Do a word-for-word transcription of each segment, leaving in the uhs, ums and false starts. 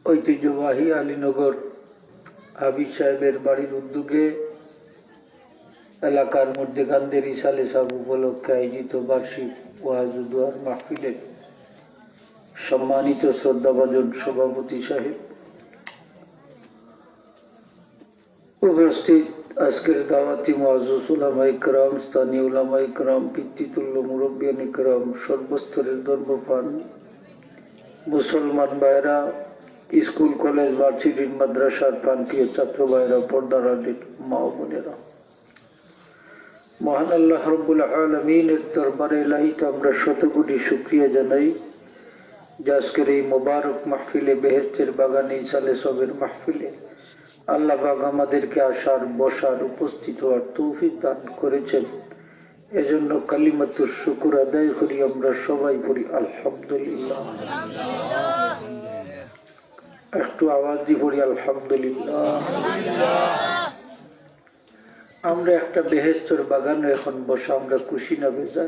ঐতিহ্যবাহী আলীনগর হাফিজ সাহেবের বাড়ির উদ্যোগে এলাকার মধ্যে গান্ধীর ইসালে সাহেব উপলক্ষে আয়োজিত বার্ষিক ওয়াজ ও দোয়ার মাহফিলে সম্মানিত শ্রদ্ধাভাজন সভাপতি সাহেব, উপস্থিত আজকের দাওয়াতি মুআজ্জাজ উলামায়ে কেরাম, স্থানীয় উলামায়ে কেরাম, পিতৃতুল্য মুরব্বিয়ানে কেরাম, সর্বস্তরের ধর্মপ্রাণ মুসলমান ভাইরা, স্কুল, কলেজ, ভার্সিটির, মাদ্রাসার প্রান্তীয় ছাত্র ভাইরা, পর্দার আড়ালের মা ও বোনেরা, মহান আল্লাহ রব্বুল আলামিনের দরবারে ইলাহিতে আমরা শতকোটি শুকরিয়া জানাই যে আজকের এই মোবারক মাহফিলে, বেহেশতের বাগানে ইসালে সবের মাহফিলে আল্লাহ পাক আমাদেরকে আসার, বসার, উপস্থিত হওয়ার তৌফিক দান করেছেন। এজন্য কালিমাতুর শুকুর আদায় করি আমরা সবাই, পড়ি আলহামদুলিল্লাহ। একটু আওয়াজ দিয়ে পড়ি আলহামদুলিল্লাহ। আমরা একটা বেহেশতর বাগানে এখন বসা, আমরা খুশি না বেজার?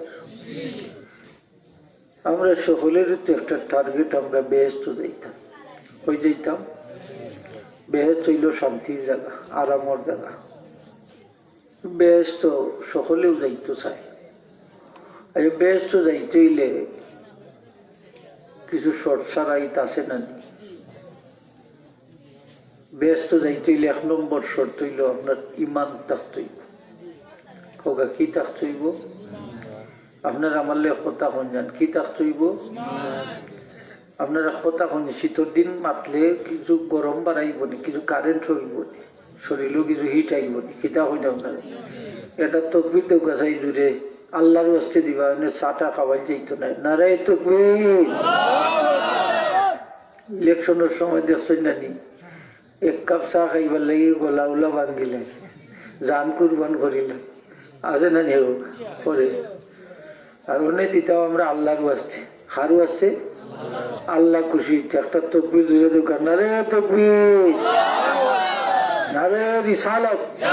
আমরা সকলের তো একটা টার্গেট, আমরা বেহেশত যাইতাম। কই যাইতাম? বেহেশত হইল শান্তির জায়গা, আরামর জায়গা। বেহেশত সকলেউ যাইতো চায়। আর এই বেহেশত যাইতে হইলে কিছু শর্ত শারাইত আছে না নি? বেহেশত যাইতে হইলে এক নম্বর শর্ত হইল আপনার ইমান থাকতে হইব। কউক্কা, কি থাকতে হইব? আপনারা আমার লগে কথা কইন যান, কি থাকতে হইব? আপনারা কথা কইন, শীতর দিন মাতলে কিছু গরম বাড়াইব নি, কিছু কারেন্ট হইব নি, শরীরও কিছু হিট আইব নি, কিতা কইন আপনারা? এটা তকবির দেউক্কা চাই জুরে, আল্লাহর ওয়াস্তে দিবা, মানে চা টা খাওয়াই যাইতো না। নারায়ে তকবির। ইলেকশনের সময় দেখছেন না নি? এক কাপ চা খাইবার লাগি গলা উলা ভাঙ্গিলে, জান কুরবান করিলে, আছে না নি? করে। আর অনে দিতাম আমরা আল্লাহর ওয়াস্তে। কার ওয়াস্তে? আল্লাহ খুশি হইতে। একটা তকবির জুরে দেউক্কা, নারায়ে তকবির, নারায়ে রিসালাত।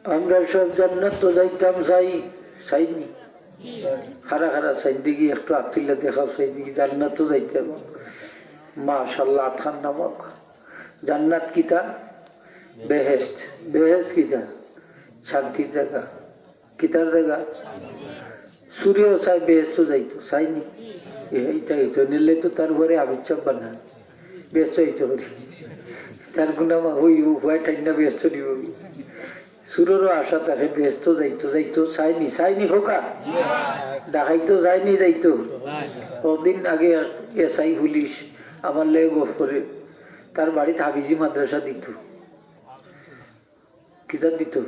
আমরা সব জান্নাত তো যাইতাম চাই, চাইনি? কারা কারা চাইন দেখি, একটু আত তুলিয়া দেখাও চাই দেখি, জান্নাত তো যাইতাম। মাশাআল্লাহ, আতখান নামাউক্কা। জান্নাত কিতা? বেহেশত। বেহেশত কিতা? শান্তির জায়গা। কিতার জায়গা? চুরেও চায় বেহেশত যাইতো, চায়নি? এ, ইটা হইতো, নিলে তো তার উপরে আবিচ্ছাপ বানা। বেহেশত যাইতো করি। তার গুনা মাফ হইব, উপায় ঠাই না বেহেশত দিব। চুরেরও আশা থাকে বেহেশত যাইতো, যাইতো, চায়নি, চায়নি কউক্কা? ডাকাইতো যায়নি, যাইতো। কদিন আগে এসআই পুলিশ আমার লগে গফ করে, তার বাড়িত হাফিজি মাদ্রাসা দিত। কিতা দিত?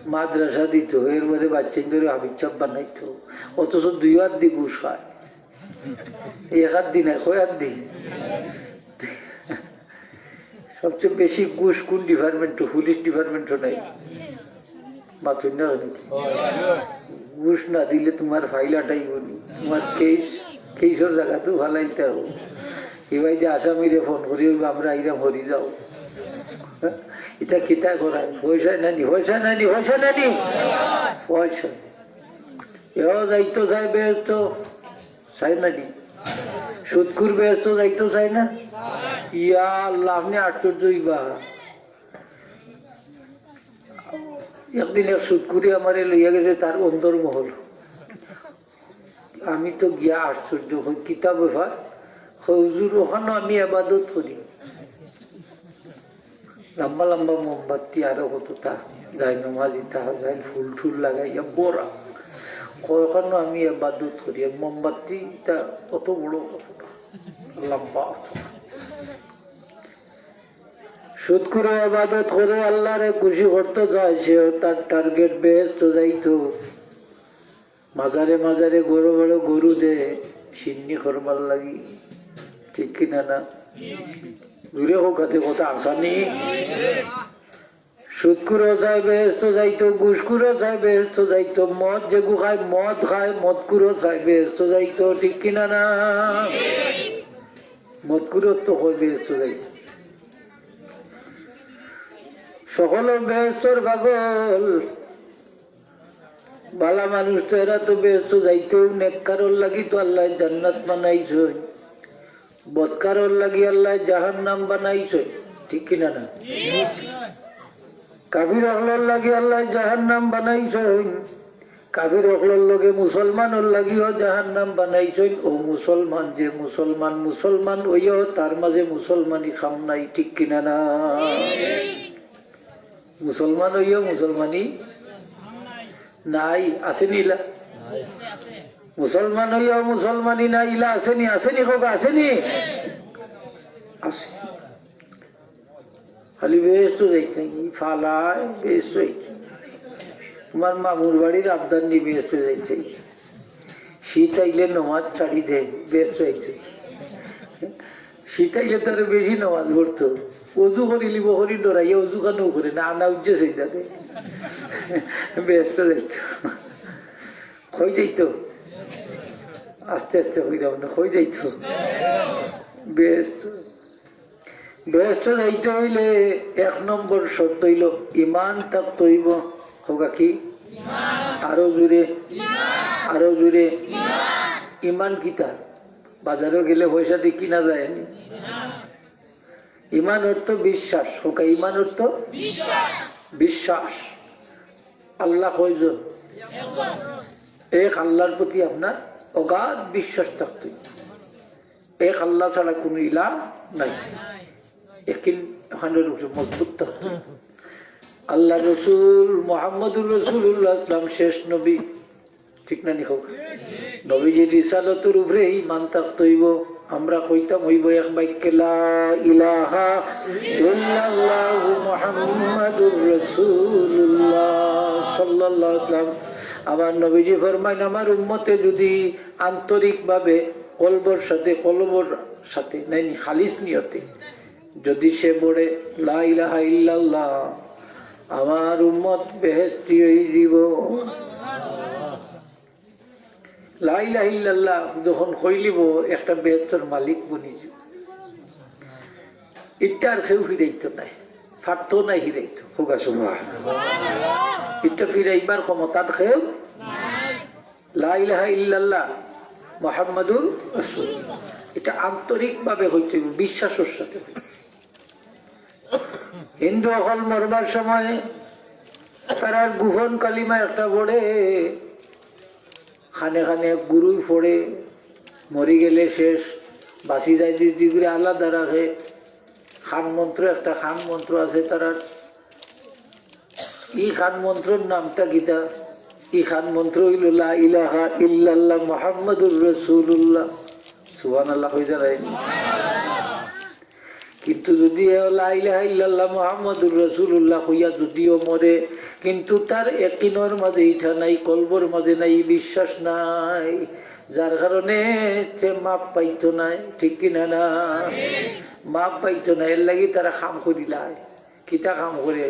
মাদ্রাসা দিত, এর মধ্যে বাচ্চাইন ধরে হাফিজ সাব বানাইতো, অথচ দুই আত দি ঘুষ খায়। এই এক আত দি নায়, কয় আত দি? সবচেয়ে বেশি ঘুষ কোন ডিপার্টমেন্টো? পুলিশ ডিপার্টমেন্টো নাই? মাতুন না কেনে? ঘুষ না দিলে তুমার ফাইল আটাইব নি, তুমার কেস, কেসর জাগাত ফালাইতে অইব। এবার যে আসামিরে ফোন করি, "অইব, আমরা আইরাম, হরি যাও।" ইটা কিতা করায়? পয়সা নানি, পয়সা নানি, পয়সা নানি, পয়সা। এও যাইতো চায় বেহেস্তো, চায় নানি? সুদখুর বেহেস্তো যাইতো চায় না? ইয়া আল্লাহ, আপনে আশ্চর্য অইবা। একদিন এক সুদখুরে আমারে লইয়া গেছে তার অন্দরমহল। আমি তো গিয়া আশ্চর্য অই, কিতা ব্যাপার? কয়, "হুজুর, অখানো আমি ইবাদত করি। লম্বা লম্বা মোমবাতি, আরো কততা, যায় নমাজ ইতা, যায় ফুল টুল লাগাইয়া বড়া। কয়, অখানো আমি ইবাদত করি, আর মোমবাতি ইতা অত বড়, অত লম্বা, অত।" সুদখুরে ইবাদত করে, আল্লাহরে খুশি করতো চায়, সেও তার টার্গেট বেহেস্তো যাইতো। মাজারে মাজারে বড় বড় গরু দে, শিন্নি করবার লাগি, ঠিক কি না? না, জুরে কউক্কা তে, কথা আসানি। সুদখুরও চায় বেহেস্তো যাইতো, ঘুষখুরও চায় বেহেস্তো যাইতো, মদ যেগু খায়, মদ খায়, মদখুরও চায় বেহেস্তো যাইতো, ঠিক কি না? না, মদখুরও তো কয় বেহেস্তো যাইতো। সকল বেহেস্তর পাগল, ভালা মানুষ তো এরা তো বেহেস্তো যাইতেউ, নেককারর লাগি তো আল্লায় জান্নাত বানাইছইন, বদকারর লাগি আল্লায় জাহান্নাম বানাইছইন, ঠিক কিনা না? কাফির অকলর লাগি আল্লায় জাহান্নাম বানাইছইন, কাফির অকলর লগে মুসলমানর লাগিও জাহান্নাম বানাইছইন। অউ মুসলমান যে মুসলমান, মুসলমান অইয়াও তার মাঝে মুসলমানি কাম নাই, ঠিক কিনা না? মুসলমান অইয়াও মুসলমানি নাই, আছেনি ইলা? মুসলমান অইয়াও মুসলমানি নাই, ইলা আছেনি? আছেনি কউক্কা, আছেনি? আছে। খালি বেহেস্তো যাইতে, ই ফালায় বেহেস্তো যাইতে। তুমার মামুর বাড়ির আবদার নি বেহেস্তো যাইতে। শীত আইলে নমাজ ছাড়ি দেয়, বেহেস্তো যাইতে। শীত আইলে তো আরো বেশি নমাজ পড়তো। অজু করিলিবো, করি ডরাইয়া অজু খানও করে না, আনা উজ্জে সেই যাবে। বেহেস্তো যাইতো। কই যাইতো? আস্তে আস্তে কইরাম না, কই যাইতো? বেহেস্তো। বেহেস্তো যাইতে অইলে এক নম্বর শর্ত অইলো ইমান থাকতে অইবো। কউক্কা কি? আরো জোরে, আরো জোরে। ইমান কিতা? বাজারো গেলে পয়সা দি কিনা যায়নি? ইমান অর্থ বিশ্বাস। কউক্কা, ইমান অর্থ বিশ্বাস। আল্লাহ কয়জন? এক আল্লাহর প্রতি আপনার অগাধ বিশ্বাস থাকতে অইবো। এক আল্লাহ ছাড়া কুনু ইলা নাই। একিন অখানর উপরে মজবুত থাকতে অইবো। আল্লাহর রসুল মুহাম্মদুর রাসূলুল্লাহ ইসলাম শেষ নবী, ঠিক না নি কউক্কা? নবীজির রিসালতর উপরে ইমান থাকতে অইবো। আমরা কইতাম অইবো এক বাক্যে, লা ইলাহা ইল্লাল্লাহু মুহাম্মাদুর রাসূলুল্লাহ সাল্লাল্লাহু আলাইহি ওয়াসাল্লাম। আমার নবীজি ফরমাইন, আমার উম্মতে যদি আন্তরিকভাবে কলবর সাথে, কলবর সাথে, নাইনি, খালিস নিয়তে যদি সে পড়ে লা ইলাহা ইল্লাল্লাহ, আমার উম্মত বেহেস্তি অইযিবো। লা ইলাহা ইল্লাল্লাহ যখন কইলিবো, একটা বেহেস্তর মালিক বনিযিবো। ইটা আর কেউ ফিরাইতো নায়, পারতো নায় ফিরাইতো। কউক্কা সুবহানাল্লাহ। ইটা ফিরাইবার ক্ষমতা আর কেউ। লা ইলাহা ইল্লাল্লাহ মুহাম্মাদুর রাসূলুল্লাহ। ইটা আন্তরিকভাবে কইতে অইবো, বিশ্বাসর সাথে কইতে অইবো। হিন্দু অকল মরবার সময় তারার গোপন কালিমা একটা পড়ে, কানে কানে গুরুই পড়ে, মরি গেলে শেষ, বাঁচি যায় যদি করে আলাদা রাখে। খান মন্ত্র, একটা খান মন্ত্র আছে তারার। ই খান মন্ত্রর নামটা কিতা? ই খান মন্ত্র অইলো লা ইলাহা ইল্লাল্লাহ মুহাম্মাদুর রাসূলুল্লাহ। সুবহানাল্লাহ কই দাঁড়ায়নি? কিন্তু যদি এ লা ইলাহা ইল্লাল্লাহ মুহাম্মাদুর রাসূলুল্লাহ কইয়া যদিও মরে, কিন্তু তার একিনর মাঝে ইটা নাই, কলবর মাঝে নাই, বিশ্বাস নাই, যার কারণে সে মাফ পাইতো নায়, ঠিক কিনা না? মাফ পাইতো না, এর লাগি তারা কাম করিলায়। কিতা কাম করে?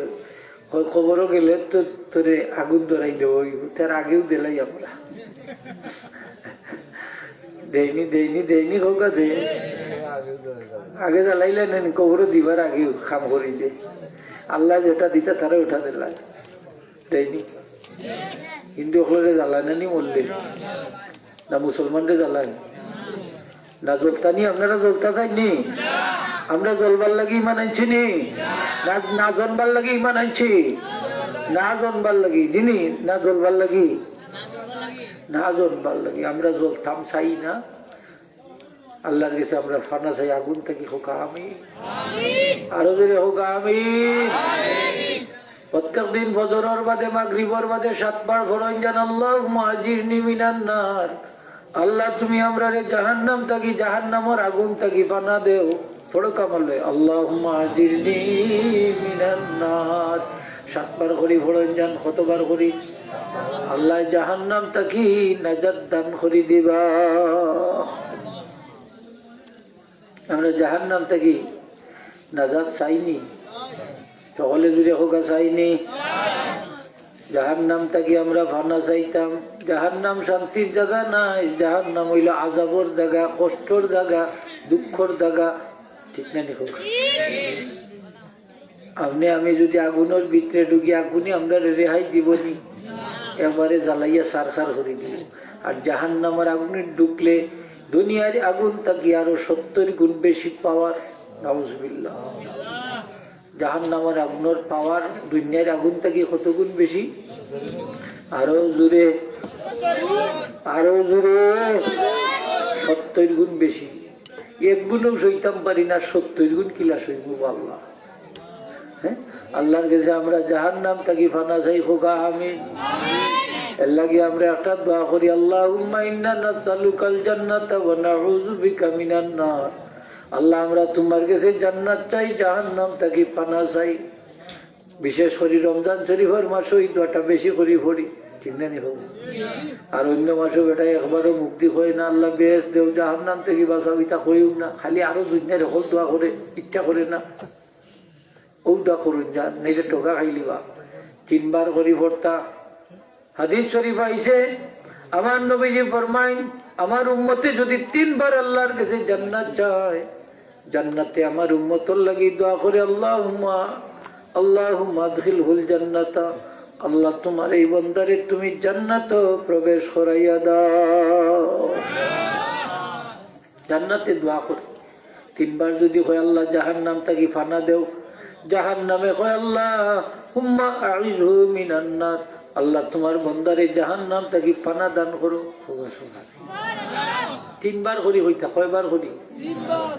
কয়, কবরো গেলে তো তোরে আগুন ধরাই দেওয়া অইবো, তার আগেউ দিলাই আমরা। দেইনি, দেইনি, দেইনি, কউক্কা দে। আগে জ্বালাইলে নেন, কবরো দিবার আগেউ কাম করি দে। আল্লায় যেটা দিতা, তারে ওটা দিলাই। দেইনি। হিন্দু অকলরে জ্বালায় না নি মরলে? না মুসলমানরে জ্বালায়? না জ্বলতা নি, আপনারা জ্বলতা চাইন নি? আমরা জ্বলবার লাগি ইমান আনছি নি? না, না জানবার লাগি ইমান আনছি? না জানবার লাগি, জি নি, না জ্বলবার লাগি? না জানবার লাগি। আমরা জ্বলতাম চাই না। আল্লাহর গেছে আমরা ফানা চাই আগুন থাকি, কউক্কা আমিন। আরো জোরে কউক্কা আমিন। প্রত্যেক দিন ফজরর বাদে, মাগরিবর বাদে সাতবার পড়ইন যান, আল্লাহুম্মা আজিরনি মিনান নার। আল্লাহ, তুমি আমরারে জাহান্নাম থাকি, জাহান্নামর আগুন থাকি ফানা দেও। পড়ো কামালে, আল্লাহুম্মা আজিরনি মিনান নার। সাতবার করি পড়ইন যান, কতবার করি? আল্লাহ জাহান্নাম থাকি নাজাত দান করি দিবা। আমরা জাহান্নাম থাকি নাজাত চাইনি? সকলে জুরে কউক্কা চাইনি? জাহান্নাম থাকি আমরা ফানা চাইতাম। জাহান্নাম শান্তির জাগা নায়, জাহান্নাম অইলো আজাবর জাগা, কষ্টর জাগা, দুঃখর জাগা। ঠিক না নি কউক্কা? আপনে আমি যদি আগুনর ভিতরে ঢুকি, আগুনে আমরারে রেহাই দিবো নি? একবারে জ্বালাইয়া ছারখার করি দিবো। আর জাহান্নামের আগুনে ঢুকলে দুনিয়ার আগুন থাকি আরো সত্তর গুণ বেশি পাওয়ার। নাউজুবিল্লাহ। জাহান্নামের আগুনের পাওয়ার দুনিয়ার আগুন থাকি কত গুণ বেশি? আরো জোরে, আরো জোরে। সত্তর গুণ বেশি। এক গুণও সইতাম পারি না, সত্তর গুণ কিলা সইমু আল্লাহ? হ্যাঁ? আল্লাহর গেছে আমরা জাহান্নাম থাকি ফানা চাই, কউক্কা আমিন। এর লাগি আমরা একটা দোয়া করি, আল্লাহুম্মা ইন্না নাসআলুকাল জান্নাতা ওয়া নাউযু বিকা মিনান নার। আল্লাহ, আমরা তুমার গেছে জান্নাত চাই, জাহান্নাম থাকি ফানা চাই। বিশেষ করি রমজান শরীফর মাসো ই দোয়াটা বেশি করি পড়ি, ঠিক না নি কউক্কা? আর অন্য মাসো বেটা একবারও মুখ দি কয় না, আল্লাহ বেহেশত দেও, জাহান্নাম থাকি বাঁচাও, ইতা কইও না। খালি আরো দুনিয়ার হকল দোয়া করে, ইচ্ছা করে না। অউ দোয়া করইন যান, নাইলে ঠগা খাইলিবা। তিনবার করি পড়তা। হাদিস শরীফ আইছে, আমার নবীজি ফরমাইন, আমার উম্মতে যদি তিনবার আল্লাহর গেছে জান্নাত চায়, জান্নাতে আমার উম্মতর লাগি দোয়া করে, আল্লাহুম্মা, আল্লাহুম্মা আদখিলহুল জান্নাতা, আল্লাহ, তুমার এই বন্দারে তুমি জান্নাতো প্রবেশ করাইয়া দাও। জান্নাতে দোয়া করে। তিনবার যদি কয়, আল্লাহ, জাহান্নাম থাকি ফানা দেও, জাহান্নামে কয়, আল্লাহুম্মা আইযহু মিনান নার, আল্লাহ, তুমার বন্দারে জাহান্নাম থাকি ফানা দান করো। তিনবার করি কইতা, কয়বার করি?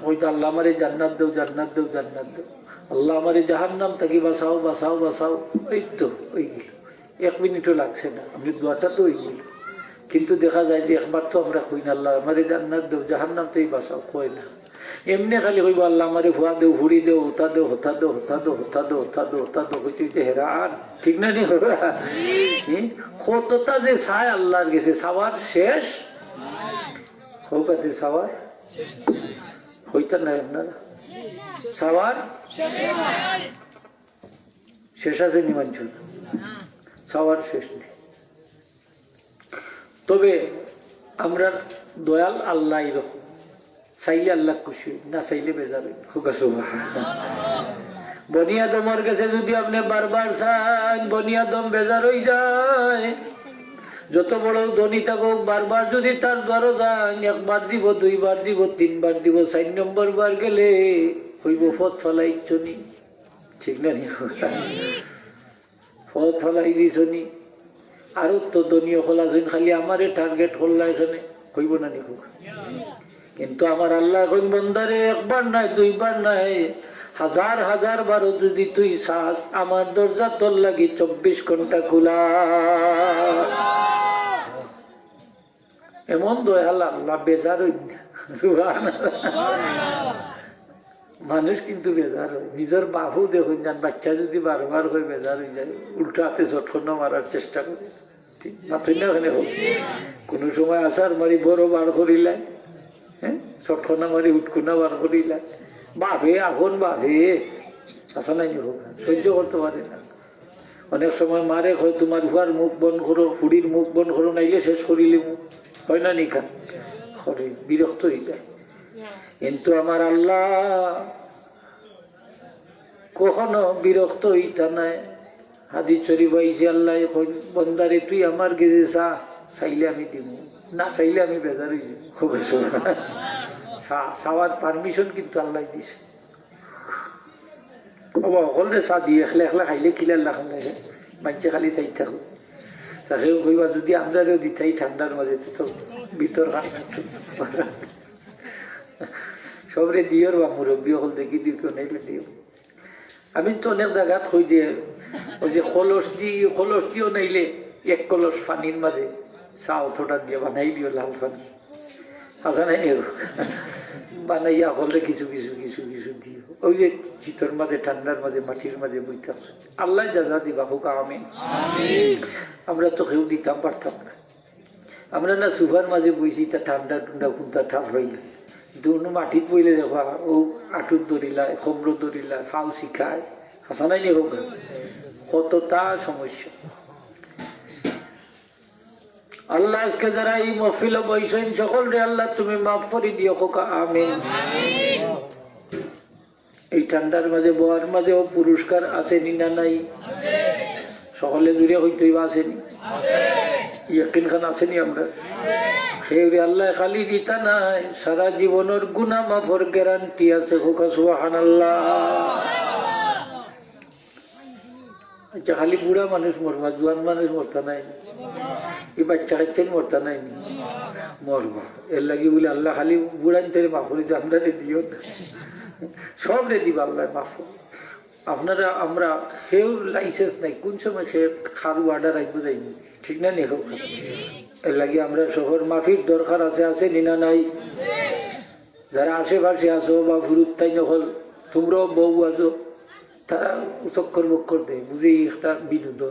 কইতা, আল্লাহ, আমারে জান্নাত দেও, জান্নাত দেও, জান্নাত দেও। আল্লাহ, আমারে জাহান্নাম থাকি বাঁচাও, বাঁচাও, বাঁচাও। এই তো, অই গেল। এক মিনিটও লাগছে না, আমি দোয়াটা তো অই গেল। কিন্তু দেখা যায় যে একবার তো আমরা কই না, আল্লাহ, আমারে জান্নাত দেও, জাহান্নাম থাকি বাঁচাও, কয় না। এমনে খালি কইবো, আল্লাহ, আমারে ফুয়া দেও, ফুড়ি দেও, হতা দেও, হতা দেও, হতা দেও, হতা দেও, হতা দেও, হতা দেও, কইতে কইতে হেরান। ঠিক না নি? হুম? কতটা যে চায় আল্লাহর গেছে, চাওয়ার শেষ। কউক্কা তে চাওয়ার? কইতা নাই আপনারা? চাওয়ার শেষ আছে নি মানষর? চাওয়ার শেষ নেই। তবে আমরার দয়াল আল্লাহ এরকম, চাইলে আল্লাহ খুশি অইন, না চাইলে বেজার অইন। কউক্কা সুবহানাল্লাহ। বনি আদমর গেছে যদি আপনে বারবার চাইন, বনি আদম বেজার অই যায়। যত বড় ধনী থাকউক, বারবার যদি তার দ্বারো যাইন, একবার দিবো, দুইবার দিবো, তিনবার দিবো, চাইর নম্বর বার গেলে কইবো, পথ ফালাইছো নি? ঠিক না নি? পথ ফালাই দিছো নি? আরো তো ধনী অকল আছইন, খালি আমারে target করলা এখানে, কইবো না নি কউক্কা? কিন্তু আমার আল্লায় কইন, বন্দারে, একবার নায়, দুইবার নায়, হাজার হাজার বারও যদি তুই চাস, আমার দরজা তোর লাগি চব্বিশ ঘন্টা খোলা। এমন দয়াল আল্লাহ, বেজার অইন না। সুবহানাল্লাহ। মানুষ কিন্তু বেজার অয়, নিজর বাপও দেখইন যান, বাচ্চা যদি বারবার কয় বেজার অই যায়, উল্টা আতে চটকনা মারার চেষ্টা করে। ঠিক, মাতইন না কেনে কউক্কা? কুনু সময় আছাড় মারি বড় বার করিলায়, হ্যাঁ, চটকনা মারি হুটকনা বার করিলায়। বাপে, আপন বাপে, আছে না নি কউক্কা? সহ্য করতে পারে না। অনেক সময় মারে কয়, তুমার ফুয়ার মুখ বন্ধ করো, ফুড়ির মুখ বন্ধ করো, নাইলে শেষ করিলিমু। কয় না নি কউক্কা? করে, বিরক্ত অই যায়। কিন্তু আমার আল্লাহ কখনো বিরক্ত অইতা নায়। হাদিস শরীফ আইছে, আল্লায় কইন, বন্দারে, তুই আমার গেছে চা, চাইলে আমি দিমু, না চাইলে আমি বেজার অই যাইমু। কউক্কা সুবহানাল্লাহ। চা, চাওয়ার permission কিন্তু আল্লায় দিছে। অবা, হকলরে চা দি, একলা একলা খাইলে কিলা লাখান লাগে? মানষে খালি চাই থাকো। তা কেউ কইবা, যদি আমরারেও দিতায় ঠান্ডার মাঝে, তে তো ভিতর খান সবরে দিওর বা মুরব্বি অকল দেখি দিও, কেউ নাইলে দিও। আমি তো অনেক জাগাত কই যে, ওই যে কলস দি, কলস দিও নাইলে এক কলস পানির মাঝে চা অতটা দিয়া বানাই দিও লাল পানি। আছে না নি? বানাইয়া হকলরে কিছু কিছু, কিছু কিছু দিও। ওই যে শীতর মাঝে, ঠান্ডার মাঝে, মাটির মাঝে বইতাম। আল্লায় যা যা দিবা, কউক্কা আমিন। আমরা তো কেউ দিতাম পারতাম না। আমরা না সোফার মাঝে বইছি, তা ঠান্ডা টুন্ডা কুনটা ঠার অইলে। কিন্তু অন্য মাটিত বইলে দেখবা, অউ আটুত ধরিলায়, কমরো ধরিলায়, ফাও শিকায়। আছে না নি কউক্কা? কতটা সমস্যা। আল্লাহ, আজকে যারা এই মহফিলো বইছইন, সকলরে আল্লাহ তুমি মাফ করি দিও, কউক্কা আমিন। এই ঠান্ডার মাঝে, বওয়ার মাঝেও পুরস্কার আছে নি না নাই? সকলে জুরে কইতে অইবা, আছে নি? ইয়াকিন খান আছে নি আমরার? কেউরে আল্লায় খালি দিতা নায়, সারা জীবনর গুনা মাফর গ্যারান্টি আছে। কউক্কা সুবহানাল্লাহ। আচ্ছা, খালি বুড়া মানুষ মরবা, জুয়ান মানুষ মরতা নায় নি? ই বাইচ্চা কাইচ্চাইন মরতা নায় নি? মরবা। এরলাগি বুলে আল্লায় খালি বুড়াইন্তরে মাফ করি দিও, আমরারে দিও না। সবরে দিবা আল্লায় মাফ করি। আপনারা, আমরা কেউর license নাই, কুন সময় কে কার order আইবো যাইবো, ঠিক না নি? কউক্কা। এরলাগি আমরা সবর মাফির দরকার আছে, আছে নি না নাই? যারা আশেপাশে আছো বা ফুরুত্তাইন অকল, তুমরাও বউ আছো, তারা চক্কর বক্কর দেয়, বুঝে একটা বিনোদন।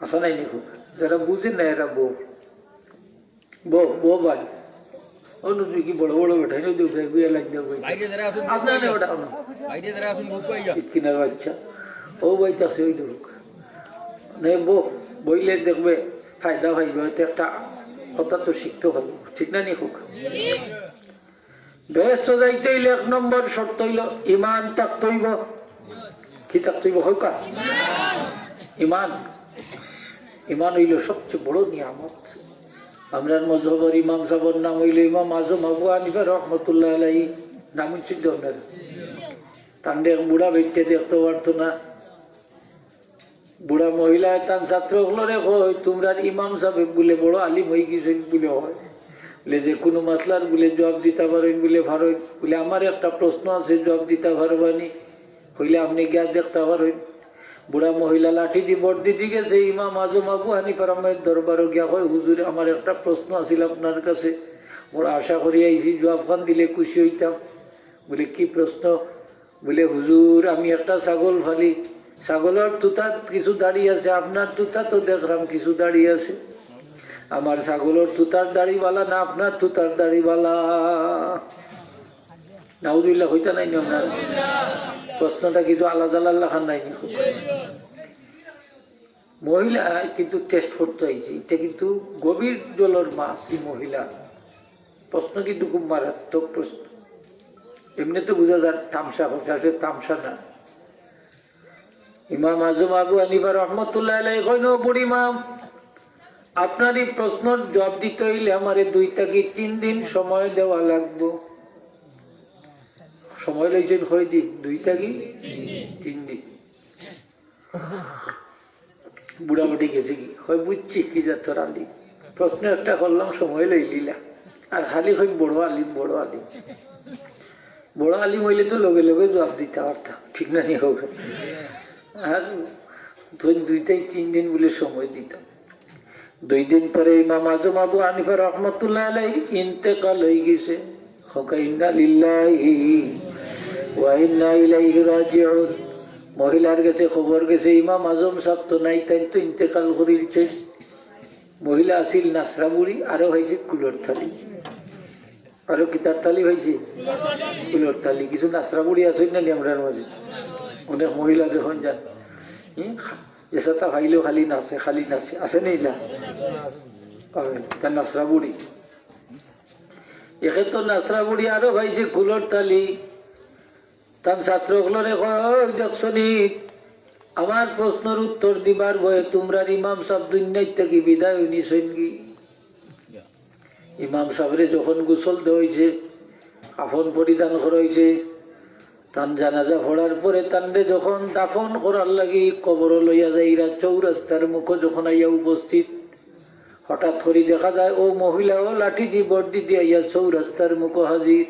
আছে নায় নি কউক্কা? যারা বুঝে না এরা বউ, বউ, বউ ভাই। ও নতুন কি বড় বড় বেটা, এই নতুন ভাই, বুঝে লাইন দেও ভাই। বাইরে যারা আছেন, আপনার বউ ভাই। ওটা আমার। বাইরে যারা আছেন, বউ ভাই। ইতকিনার বাচ্চা। ও ভাই, তা সেই দেখুক। নে বউ, বইলে দেখবে, ফায়দা পাইবে, হয়তো একটা কথা তো শিখতে হবে, ঠিক না নি কউক্কা? বেহেস্ত যাইতে অইলে এক নম্বর শর্ত অইলো ইমান থাকতে অইবো। কি থাকতে অইবো কউক্কা? ইমান। ইমান অইলো সবচেয়ে বড় নিয়ামত। আমরার মজহবর ইমাম সাবর নাম অইলো ইমাম আজম আবু হানিফা রহমতুল্লাহ আলাইহি। নাম হুনছইন তো আপনারা? তানরে এক বুড়া বেটিয়ে দেখতো পারতো না। বুড়া মহিলায় তান ছাত্র অকলরে কয়, "তুমরার ইমাম সাবে বুলে বড় আলিম অইগেছইন বুলে কয়। বুলে যে কুনু মাসলার বুলে জুয়াব দিতা পারইন বুলে পারইন। বুলে আমার একটা প্রশ্ন আছে, জুয়াব দিতা পারবা নি?" কইলে, "আপনে গিয়া দেখতা পারইন।" বুড়া মহিলা লাঠি দি বর্দি দি গেছে, ইমাম আজম আবু হানিফা রহমতুল্লাহ আলাইহির দরবারো গিয়া কয়, "হুজুর, আমার একটা প্রশ্ন আছিল আপনার কাছে, বড় আশা করি আইছি, জুয়াব খান দিলে খুশি অইতাম।" বুলে, "কি প্রশ্ন?" বুলে, "হুজুর, আমি একটা ছাগল পালি, ছাগলর তুতাত কিছু দাড়ি আছে, আপনার তুতাত তো দেখরাম কিছু দাড়ি আছে। আমার ছাগলর তুতার দাড়ি বালা না আপনার তুতার দাড়ি বালা?" নাউজুবিল্লাহ কইতা নায় নি আপনারা? প্রশ্নটা কিছু আলাদা আলাদা খান নায় নি? মহিলা কিন্তু test করতে আইছে, ইটা কিন্তু গভীর জলর মাছ। এই মহিলা প্রশ্ন কিন্তু খুব মারাত্মক প্রশ্ন। এমনে তো বুঝা যায় তামশা করছে, আসলে তামশা না। ইমাম আজম আবু হানিফা রহমতুল্লাহ আলাইহি কইন, "ও বুড়ি মা, আপনার এই প্রশ্নর জুয়াব দিতে অইলে আমারে দুই থাকি তিন দিন সময় দেওয়া লাগবো।" সময় লইছইন কয় দিন? দুই থাকি তিন দিন। বুড়া বুড়ি গেছে কি? কয়, "বুঝছি কি জাতর আলিম। প্রশ্ন একটা করলাম, সময় লইলিলা। আর খালি কইন বড় আলিম, বড় আলিম।" বড় আলিম অইলে তো লগে লগে জুয়াব দিতা পারতা, ঠিক না নি কউক্কা? আর তুই দুই থাকি তিন দিন বুলে সময় দিতা। দুই দিন পরে ইমাম আজম আবু হানিফা রহমতুল্লাহ আলাইহি ইন্তেকাল অইগেছে। কউক্কা ইন্না লিল্লাহি ওয়া ইন্না ইলাইহি রাজিউন। মহিলার গেছে খবর গেছে, ইমাম আজম সাব তো নাই, তাইন তো ইন্তেকাল করিলছে। মহিলা আছিল নাসরা বুড়ি, আরো পাইছে কুলর থালি। আরো কিতার থালি পাইছে? কুলর থালি। কিছু নাসরা বুড়ি আছইন না নি আমরার মাঝে? অনেক মহিলা দেখইন যান, হুম, যেসাতা পাইলেও খালি নাচে, খালি নাচে। আছে নি ইলা? ইতা নাসরা বুড়ি। একে তো নাসরা বুড়ি আরো পাইছে কুলর থালি। তান ছাত্র অকলরে কয়, "ওই দেখছো নি, আমার প্রশ্নর উত্তর দিবার ভয়ে তুমরার ইমাম সাব দুনিয়াত থাকি বিদায় নিছইন গি।" ইমাম সাবরে যখন গোসল দেওয়া অইছে, কাফন পরিধান করা অইছে, তান জানাজা পড়ার পরে তানরে যখন দাফন করার লাগি কবরো লইয়া যাইরা, চৌরাস্তার মুখো যখন আইয়া উপস্থিত, হঠাৎ করি দেখা যায় অউ মহিলাও লাঠি দি বর্দি দি আইয়া চৌরাস্তার মুখো হাজির।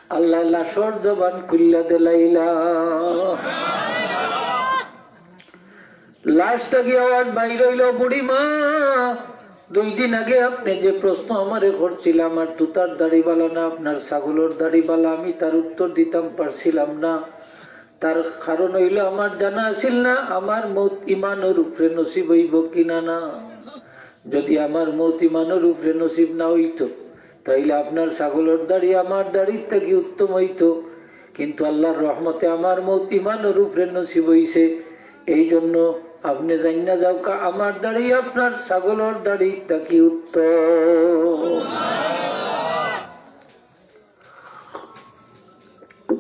আল্লায় লাশর জবান খুলিয়া দিলাইলা। লাশ থাকি আওয়াজ বাইর অইলো, "বুড়ি মা, দুই দিন আগে আপনে যে প্রশ্ন আমারে করছিলা, আমার তুতার দাড়ি বালা না আপনার ছাগলর দাড়ি বালা, আমি তার উত্তর দিতাম পারছিলাম না। তার কারণ অইলো আমার জানা আছিল না আমার মউত ইমানর উপরে নসিব অইবো কি না না। যদি আমার মউত ইমানর উপরে নসিব না অইতো, তাইলে আপনার ছাগলর দাড়ি আমার দাড়ির থাকি উত্তম অইতো, কিন্তু আল্লার রহমতে আমার মউত ইমানর উপরে নসিব অইছে, এই জন্য আপনে জাইন্না যাউক্কা, আমার দাড়ি আপনার ছাগলর দাড়ির থাকি উত্তম।"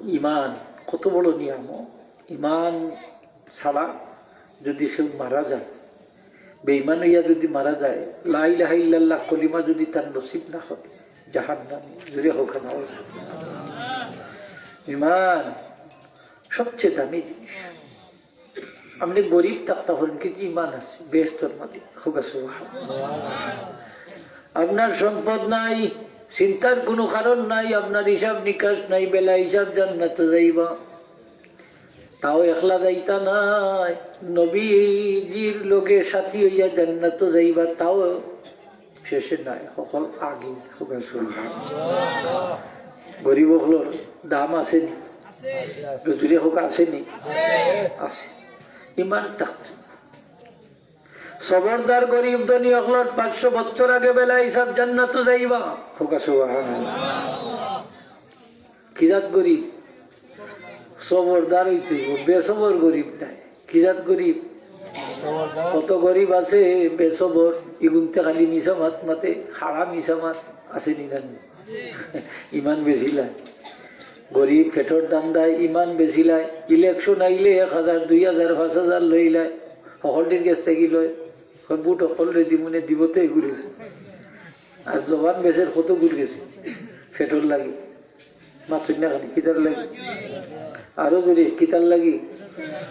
ইমান কত বড় নিয়ামত। ইমান ছাড়া যদি কেউ মারা যায়, বেঈমান অইয়া যদি মারা যায়, লা ইলাহা ইল্লাল্লাহ কলিমা যদি তার নসিব না হয়, জাহান্নামী। জোরে কউক্কা না। ইমান সবচেয়ে দামি জিনিস। আপনে গরিব থাকতা পারেন, কিন্তু ইমান আছে, বেহেস্তর মালিক। কউক্কা সুবহানাল্লাহ। আপনার সম্পদ নাই, চিন্তার কুনু কারণ নাই, আপনার হিসাব নিকাশ নাই, বেলা হিসাব জান্নাতো যাইবা। তাও একলা যাইতা নায়, নবীজির লগে সাথী অইয়া জান্নাতো যাইবা, তাও শেষে নায়, হকল আগে। কউক্কা সুবহানাল্লাহ। গরিব অকলর দাম আছে নি? জোরে কউক্কা আছে নি? আছে। ইমান থাকতে। সবরদার গরিব ধনী অকলর পাঁচশো বছর আগে বেলা হিসাব জান্নাতো যাইবা। কউক্কা সুবহানাল্লাহ। কি জাত গরিব? সবরদার অইতে অইবো, বেসবর গরিব নায়। কি জাত গরিব? কত গরিব আছে বেসবর, ইগুনতে খালি মিছা মাত মাতে, খাড়া মিছা মাত। আছে নি না? ইমান বেচিলায়। গরিব পেটর ধান্দায় ইমান বেচিলায়। ইলেকশন আইলে এক হাজার, দুই হাজার, পাঁচ হাজার লইলায়। হকলটির গেছ থাকি লয়। কয়, "ভোট হকলরে দিমুনে, দিবো তো এগুলি।" আর জবান বেচের কত গুল গেছে পেটর লাগি। মাতইন না খালি, কিতার লাগি? আরো জোরে, কিতার লাগি?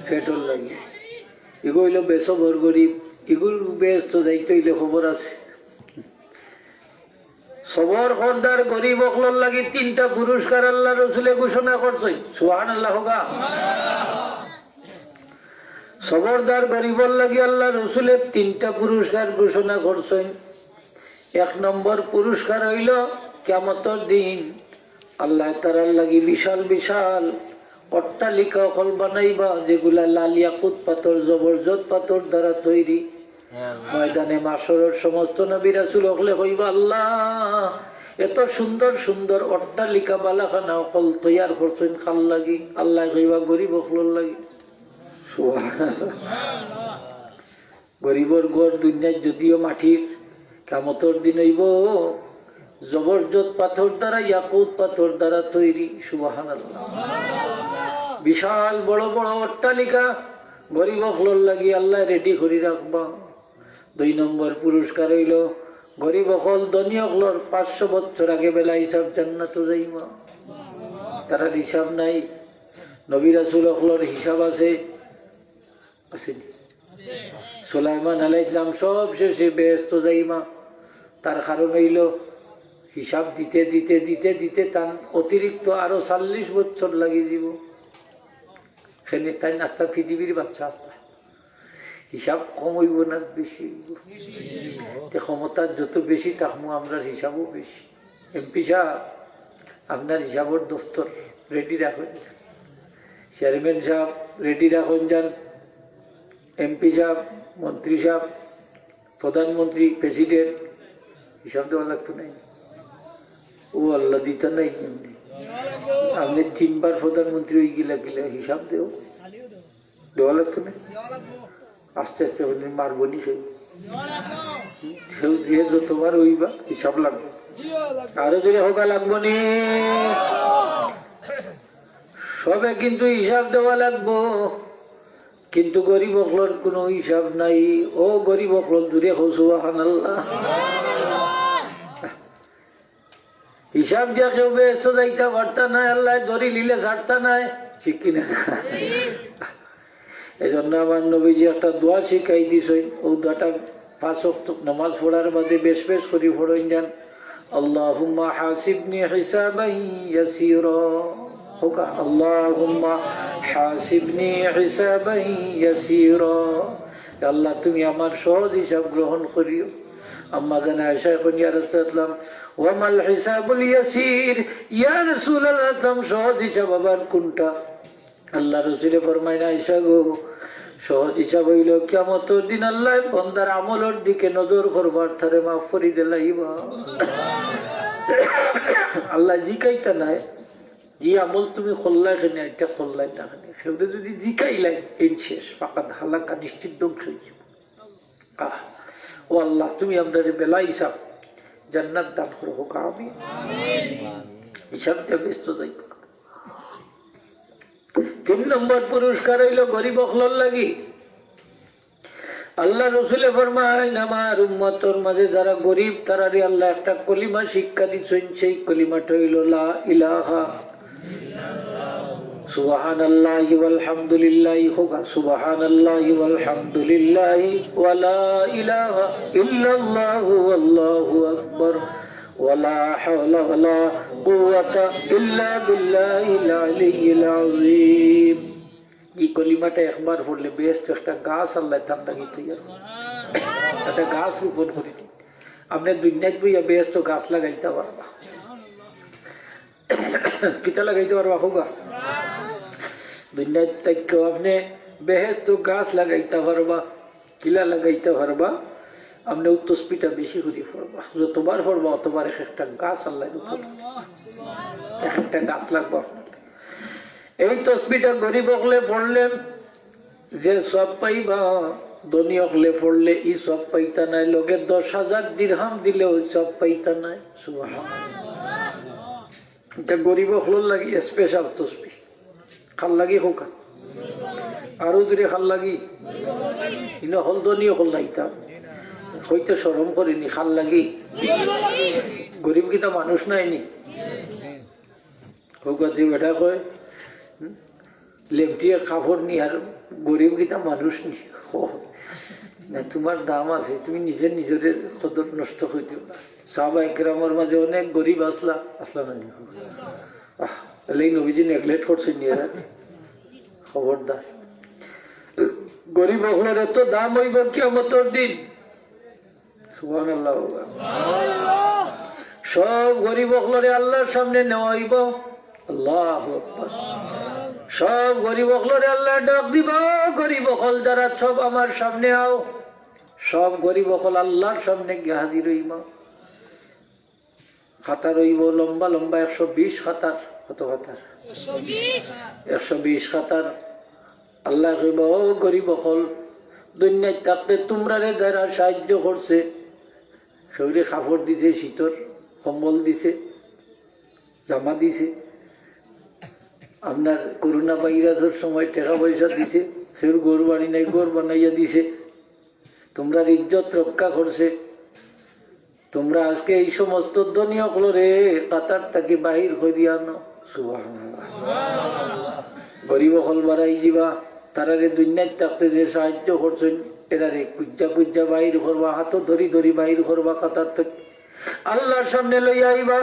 পেটর লাগি। ইগু অইলো বেসবর গরিব, ইগুর বেহেস্তো যাইতে অইলে খবর আছে। সবর করদার গরিব অকলর লাগি তিনটা পুরস্কার আল্লার রসুলে ঘোষণা করছইন। সুবহানাল্লাহ কউক্কা। সবরদার গরিবর লাগি আল্লার রসুলে তিনটা পুরস্কার ঘোষণা করছইন। এক নম্বর পুরস্কার অইলো কিয়ামতর দিন আল্লায় তারার লাগি বিশাল বিশাল অট্টালিকা অকল বানাইবা, যেগুলা লাল ইয়াকুত পাথর, জবরজত পাথর দ্বারা তৈরি। ময়দানে মাশরর সমস্ত নবী রাসূল অকলে কইবা, "আল্লাহ, এত সুন্দর সুন্দর অট্টালিকা বালাখানা অকল তৈয়ার করছইন কার লাগি?" আল্লায় কইবা, "গরিব অকলর লাগি।" সুবহানাল্লাহ। গরিবর ঘর দুনিয়াত যদিও মাটির, কিয়ামতর দিন অইবো জবরজত পাথর দ্বারা, ইয়াকুত পাথর দ্বারা তৈরি। সুবহানাল্লাহ। বিশাল বড় বড় অট্টালিকা গরিব অকলর লাগি আল্লায় রেডি করি রাখবা। দুই নম্বর পুরস্কার অইলো, গরিব অকল ধনী অকলর পাঁচশো বছর আগে বেলা হিসাব জান্নাতো যাইবা। তারার হিসাব নাই। নবী রাসূল অকলর হিসাব আছে। আছে নি? সুলাইমান আলাইহিস সালাম সব শেষে বেহেস্তো যাইবা। তার কারণ অইলো, হিসাব দিতে দিতে দিতে দিতে তান অতিরিক্ত আরো চল্লিশ বছর লাগি যিবো। কেনে তাইন আস্তা পৃথিবীর বাদশা আস্তা। হিসাব কম অইবো না বেশি অইবো? তে ক্ষমতা যত বেশি থাকমু, আমরার হিসাবও বেশি। এমপি সাব, আপনার হিসাবর দফতর ready Rakhine. Chairman sub, ready Rakhine যান। এমপি সাব, মন্ত্রী সাব, প্রধানমন্ত্রী, প্রেসিডেন্ট, হিসাব দেওয়া লাগতো নায়? ও আল্লাহ, দিতা নায় এমনি। আপনে তিনবার প্রধানমন্ত্রী অইগেলা, গেলা হিসাব দেও। দেওয়া লাগতো নায়? আস্তে আস্তে অইলে মারবো নি সব। কেউ যে যতবার অইবা, হিসাব লাগবো। আরো জোরে কউক্কা, লাগবো নি? সবে কিন্তু হিসাব দেওয়া লাগবো, কিন্তু গরিব অকলর কুনু হিসাব নাই। ও গরিব অকল, জোরে কও সুবহানাল্লাহ। হিসাব দিয়া কেউ বেহেস্তো যাইতা পারতা নায়, আল্লায় ধরিলিলে ছাড়তা নায়, ঠিক কি না? এজন্য আমার নবীজি একটা দোয়া শিখাই দিছইন, অউ দোয়াটা পাঁচ ওয়াক্ত নামাজ পড়ার বাদে বেশ বেশ করি পড়ইন যান। আল্লাহুম্মা হাসিবনি হিসাবান ইয়াসীরা। কউক্কা, আল্লাহুম্মা হাসিবনি হিসাবান ইয়াসীরা। আল্লাহ, তুমি আমার সহজ হিসাব গ্রহণ করিও। আম্মা জান আয়েশায় কইন, ইয়া রাসূলুল্লাহ, ওয়া মাল হিসাবুল ইয়াসীর? ইয়া রাসূলুল্লাহ, সহজ হিসাব আবার কুনটা? আল্লার রসুলে ফরমাইন, আয়েশা গো, সহজ হিসাব অইলো, কিয়ামতর দিন আল্লায় বন্দার আমলর দিকে নজর করবা, তারে মাফ করি দিলাইবা। আল্লায় জিকাইতা নায়, ই আমল তুমি করলায় কেনে, ইটা করলায় না কেনে? কেউরে যদি জিকাইলায়, এইন শেষ, ফাকাদ হালাকা, নিশ্চিত ধ্বংস অইযিবো। আহ, ও আল্লাহ, তুমি আমরারে বেলা হিসাব জান্নাত দান করো, কউক্কা আমিন। হিসাব দিয়া বেহেস্তো যাইবা। তিন নম্বর পুরস্কার অইলো গরিব অকলর লাগি। আল্লার রসুলে ফরমাইন, আমার উম্মতর মাঝে যারা গরিব, তারারে আল্লায় একটা কলিমা শিক্ষা দিছইন, সেই কলিমাটা অইলো লা ইলাহা। সুবহানাল্লাহি ওয়াল হামদুলিল্লাহি, কউক্কা, সুবহানাল্লাহি ওয়াল হামদুলিল্লাহি ওয়া লা ইলাহা ইল্লাল্লাহু ওয়াল্লাহু আকবার ওয়া লা হাওলা ওয়া লা কুওয়াতা ইল্লা বিল্লাহিল আলিয়্যিল আযীম। ই কলিমাটা একবার পড়লে বেহেস্তো একটা গাছ আল্লায় তান লাগি তৈয়ার করছে। একটা গাছ রোপণ করি দিন। আপনে দুনিয়াত বইয়া বেহেস্তো গাছ লাগাইতা পারবা। কিতা লাগাইতা পারবা, কউক্কা? দুনিয়াত থাকিয়াও আপনে বেহেস্তো গাছ লাগাইতা পারবা। কিলা লাগাইতা পারবা? আপনে অউ তসবিটা বেশি করি পড়বা। যতবার পড়বা, অতবার এক একটা গাছ আল্লায় রোপণ করবা। এক একটা গাছ লাগবো আপনার। এই তসবিটা গরিব অকলে পড়লে যে সওয়াব পাইবা, ধনী অকলে পড়লে ই সওয়াব পাইতা নায়, লগে দশ হাজার দিরহাম দিলেও সওয়াব পাইতা নায়। সুবহানাল্লাহ। ইটা গরিব অকলর লাগি special তসবি। কার লাগি কউক্কা? আরো জোরে কার লাগি? ইনো হকল ধনী অকল নায় ইতা। কইতে শরম করে নি, কার লাগি? গরিব কিতা মানুষ নায় নি? কউক্কা, যে বেটা কয়, হুম? লেংটিয়ে কাপড় নি আর গরিব কিতা মানুষ নি। ও, না, তুমার দাম আছে, তুমি নিজে নিজরে কদর নষ্ট করি দিও না। সাহাবায়ে কেরামর মাঝে অনেক গরিব আছলা, আছলা না নি? আহ, এর লাগি নবীজি neglect করছইন নি এরা? খবরদার। গরিব অকলর এত দাম অইবো কিয়ামতর দিন। সুবহানাল্লাহ। সব গরিব অকলরে আল্লার সামনে নেওয়া অইবো। আল্লাহু আকবার। সব গরিব অকলরে আল্লায় ডাক দিবা, "গরিব অকল যারা সব আমার সামনে আও।" সব গরিব অকল আল্লার সামনে গিয়া হাজির অইবা। কাতার অইবো লম্বা লম্বা, একশো বিশ কাতার। কত কাতার? একশো বিশ কাতার। আল্লায় কইবা, "ও গরিব অকল, দুনিয়াত থাকতে তুমরারে যারা সাহায্য করছে, কেউরে কাপড় দিছে, শীতর কম্বল দিছে, জামা দিছে, আপনার করোনা ভাইরাসর সময় টেকা পয়সা দিছে, কেউর ঘর বাড়ি নাই, ঘর বানাইয়া দিছে, তুমরার ইজ্জত রক্ষা করছে, তুমরা আজকে এই সমস্ত ধনী অকলরে কাতার থাকি বাহির করিয়া আনো।" সুবহানাল্লাহ। গরিব অকল বারাই যিবা, তারারে দুনিয়াত থাকতে যে সাহায্য করছইন, এরারে কুজ্জা কুজ্জা বাহির করবা, হাতো ধরি ধরি বাহির করবা কাতার থাকি। আল্লার সামনে লইয়া আইবা।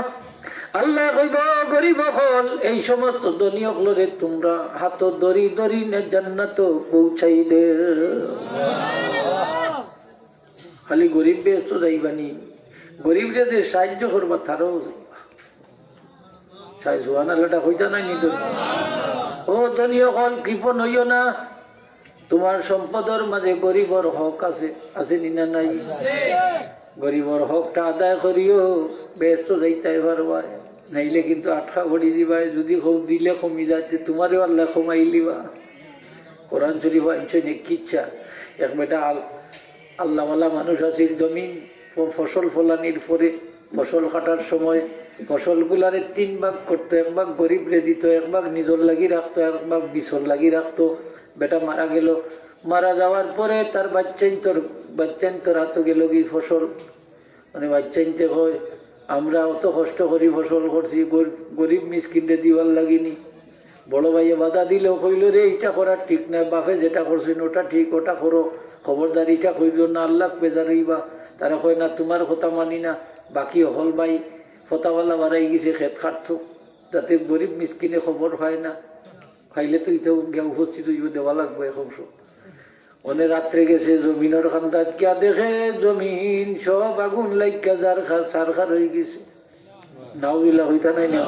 আল্লায় কইবা, "গরিব অকল, এই সমস্ত ধনী অকলরে তুমরা হাতো ধরি ধরি নে জান্নাতো পৌঁছাই দে।" খালি গরিব বেহেস্তো যাইবা নি, গরিবরে যে সাহায্য করবা, তারাও যাইবা। সাই সুবহানাল্লাহটা কইতা নায় নি তো? ও ধনী অকল, কৃপণ অইও না, তুমার সম্পদর মাঝে গরিবর হক আছে, আছে নি না নাই? গরিবর হকটা আদায় করিও, বেহেস্তো যাইতায় পারবায়, নাইলে কিন্তু আটকা পড়ি যিবায়। যদি কও দিলে কমি যায়, তে তুমারেও আল্লায় কমাইলিবা। কোরআন শরীফো আনছইন এক কিচ্ছা, এক বেটা আল-, আল্লাওয়ালা মানুষ আছিল, জমিন ফ-, ফসল ফলানির পরে ফসল কাটার সময় ফসলগুলারে তিন ভাগ করতো, এক ভাগ গরিবরে দিতো, এক ভাগ নিজর লাগি রাখতো, এক ভাগ বিছর লাগি রাখতো। বেটা মারা গেলো, মারা যাওয়ার পরে তার বাচ্চাইন্তর, বাচ্চাইন্তর হাতো গেলোগি ফসল। মানে বাচ্চাইন্তে কয়, "আমরা অত কষ্ট করি ফসল করছি, গর-, গরিব মিসকিনরে দিবার লাগি নি।" বড় ভাইয়ে বাধা দিলেও কইলো, "রে, ইটা করা ঠিক নায়, বাপে যেটা করছইন ওটা ঠিক, ওটা করো, খবরদার ইটা করিও না, আল্লাহ বেজার অইবা।" তারা কয়, "না, তুমার কথা মানি না।" বাকি হকল ভাই ফতাওয়ালা বারাই গেছে খেত কাটতো, যাতে গরিব মিসকিনে খবর পায় না, পাইলে তো ইটাও গিয়া উপস্থিত অইবো, দেওয়া লাগবো এখন সব। অনে রাত্রে গেছে জমিনর কান্দাত, কিয়া দেখে জমিন সব আগুন লাগিয়া ছারখার, ছারখার অইগেছে। নাউজুবিল্লাহ কইতা নায় না?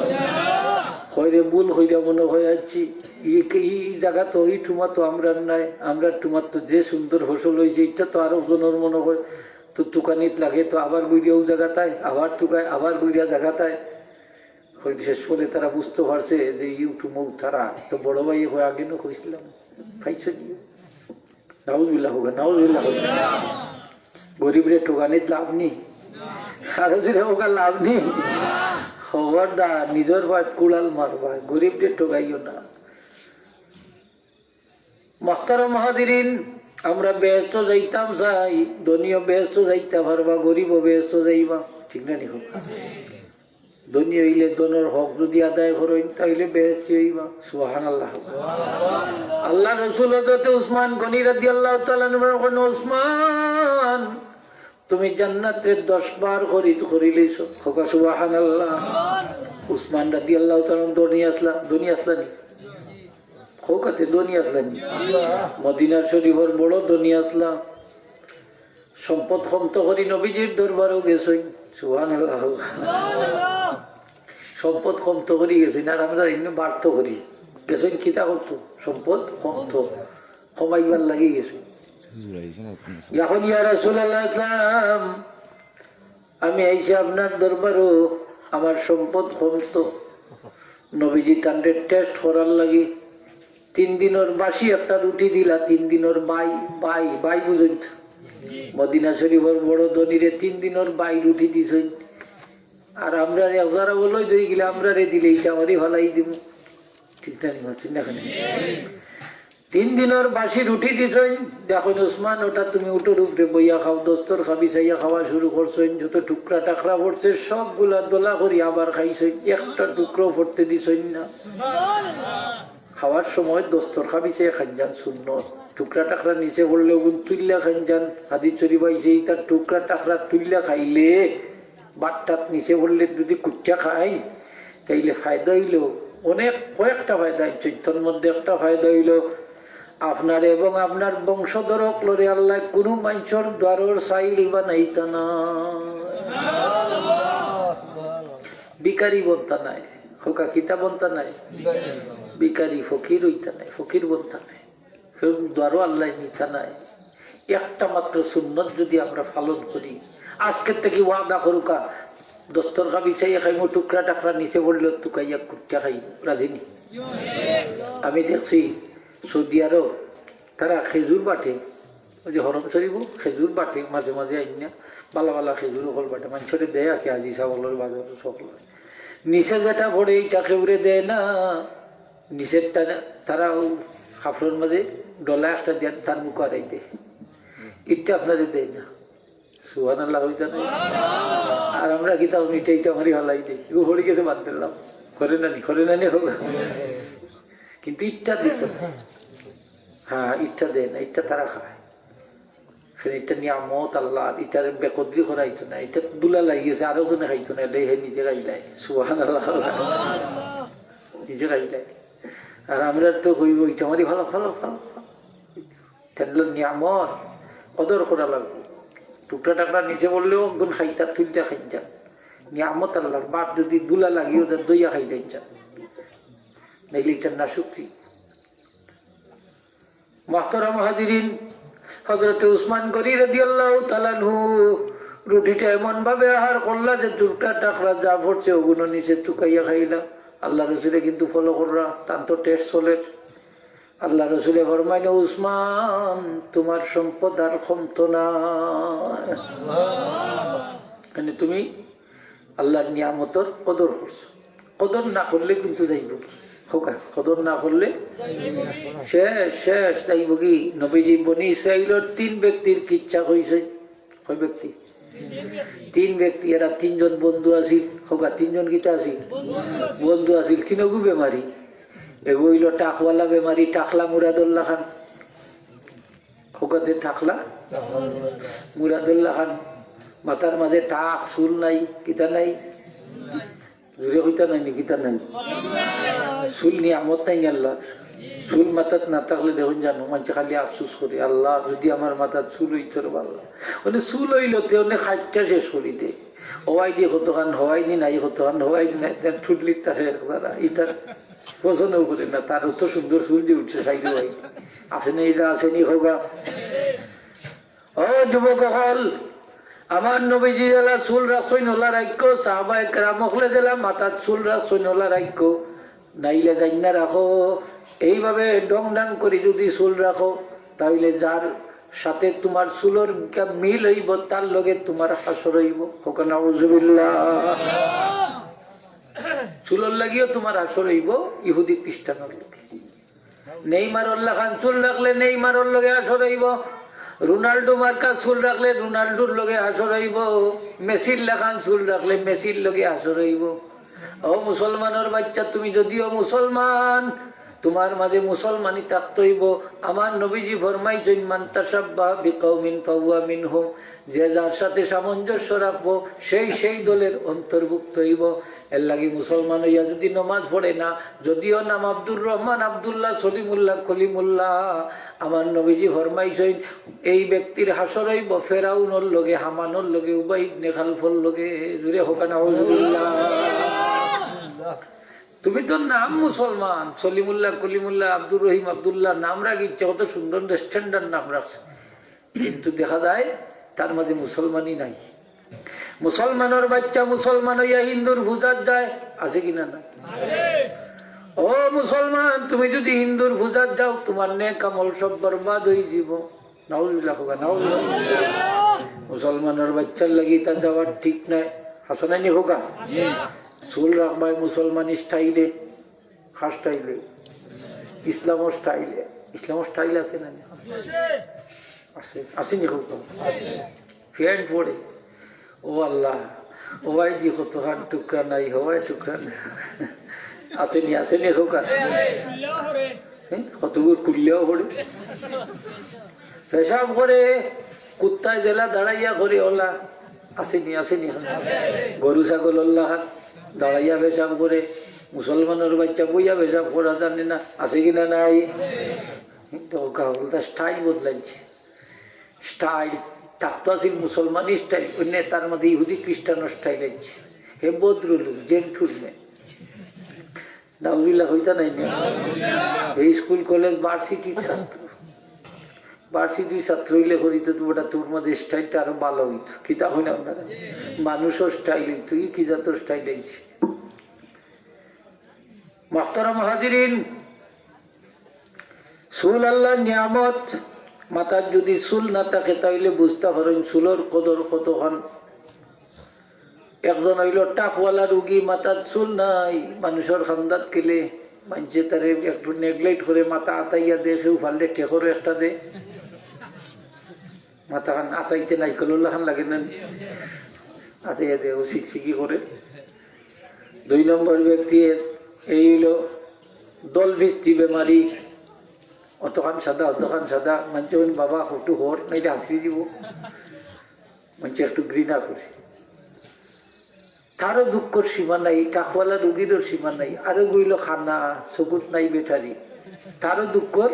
কয় রে, ভুল কইরা মনে কয় আইছি। ই, ই জাগা তো, ই ঠুমা তো আমরার নায়, আমরার ঠুমাত তো যে সুন্দর ফসল অইছে, ইটা তো আরক জনর মনে কয়, তো তুকানিত লাগে, তো আবার ঘুরিয়া অউ জাগাত আয়, আবার তুকায়, আবার ঘুরিয়া জাগাত আয়। কয় শেষ পরে তারা বুঝতো পারছে যে ইউ ঠুমা তারা। তো বড় ভাইয়ে কয়, "আগে নু কইছিলাম, পাইছো নি?" নাউজুবিল্লাহ কউক্কা, নাউজুবিল্লাহ কউক্কা। গরিবরে ঠগানিত লাভ নি, আরো জোরে কউক্কা, লাভ নি। খবরদার, নিজর পাত কুড়াল মারবা, গরিবরে ঠগাইও না। মুহতারাম হাজিরিন, আমরা বেহেস্তো যাইতাম চাই, ধনীও বেহেস্তো যাইতা পারবা, গরিবও বেহেস্তো যাইবা, ঠিক না নি? ধনী অইলে ধনর হক যুদি আদায় করইন, তাইলে বেহেস্তি অইবা। সুবহানাল্লাহ। আল্লার রসুল হযরতে উসমান গনি রাদিয়াল্লাহু তাআলা আনহু কইন, "উসমান, তুমি জান্নাতরে দশ বার খরিদ করিলাইছো।" কউক্কা সুবহানাল্লাহ। উসমান রাদিয়াল্লাহু তাআলা আনহু ধনী আছলা, ধনী আছলা নি? কউক্কা তে ধনী আছলা নি? মদিনা শরীফর বড় ধনী আছলা। সম্পদ কমতো করি নবীজির দরবারো গেছইন। সুবহানাল্লাহ। সম্পদ কমতো করি গেছইন, আর আমরা ইনো বাড়তো করি। গেছইন কিতা করতো? সম্পদ কমতো, কমাইবার লাগি গেছইন। এখন, "ইয়া রাসূলুল্লাহ ইসলাম, আমি আইছি আপনার দরবারো, আমার সম্পদ কমতো।" নবীজি তানরে test করার লাগি তিন দিনর বাসি একটা রুটি দিলা, তিন দিনর বাই, বাই, বাই বুঝইন তো? মদিনা শরীফর বড় ধনীরে তিন দিনর বাই রুটি দিছইন। আর আমরারে এক জারা বলই দই গিলা আমরারে দিলে ইটা আমারই ফালাই দিমু। ঠিক না নি? ঠিক না কেনে? তিন দিনর বাসি রুটি দিছইন। দেখইন, "উসমান, ওটা তুমি উটর উপরে বইয়া খাও।" দস্তরখা বিছাইয়া খাওয়া শুরু করছইন। যত টুকরা টাকরা পড়ছে, সবগুলা দলা করি আবার খাইছইন, একটা টুকরাও পড়তে দিছইন না। খাওয়ার সময় দস্তরখা বিছাইয়া খাইন যান সুন্নত। টুকরা টাকরা নিচে পড়লে ওগুন তুইল্লা খাইন যান। হাদিস শরীফ আইছে, ইতার টুকরা টাকরা তুইল্লা খাইলে, বাট্টাত নিচে পড়লে যুদি কুট্টা খাই, তাইলে ফায়দা অইলো, অনেক কয়েকটা ফায়দা অইছে। ইতার মধ্যে একটা ফায়দা অইলো, আপনার এবং আপনার বংশধর অকলরে আল্লায় কুনু মানষর দ্বারর চাইল বানাইতা না, ভিখারি বনতা নায়। কউক্কা কিতা বনতা নায়? ভিখারি, ফকির অইতা নায়, ফকির বনতা নায়। কেউ দ্বারও আল্লায় নিতা নায়। একটা মাত্র সুন্নত যুদি আমরা পালন করি, আজকের থাকি ওয়াদা করউক্কা, দস্তরখা বিছাইয়া খাইমু, টুকরা টাকরা নিচে পড়লে তুকাইয়া কুট্টা খাইমু, রাজি নি? আমি দেখছি সৌদি আরব, তারা খেজুর বাটে, ওই যে হরম শরীফও খেজুর বাটে, মাঝে মাঝে আইন্না ভালা ভালা খেজুর অকল বাটে, মানষরে দেয় আর কি, হাজি সাব অকলর, বাজারো অকলর। নিচে যেটা পড়ে, ইটা কেউরে দেয় না। নিচেরটা তারা অউ কাপড়র মাঝে ডলা একটা দিয়া তার মুখো আড়াই দেয়, ইটা আপনারে দেয় না। সুবহানাল্লাহ অইতা না? আর আমরা কিতা, ইটা, ইটা আমারই ফালাই দেই, ও পড়ি গেছে বাদ দিলাম, করে না নি, করে না নি, কউক্কা। কিন্তু ইটা দিত না। হ্যাঁ, ইটা দেয় না, ইটা তারা খায়। কারণ ইটা নিয়ামত আল্লার, ইটারে বেকদরি করা অইতো না। ইটা ধুলা লাগি গেছে, আরো জনে খাইতো না, ইটা হে নিজে খাইলায়। সুবহানাল্লাহ। নিজে খাইলায়। আর আমরা তো কইবো, "ইটা আমারই ফালাও, ফালাও, ফালাও।" ঠেনলো নিয়ামত, কদর করা লাগবো। টুকরা টাকরা নিচে পড়লেও একজন খাইতা, তুলতা খাইতা। নিয়ামত আল্লার, বাদ যুদি ধুলা লাগিও যায়, ধইয়া খাইলাইতা। নাইলে ইটার নাশুকরি। মুহতারাম হাজিরিন, হযরতে উসমান গনি রাদিয়াল্লাহু তাআলা আনহু রুটিটা এমন ভাবে আহার করলা যে টুকরা টাকরা যা পড়ছে ওগুন নিচে তুকাইয়া খাইলা। আল্লার রসুলে কিন্তু follow কররা, তান তো test চলের। আল্লার রসুলে ফরমাইন, "উসমান, তুমার সম্পদ আর কমতো না।" মানে তুমি আল্লার নিয়ামতর কদর করছো। কদর না করলে কিন্তু যাইবোগি। কউক্কা, কদর না করলে শেষ, শেষ, যাইবোগি। নবীজি বনি ইসরাইলর তিন ব্যক্তির কিচ্ছা কইছইন। কয় ব্যক্তি? তিন ব্যক্তি। এরা তিনজন বন্ধু আছিল। কউক্কা, তিনজন কিতা আছিল? বন্ধু আছিল। তিনগু বেমারি। এগু অইলো টাকওয়ালা বেমারি, টাকলা মুরাদর লাখান। কউক্কা তে টাকলা মুরাদর লাখান, মাথার মাঝে টাক, চুল নাই, কিতা নাই? জুরে কইতা নাই নি, কিতা নাই? চুল নিয়ামত নায় নি আল্লার? চুল মাথাত না থাকলে দেখইন জানো, মানষে খালি আফসোস করে, "আল্লা, যুদি আমার মাথাত চুল অইতো রে আল্লা।" মানে চুল অইলো তে অনে খাইট্টা শেষ করি দে। হওয়াই দি কতখান, হওয়াই দি নাই কতখান, হওয়াই দি নাই, তার ঠুটলির তারে এক ধারা, ইতার পছন্দ করে না, তার অত সুন্দর চুল যে উঠছে সাইডে ভাই। আছে নি, ইটা আছে নি, কউক্কা। ও যুবক অকল, আমার নবীজি যেলা চুল রাখছইন অলা রাখো, সাহাবায়ে কেরাম অকলে যেলা মাথাত চুল রাখছইন অলা রাখো, নাইলে যাইন না রাখো। এইভাবে ডং ডাং করি যুদি চুল রাখো, তাইলে যার সাথে তুমার চুলর গা মিল অইবো, তার লগে তুমার হাশর অইবো। কউক্কা নাউজুবিল্লাহ। চুলর লাগিও তুমার হাশর অইবো ইহুদি খ্রিস্টানর লগে। নেইমারর লাখান চুল রাখলে নেইমারর লগে হাশর অইবো, রোনাল্ডো মার্কা চুল রাখলে রোনাল্ডোর লগে হাশর অইবো, মেসির লাখান চুল রাখলে মেসির লগে হাশর অইবো। ও মুসলমানর বাচ্চা, তুমি যদিও মুসলমান, তুমার মাঝে মুসলমানি থাকতে অইবো। আমার নবীজি ফরমাইছইন, "মান তাশাব্বাহা বিকাউমিন ফাহুয়া মিনহুম।" যে যার সাথে সামঞ্জস্য রাখবো, সেই সেই দলের অন্তর্ভুক্ত অইবো। এর লাগি মুসলমান অইয়া যদি নমাজ পড়ে না, যদিও নাম আব্দুর রহমান, আব্দুল্লাহ, সলিমুল্লাহ, কলিমুল্লাহ, আমার নবীজি ফরমাইছইন, এই ব্যক্তির হাশর অইবো ফেরাউনর লগে, হামানর লগে, উবাই ইবনে খালফর লগে। জুরে কউক্কা নাউজুবিল্লাহ। তুমি তো নাম মুসলমান, সলিমুল্লাহ, কলিমুল্লাহ, আব্দুর রহিম, আব্দুল্লাহ, নাম রাখিছো, কত সুন্দর স্ট্যান্ডার্ড নাম রাখছো, কিন্তু দেখা যায় তার মাঝে মুসলমানি নাই। মুসলমানর বাচ্চা মুসলমান অইয়া হিন্দুর পূজাত যায়, আছে কি না? না। ও মুসলমান, তুমি যদি হিন্দুর পূজাত যাও, তুমার নেক আমল সব বরবাদ অইযিবো। নাউজুবিল্লাহ কউক্কা, নাউজুবিল্লাহ। মুসলমানর বাচ্চার লাগি ইতা যাওয়ার ঠিক নায়। হাসানাইনি কউক্কা। চুল রাখবায় মুসলমানি স্টাইলে, খাস স্টাইলে, ইসলামর স্টাইলে। ইসলামর স্টাইল আছে না? আছে, আছেনি কউক্কা? প্যান্ট পরে। ও আল্লাহ, ও ভাই দি কতখান টুকরা নাই, হবায় টুকরা নাই। আছেনি, আছেনি কউক্কা? হ্যাঁ, কতগুলো খুললেও পড়ে। পেশাব করে, কুত্তায় যেলা দাঁড়াইয়া করে ওলা। আছেনি, আছেনি? গরু ছাগল ওলা হাত দাঁড়াইয়া পেশাব করে। মুসলমানর বাচ্চা বইয়া পেশাব করা জানে না, আছে কি না নাই? কিন্তু ওকা বলতে স্টাইল বদলাইছে। স্টাইল, থাকতো আছিল মুসলমানি স্টাইল, ওই নেতার মধ্যে ইহুদি খ্রিস্টানর স্টাইল আইছে। হে ভদ্রলোক, জেন্টলম্যান। নাউজুবিল্লাহ কইতা নায় না? এই স্কুল, কলেজ, ভার্সিটির ছাত্র। ভার্সিটির ছাত্র অইলে করিতে তো বেটা তোর মধ্যে স্টাইলটা আরো ভালা অইতো। কিতা কইন আপনারা? মানুষর স্টাইল অইতো, ই কি জাতর স্টাইল আইছে? মুহতারাম হাজিরিন, চুল আল্লাহর নিয়ামত। মাথার যদি চুল না থাকে, তাইলে বুঝতা পারইন চুলর কদর কতখান। একজন অইলো টাকওয়ালা রুগী, মাথার চুল নাই, মানুষর কান্দাত গেলে মানষে তারে একটু নেগলেক্ট করে, মাথা আতাইয়া দে, কেউ পারলে ঠেকরও একটা দে। মাথাখান আতাইতে নাইকলর লাখান লাগে না? আতাইয়া দে, ও সিকসিকি করে। দুই নম্বর ব্যক্তি, এই অইলো দলভিত্তি বেমারি, অতখান সাদা, অতখান সাদা, মানষে কইন, "বাবা, ফটো হর, নাইলে হাসি দিব।" মানষে একটু ঘৃণা করে। তারও দুঃখর সীমা নাই, টাকওয়ালা রুগীরও সীমা নাই। আরো অইলো কানা, চকুত নাই ব্যাটারি, তারও দুঃখর।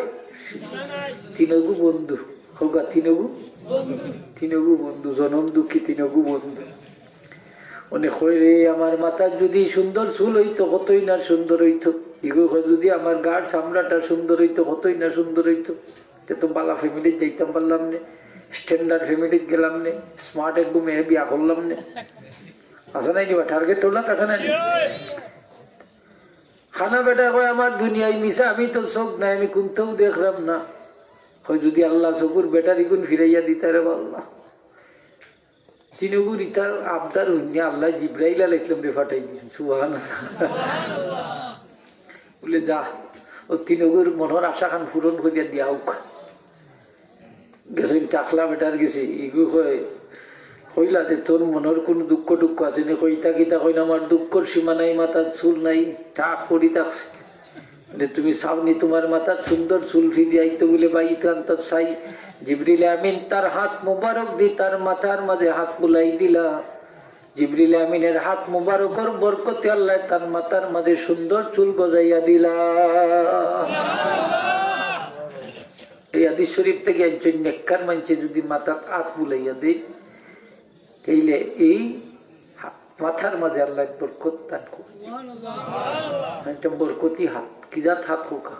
তিনগু বন্ধু, কউক্কা তিনগু, তিনগু বন্ধু, জনম দুঃখী তিনগু বন্ধু। অনে কয়, "রে, আমার মাথার যদি সুন্দর চুল অইতো, কতই না সুন্দর অইতো।" ইগু কয়, "যদি আমার গার চামড়াটা সুন্দর অইতো, কতই না সুন্দর অইতো।" তে তো ভালা ফ্যামিলিত যাইতাম পারলাম নে, স্ট্যান্ডার্ড ফ্যামিলিত গেলাম নে, স্মার্ট একগু মেয়ে বিয়া করলাম নে। আছে নায়নি বা টার্গেট ওলা, থাকে নায়নি? কানা বেটায় কয়, "আমার দুনিয়ায় মিছা, আমি তো চোখ নাই, আমি কুন্তাউ দেখরাম না।" কয়, "যদি আল্লায় চকুর ব্যাটারিগুন ফিরাইয়া দিতা রে বা আল্লাহ।" তিনগুর ইতার আবদার হুনিয়া আল্লায় জিব্রাইল আলাইহিস সালামরে পাঠাই দিছইন। সুবহানাল্লাহ। বুলে, "যা, ও তিনগুর মনর আশাখান পূরণ করিয়া দিয়া আউক।" গেছইন টাকলা বেটার গেছে, ইগু কয়, "কইলা যে তোর মনর কুনু দুঃখ টুক্ষ আছে নি?" কয়, "ইতা কিতা কইন, আমার দুঃখর সীমা নাই, মাথাত চুল নাই, টাক পড়ি থাকছে।" যে তুমি চাওনি তুমার মাথাত সুন্দর চুল ফিরি আইতো বুলে, ভাই, ইতান তো চাই। জিবরিল আমিন তার হাত মুবারক দি তার মাথার মাঝে হাত বুলাই দিলা। জিবরিল আমিনের হাত মুবারকর বরকতে আল্লায় তার মাথার মাঝে সুন্দর চুল গজাইয়া দিলা। এই হাদিস শরীফ থাকি আনছইন, নেককার মানষে যদি মাথাত হাত বুলাইয়া দেয়, তাইলে এই হা-, মাথার মাঝে আল্লায় বরকত দান করে। এটা বরকতি হাত। কি জাত হাত কউক্কা?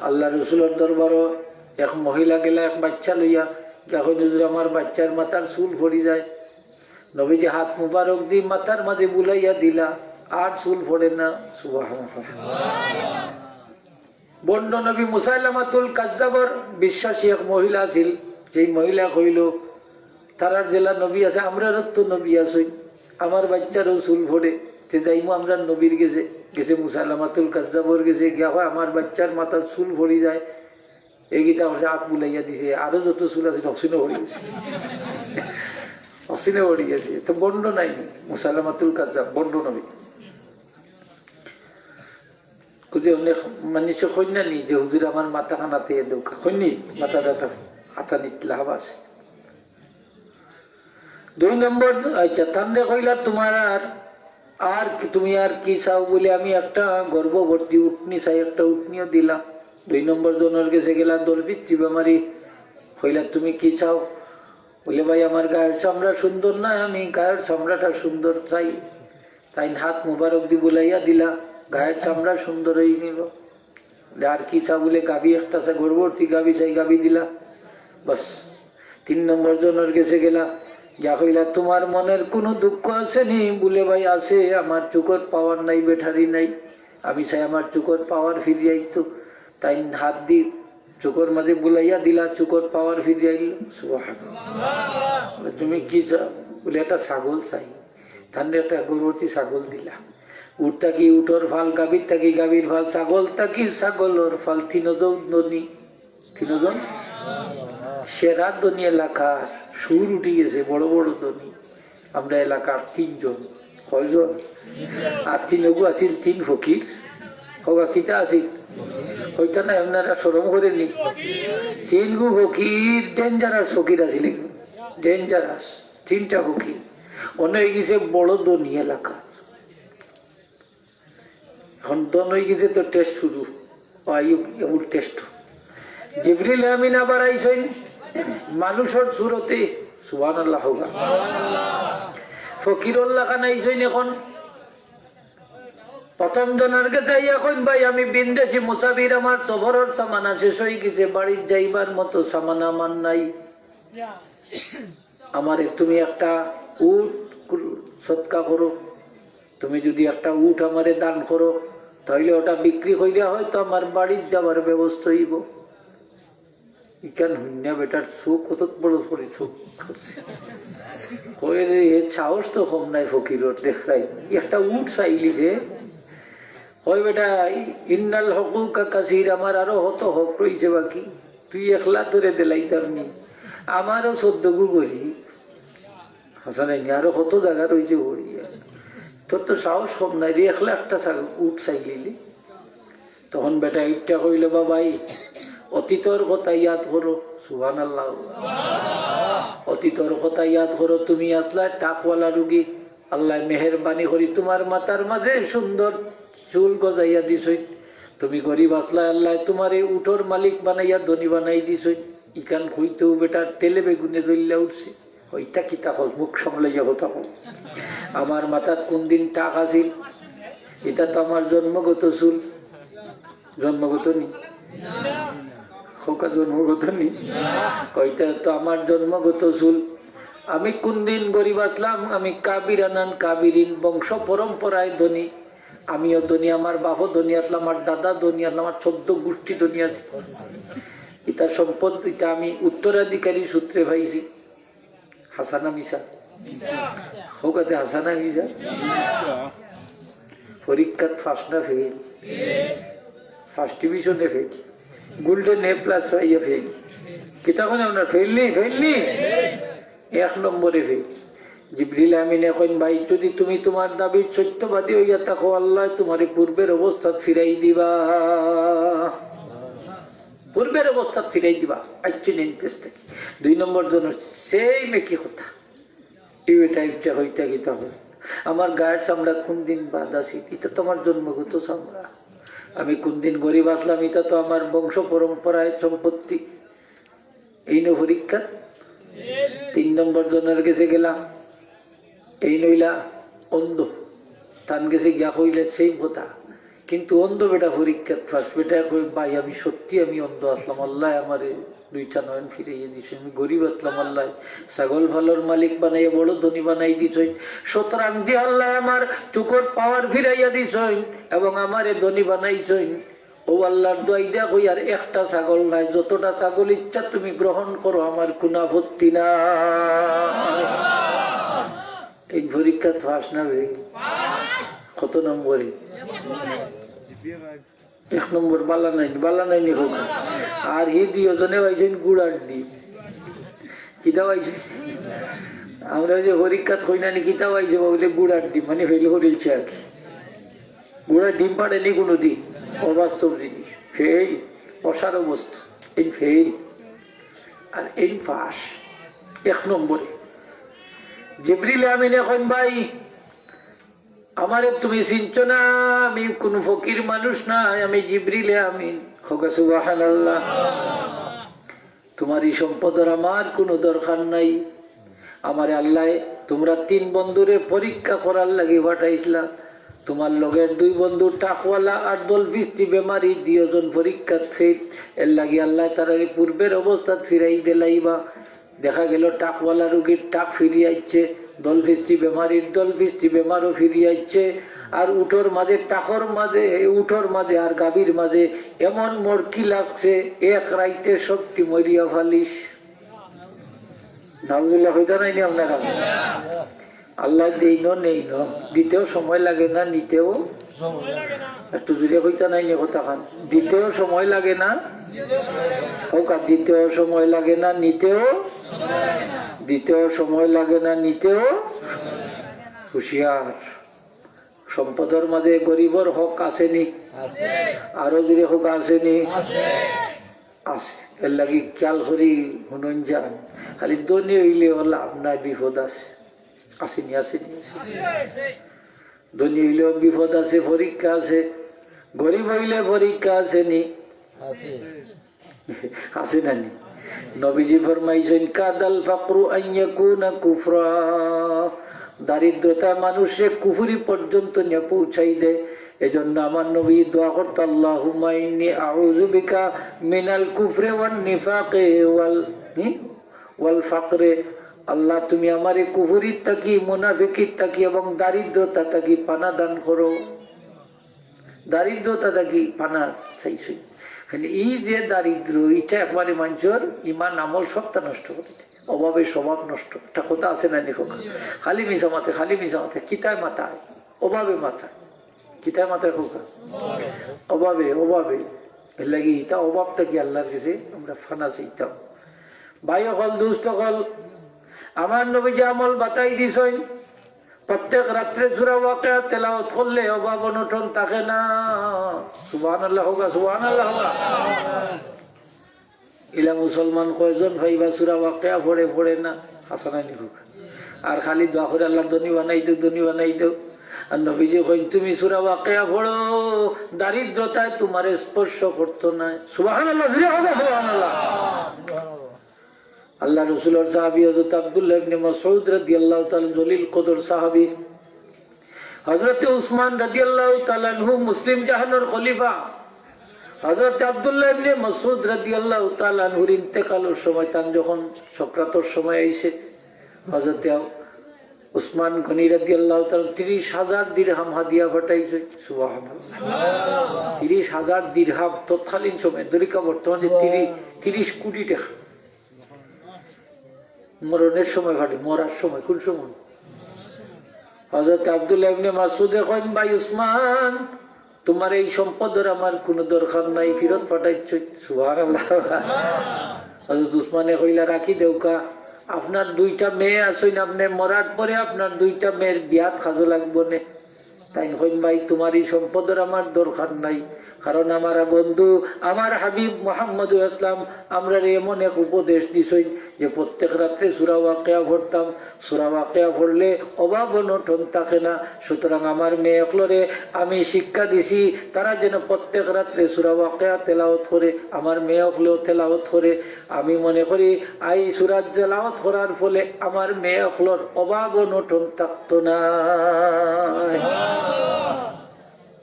আল্লার রসুলর দরবারো এক মহিলা গেলা এক বাইচ্চা লইয়া, গিয়া কইন, "হুজুর, আমার বাইচ্চার মাথার চুল পড়ি যায়।" নবীজি হাত মুবারক দি মাথার মাঝে বুলাইয়া দিলা, আর চুল পড়ে না। সুবহানাল্লাহ। ভণ্ড নবী মুসাইলামাতুল কাজ্জাবর বিশ্বাসী এক মহিলা আছিল, যেই মহিলা কইল, "তারার যেলা নবী আছে, আমরারও তো নবী আছইন, আমার বাইচ্চারও চুল পড়ে, তে যাইমু আমরার নবীর গেছে।" গেছে মুসাইলামাতুল কাজ্জাবর গেছে, গিয়া কয়, "আমার বাচ্চার মাথার চুল পড়ি যায়।" এ কিতা করছে, আত বুলাইয়া দিছে, আরো যত চুল আছে, অক্সিজেন পড়ি গেছে। অক্সিজেন পড়ি গেছে। তো ভন্ড নায়নি, মুসাইলামাতুল কাজ্জাব ভন্ড নবী। বুঝে, অনেক মানুষে কইন না নি যে, "হুজুর, আমার মাথা খানাতে দৌকা।" কইন নি, মাথা টাথা হাতা নিতলা হাবাস। দুই নম্বর, আচ্ছা, তানরে কইলা, "তোমার আর, আর কি, তুমি আর কি চাও?" বলে, "আমি একটা গর্ভবতী উটনি চাই।" একটা উটনিও দিলা। দুই নম্বর জনর গেছে গেলা, দলপিত্তি বেমারি, কইলা, "তুমি কি চাও?" বলে, "ভাই, আমার গায়ের চামড়া সুন্দর নয়, আমি গায়ের চামড়াটা সুন্দর চাই।" তাইন হাত মুবারক দি বুলাইয়া দিলা, গায়ের চামড়া সুন্দর হয়ে গেল। আর কি চাও? বলে, "গাভী একটা চাই, গর্ভবতী গাভী চাই।" গাভী দিলা। বাস, তিন নম্বর জনর গেছে গেলা, যা কইলা, "তোমার মনের কোনো দুঃখ আছে নি?" বলে, "ভাই, আছে, আমার চোখর পাওয়ার নাই, ব্যাটারি নাই, আমি চাই আমার চোখর পাওয়ার ফিরিয়া আইতো।" তাইন হাত দি চোখর মাঝে বুলাইয়া দিলা, চোখর পাওয়ার ফিরিয়া আইল। সুবহানাল্লাহ। বলে, "তুমি কি চাও?" বলে, "একটা ছাগল চাই।" তানরে একটা গর্ভবতী ছাগল দিলা। উট থাকি উটর ফাল, গাভীর থাকি গাভীর ফাল, ছাগল থাকি ছাগলর ফাল, তিনজন ধনী। তিনজন সেরা ধনী এলাকার, সুর উঠি গেছে, বড় বড় ধনী। আমরা এলাকার তিনজন। কয়জন? আর তিনগু আছিল তিন ফকির। কওবা কিতা আছিল? কইতা না, আপনারা শরম করেনি? তিনগু ফকির, dangerous ফকির আছিল, dangerous। তিনটা ফকির। অনে হয়ে গেছে বড় ধনী এলাকা। এখন ধন হয়ে গেছে তো test শুরু। আইও, এমন test। জিবরিল আমিন আবার আইছইন মানুষর সুরতে। সুবহানাল্লাহ কওবা। ফকিরর লাখান আইছইন এখন। প্রথম জনর গেছে আইয়া কইন, "ভাই, আমি বিদেশি মুসাফির, আমার সফরর সামানা শেষ হয়ে গেছে, বাড়ির যাইবার মতো সামানা আমার নাই। আমারে তুমি একটা উট কুর-, সদকা করো, তুমি যদি একটা উট আমারে দান করো, তাহলে ওটা বিক্রি করিয়া হয়তো আমার বাড়ির যাবার ব্যবস্থা হইব।" ইখান হুনিয়া বেটার চোখ কত বড় করে চোখ করছে। কয় রে, এ সাহস তো কম নাই ফকিরর, দেখরায়। একটা উট চাইলিছে। কয়, "বেটা, ইন্নাল হুকুকা কাসির, আমার আরো কত হক রইছে বাকি, তুই একলা তোরে দিলাইতাম নি, আমারও চোদ্দগু করি।" হাসান, আরো কত জাগা রইছে করিয়া। তোর তো সাহস কম নাই রে, একলা একটা ছাগ-, উট চাইলিলি। তখন বেটা ইটা কইল, "বাবাই, অতীতর কথা ইয়াদ করো।" সুবহানাল্লাহ। "অতীতর কথা ইয়াদ করো, তুমি আছলায় টাকওয়ালা রুগী, আল্লায় মেহেরবানি করি তোমার মাথার মাঝে সুন্দর চুল গজাইয়া দিছইন। তুমি গরিব আছলায়, আল্লায় তোমারে উটর মালিক বানাইয়া ধনী বানাই দিছইন।" ইখান কইতেউ বেটার তেলে বেগুনে জ্বলিয়া উঠছে। "ইটা কিতা কও, মুখ সামলাইয়া কথা কও। আমার মাথাত কোন দিন টাক আছিল? ইটা তো আমার জন্মগত চুল।" জন্মগত নি? কওকা জন্মগত নি? কয়, "ইটা তো আমার জন্মগত চুল। আমি কোন দিন গরিব আছলাম, আমি কাবিরানান কাবিরিন, বংশ পরম্পরায় ধনী। আমিও ধনী, আমার বাপও ধনী আছলা, আমার দাদা ধনী আছলা, আমার চোদ্দ গোষ্ঠী ধনী আছে। ইটা সম্পদ, ইটা আমি উত্তরাধিকারী সূত্রে পাইছি।" হাছা না মিছা? কওকা তে হাছা না মিছা? পরীক্ষাত first না fail? First division A fail। Golden A plus পাইয়া fail। কিতা কইন আপনারা, fail নি? Fail নি? এক নম্বরে fail। জিবরিল আমিনে কইন, "ভাই, যদি তুমি তোমার দাবিত সত্যবাদী হইয়া থাকো, আল্লায় তোমারে পূর্বের অবস্থাত ফিরাই দিবা।" পূর্বের অবস্থাত ফিরাই দিবা। আইচ্ছা, নেন পেছ থাকি। দুই নম্বর জন same একই কথা। এই বেটা ইটা কইতা কিতা কয়, "আমার গায়ের চামড়া কোন দিন বাদ আছে? ইটা তো আমার জন্মগত চামড়া। আমি কোন দিন গরিব আছলাম, ইটা তো আমার বংশ পরম্পরায় সম্পত্তি।" এইন পরীক্ষা। তিন নম্বর জনর গেছে গেলা, এইন অইলা অন্ধ। তান গেছে গিয়া কইলে same কথা, কিন্তু অন্ধ বেটা পরীক্ষাত first। বেটায় কয়, "ভাই, আমি সত্যি আমি অন্ধ আছলাম, আল্লায় আমারে দুইটা নয়ন ফিরাইয়া দিছইন, আমি গরিব আছলাম, আল্লায় ছাগল ফালর মালিক বানাইয়া বড় ধনী বানাই দিছইন, সুতরাং দি আল্লায় আমার চোখর power ফিরাইয়া দিছইন এবং আমারে ধনী বানাইছইন।" ও আল্লার দোয়াই দিয়া কই, আর একটা ছাগল নাই, যতটা ছাগল ইচ্ছা তুমি গ্রহণ করো, আমার কুনু আপত্তি নাই। এই পরীক্ষাত first না fail? কত নম্বরে? এক নম্বর। বালা নাইনি, বালা নাইনি কউক্কা। আর হি দুইওজনে পাইছইন গুড়ার ডিম। কিতা পাইছইন? আমরা যে পরীক্ষাত কই না নি, কিতা পাইছো বা, বুলে গুড়ার ডিম, মানে ফেইল করিলছে আর কি। গুড়ার ডিম পাড়েনি কুনুদিন, অবাস্তব জিনিস। ফেইল, অসার বস্তু। এইন ফেইল আর এইন পাস। এক নম্বরে জিবরিল আমিনে কইন, ভাই, আমারে তুমি চিনছো না, আমি কুনু ফকির মানুষ নায়, আমি জিবরিল আমিন। কউক্কা সুবহানাল্লাহ। তুমার ই সম্পদর আমার কুনু দরকার নাই। আমারে আল্লায় তুমরা তিন বন্ধুরে পরীক্ষা করার লাগি পাঠাইছলা। তুমার লগের দুই বন্ধু টাকওয়ালা আর দলফিস্তি বেমারি, দুইওজন পরীক্ষাত ফেইল। এরলাগি আল্লায় তারারে পূর্বের অবস্থাত ফিরাই দিলাইবা। দেখা গেল টাকওয়ালা রুগীর টাক ফিরি আইছে, দলফিস্তি বেমারির দলফিস্তি বেমারও ফিরি আইছে, আর উটর মাঝে, টাকর মাঝে, উটর মাঝে আর গাভীর মাঝে এমন মড়কি লাগছে, এক রাইতে সবটি মরিয়া ফালিশ। নাউজুবিল্লাহ কইতা নাইনি আপনারা? আল্লায় দেইনও নেইনও, দিতেও সময় লাগে না, নিতেও। একটু জুরে কইতা নাইনি কথাখান? দিতেও সময় লাগে না, কউক্কা, দিতেও সময় লাগে না, নিতেও, দিতেও সময় লাগে না, নিতেও। হুঁশিয়ার। সম্পদর মাঝে গরিবর হক আছেনি? আরো জুরে কউক্কা, আছেনি? আছে। এরলাগি খিয়াল করি হুনইন যান, খালি ধনী অইলেও লাভ নাই, বিপদ আছে। আছেনি, আছেনি, আছেনি। ধনী অইলেও বিপদ আছে, পরীক্ষা আছে। গরিব অইলে পরীক্ষা আছেনি? আছে। আছে না নি? নবীজি ফরমাইছইন, "কাদাল ফাকরু আন ইয়াকুনা কুফরা।" দারিদ্রতা মানুষরে কুফুরি পর্যন্ত নিয়া পৌঁছাই দেয়। এজন্য আমার নবী দোয়া করতা, "আল্লাহুম্মা ইন্নী আউযু বিকা মিনাল কুফরি ওয়ান নিফাকি ওয়াল, হুম? ওয়াল ফাকরে।" আল্লাহ, তুমি আমারে কুফুরির থাকি, মুনাফিকির থাকি এবং দারিদ্রতা থাকি পানা দান করো। দারিদ্রতা থাকি পানা চাইছইন। কারণ ই যে দারিদ্র, ইটা একবারে মানষর ইমান আমল সবটা নষ্ট করি দেয়। অভাবে স্বভাব নষ্ট। একটা কথা আছে না নি কউক্কা? খালি মিছা মাতে, খালি মিছা মাতে। কিতায় মাতায়? অভাবে মাতায়। কিতায় মাতায় কউক্কা? অভাবে, অভাবে। এরলাগি ইটা অভাব থাকি আল্লাহর গেছে আমরা পানা চাইতাম। ভাই অকল, দোস্ত অকল, আমার নবীজি আমল বাতাই দিছইন। প্রত্যেক রাত্রে সূরা ওয়াকিয়া তেলাওয়াত করলে অভাব অনটন থাকে না। সুবহানাল্লাহ কউক্কা, সুবহানাল্লাহ কউক্কা। ইলা মুসলমান কয়জন পাইবা সূরা ওয়াকিয়া পড়ে, পড়ে না? হাছা নানি কউক্কা। আর খালি দোয়া করে, "আল্লাহ ধনী বানাই দেও, ধনী বানাই দেও।" আর নবীজি কইন, "তুমি সূরা ওয়াকিয়া পড়ো, দারিদ্রতায় তুমারে স্পর্শ করতো নায়।" সুবহানাল্লাহ, জুরে কউক্কা, সুবহানাল্লাহ। আল্লাহ রসুলর সাহাবী হযরত আব্দুল্লাহ ইবনে মাসউদ রাদিয়াল্লাহু তাআলা, জলিল কদর সাহাবী। হযরতে উসমান রাদিয়াল্লাহু তাআলা আনহু, মুসলিম জাহানর খলিফা। হযরতে আব্দুল্লাহ ইবনে মাসউদ রাদিয়াল্লাহু তাআলা আনহুর ইন্তেকালর সময়, তান যখন সকরাতর সময় আইছে, হযরতে উসমান গনি রাদিয়াল্লাহু তাআলা তিরিশ হাজার দিরহাম হাদিয়া পাঠাইছে। সুবহানাল্লাহ। তিরিশ হাজার দিরহাম তৎকালীন সময়, দরিকা বর্তমানে তিরিশ, তিরিশ কোটি টেকা। মরণের সময় ফাটে, মরার সময়, কোন সময়? হযরত আব্দুল্লাহ ইবনে মাসউদে কইন, "ভাই উসমান, তুমার এই সম্পদর আমার কুনু দরকার নাই, ফিরত ফাটাইছইন।" সুবহানাল্লাহ। হযরত উসমানে কইলা, "রাখি দেউক্কা, আপনার দুইটা মেয়ে আছইন, আপনে মরার পরে আপনার দুইটা মেয়ের বিয়াত কাজো লাগবো নে।" তাইন কইন, "ভাই, তুমার ই সম্পদর আমার দরকার নাই, কারণ আমার বন্ধু, আমার হাবিব মুহাম্মদুর ইসলাম আমরারে এমন এক উপদেশ দিছইন যে প্রত্যেক রাত্রে সূরা ওয়াকিয়া পড়তাম, সূরা ওয়াকিয়া পড়লে অভাব অনটন থাকে না। সুতরাং আমার মেয়ে অকলরে আমি শিক্ষা দিছি, তারা যেন প্রত্যেক রাত্রে সূরা ওয়াকিয়া তেলাওয়াত করে। আমার মেয়ে অকলেও তেলাওয়াত করে। আমি মনে করি এই সূরা তেলাওয়াত করার ফলে আমার মেয়ে অকলর অভাব অনটন থাকতো না।"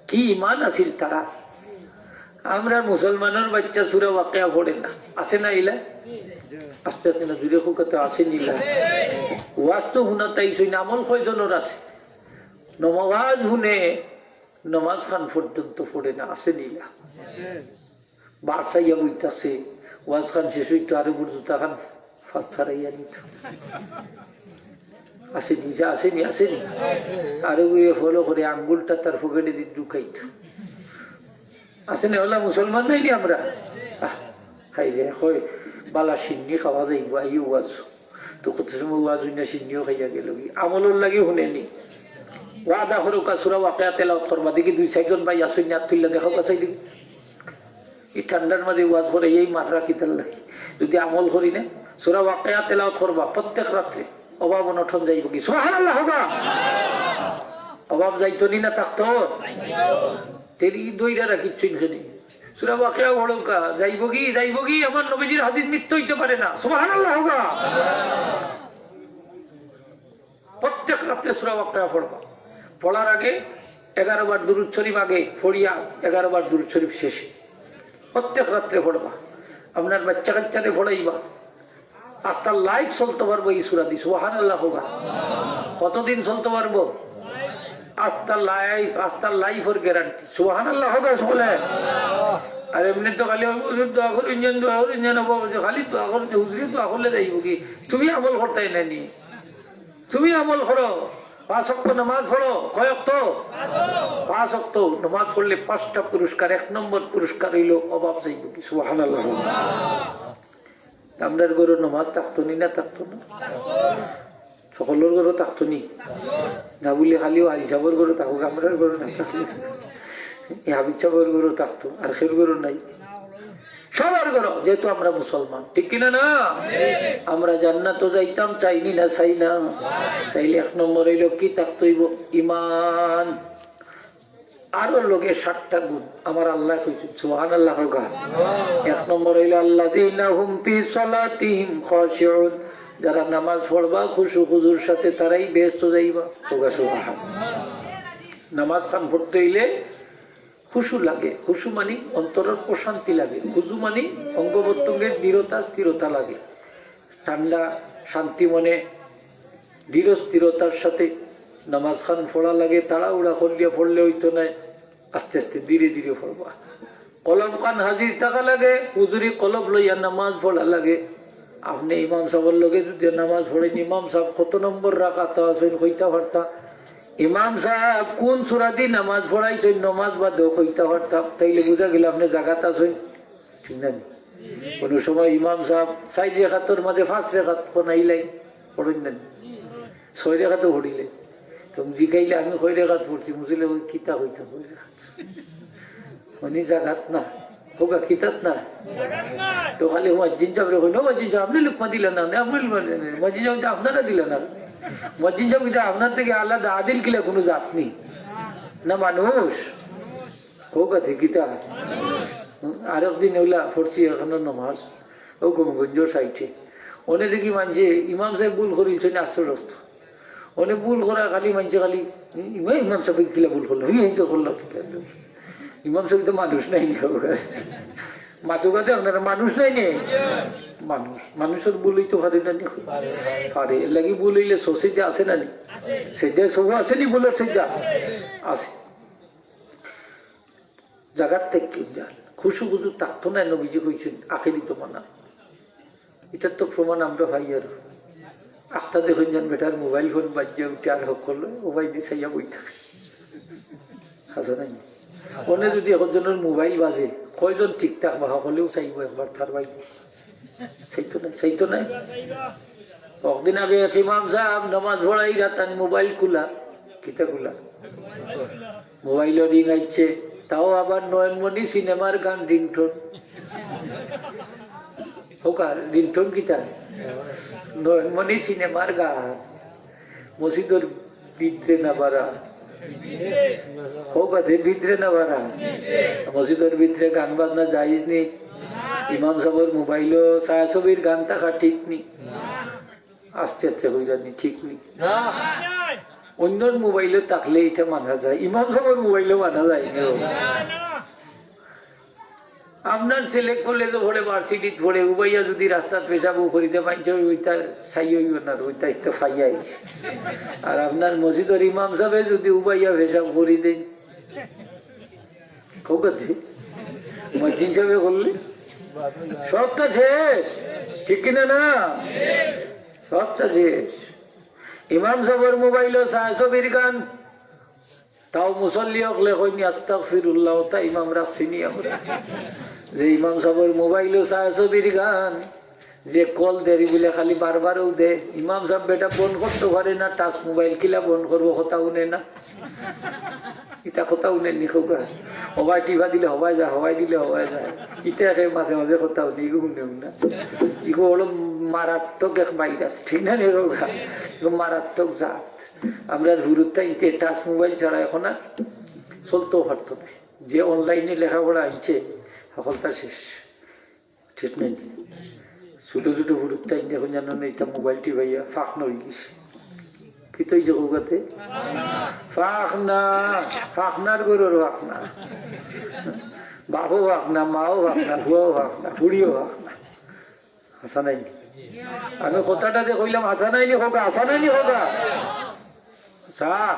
কি ইমান আছিল তারা। আমরা মুসলমানর বাচ্চা সূরা ওয়াকিয়া পড়ে না, আছে না ইলা? আস্তে আস্তে না, জুরে কউক্কা, আছে নি ইলা? ওয়াজ তো হুনাত আইছইন, আমল কয়জনর আছে? নমাজ হুনে, নমাজ খান পর্যন্ত পড়ে না, আছে নি ইলা? বাসাইয়া বইতাছে, ওয়াজ খান শেষ অইতো, আরো বুঝতো, তখন ফাত ফারাইয়া নিত। আসেনি, যা আসেনি, আসেনি। আর ওগুলো ফলো করে আঙ্গুলটা তার পকেটে দিয়ে ঢুকাইত। আসেনি, ওলা মুসলমান নাইনি আমরা? আহ, হায় রে, কয়, বালা শিন্নি খাওয়া যাইব, আইও ওয়াজ। তো কত সময় ওয়াজ হইনা শিন্নিও খাইয়া গেল কি? আমলর লাগি হুনেনি। ওয়াদা করুকা, সূরা ওয়াকিয়া তেলাওয়াত করবা, দেখি দুই চারজন ভাই আসইন, হাত তুললা দেখাও, কাছাই দিবি। এই ঠান্ডার মাঝে ওয়াজ করে, এই মাররা কিতার লাগি? যদি আমল করি না, সূরা ওয়াকিয়া তেলাওয়াত করবা প্রত্যেক রাত্রে, অভাব অনটন যাইব কি? সুবহানাল্লাহ হোগা। অভাব যাইতো নি না থাকতো? তেরি দইরা রাখিচ্ছইন কেনে। সূরা ওয়াকিয়া পড়ুকা, যাইব কি, যাইব কি? আমার নবীজির হাদিস মিথ্যা হইতে পারে না। সুবহানাল্লাহ হোগা। প্রত্যেক রাত্রে সূরা ওয়াকিয়া পড়বা। পড়ার আগে এগারো বার দুরূদ শরীফ আগে পড়িয়া এগারো বার দুরূদ শরীফ শেষে প্রত্যেক রাত্রে পড়বা। আপনার বাচ্চা কাচ্চারে পড়াইবা। আস্তা লাইফ চলতে পারবো এই সূরা দি। সুবহানাল্লাহ হোগা। কতদিন চলতে পারবো? আস্তা লাইফ, আস্তা লাইফর গ্যারান্টি। সুবহানাল্লাহ হোগা সকলে। আর এমনি তো খালি ওই দোয়া করুন যেন, দোয়া করুন যেন, বাবা, যে খালি দোয়া করতে, হুজুরে দোয়া করলে যাইব কি? তুমি আমল করতে না নি? তুমি আমল করো, পাঁচ ওয়াক্ত নামাজ পড়ো। কয় ওয়াক্ত? পাঁচ ওয়াক্ত নামাজ পড়লে পাঁচটা পুরস্কার। এক নম্বর পুরস্কার হইল অভাব যাইব কি? সুবহানাল্লাহ। আমরার ঘরো নামাজ থাকতো নি না থাকতো না? সকলর ঘরো থাকতো নি? না বলি খালি ওই হিসাবর ঘরো থাকুক, আমরার ঘরো না থাকতো। এই হাবিব সাহেবর ঘরো থাকতো, আর কেউর ঘরো নাই। সবার ঘরো, যেহেতু আমরা মুসলমান, ঠিক কিনা না? আমরা জান্নাতো যাইতাম, চাইনি না, চাই না। তাইলে এক নম্বর হইল কি থাকতে হইব? ইমান। আরো লগে সাতটা গুণ আমার আল্লাহ কইছেন, সুবহানাল্লাহ হোগা। এক নম্বর হইল, আল্লাযীনা হুম ফি সালাতিহিম খাশিউন, যারা নামাজ পড়বা খুশু খুজুর সাথে, তারাই বেহেস্ত যাইবা। হোগা সুবহান। নামাজ খান পড়তে হইলে খুশু লাগে। খুশু মানি অন্তরের প্রশান্তি লাগে। খুশু মানি অঙ্গ প্রত্যঙ্গের দৃঢ়তা, স্থিরতা লাগে। ঠান্ডা, শান্তি মনে, ধীর স্থিরতার সাথে নামাজ খান পড়া লাগে। তাড়াহুড়া করিয়া পড়লে হইতো নায়, আস্তে আস্তে ধীরে ধীরে পড়বা। কলম খান হাজির থাকা লাগে, হুজুরি কলম লইয়া নামাজ পড়া লাগে। আপনি ইমাম সাহেবর লগে যদি নামাজ পড়েন, ইমাম সাহেব কত নম্বর রাকাত আছেন কইতা পারতা? ইমাম সাহেব কোন সূরা দি নামাজ পড়াইছেন নামাজ বাদেও কইতা পারতা? তাইলে বুঝা গেল আপনি জাগাত আছেন, ঠিক না নি? কোনো সময় ইমাম সাহেব চাইর রেখাতর মাঝে পাঁচ রেখাত বানাইলাই, পড়েন না নি? ছয় রেখাতও পড়িলে। তো জিকাইলে আমি কয় রেখাত পড়ছি, বুঝলে ওই কিতা কইতো কয় রেখাত। উনি জাগাত না, হোগা কিতাত না। তো খালি মুয়াজ্জিন সাহেবরে কই, "না, মুয়াজ্জিন সাহেব, আপনি লুকমা দিলা না, না, আপনি লুকমা দিলা না।" মুয়াজ্জিন সাহেব, "আপনারা দিলা না।" মুয়াজ্জিন সাহেব, "কিতা আপনার থেকে আলাদা আদিল কিলা কোনো জাত নেই? না মানুষ?" হোগা ঠিক কিতা? আরেক দিন ওইলা পড়ছি এখানো নামাজ, ও গোবিন্দগঞ্জ সাইডে। অনে দেখি মানষে, ইমাম সাহেব ভুল করিলছেন আশ্রয়স্থ। অনে ভুল করা খালি মানষে খালি, "ইমা-, ইমাম সাহেব কিলা ভুল করলো, হি এই তো করলো কিতা?" ইমাম সাহেব তো মানুষ নাই নি, মাতুকাতে আপনারা মানুষ নাই নি? মানুষ, মানুষের ভুল হইতে পারে না নি? পারে। এর লাগি ভুল হইলে সসিজা আছে না নি? সেজদা সহু আছে নি? ভুলের সেজদা আছে। জাগাত থেকে যান। খুশু খুজু থাকতো না, নবীজি কইছেন, আখেরি জমানা। এটার তো প্রমাণ আমরা পাই আর। আখতা দেখইন যেন বেটার মোবাইল ফোন বাজিয়া উঠে আর হক করলো, ও ভাই দি চাইয়া বই থাকে। আছে নাই? অনে যদি একজনের মোবাইল বাজে, কয়জন ঠিক থাকবা? হকলেউ চাইবো একবার তার ভাই। চাইতো নাই, চাইতো নাই। কয়েকদিন আগে এক ইমাম সাহেব নামাজ পড়াইরা তান মোবাইল খুলা, কিতা খুলা? মোবাইলও রিং আইছে, তাও আবার নয়নমণি সিনেমার গান রিংটোন। হোগা, রিংটোন কিতা? নয়নমণি সিনেমার গান। মসজিদর ভিতরে না বারা? হোগা দে ভিতরে না বারা? মসজিদর ভিতরে গান বাজনা জায়েজ নি? ইমাম সাহেবর মোবাইলও ছায়াছবির গান থাকা ঠিক নি? আস্তে আস্তে কইরা নি, ঠিক নি? অন্যর মোবাইলও থাকলে এটা মানা যায়, ইমাম সাহেবর মোবাইলও মানা যায় না। আপনার ছেলে কলেজে পড়ে, ভার্সিটিত পড়ে, উবাইয়া যদি রাস্তাত পেশাবও করিতে পাইছে, ওইটা চাই হইব না, ওইটা একটা ফাইয়া আইছে। আর আপনার মসজিদর ইমাম সাহেবে যদি উবাইয়া পেশাব করি দেন, খোকাতে মসজিদ সাহেবে করলে সবটা শেষ, ঠিক কিনা না? সবটা শেষ। ইমাম সাবর মোবাইলো ছায়াছবির গান, তাও মুসল্লি অকলে কইনি আস্তাগফিরুল্লাহ, তা ইমাম রাখছিনি আমরা। যে ইমাম সাবর মোবাইলো ছায়াছবির গান, যে কল দেরি বলে খালি বারবার ও দে। ইমাম সাব বেটা বন্ধ করতে পারে না, টাচ মোবাইল কিলা বন্ধ করবো, কথা হুনে না। ইতা কথা হুনে নি খোকা। হবায় টিপা দিলে হবায় যায়, হবায় দিলে হবায় যায়। ইতা একে মাঝে মাঝে কথা হুনে, ইগু হুনে না। ইগু হলো মারাত্মক এক ভাইরাস, ঠিক না নি খোকা? ইগু মারাত্মক জাত। আমরার হুরুত্তা ইতে টাচ মোবাইল ছাড়া এখন আর চলতেও পারতো না। যে অনলাইনে লেখাপড়া আনছে, সকলতা শেষ। ঠিক নাই? ছোট ছোট হুরুত্তা ইন্দে এখন জানো না, ইতা মোবাইল টিপাইয়া ফাঁক নই গেছে। কি তো এই যে কৌগাতে? ফাঁক না, ফাঁকনার গরুর ফাঁক না। বাপও ফাঁক না, মাও ফাঁক না, ফুয়াও ফাঁক না, ফুড়িও ফাঁক না। হাছা নাই নি? আমি কথাটা যে কইলাম, হাছা নাই নি খোকা, হাছা নাই নি খোকা? চা,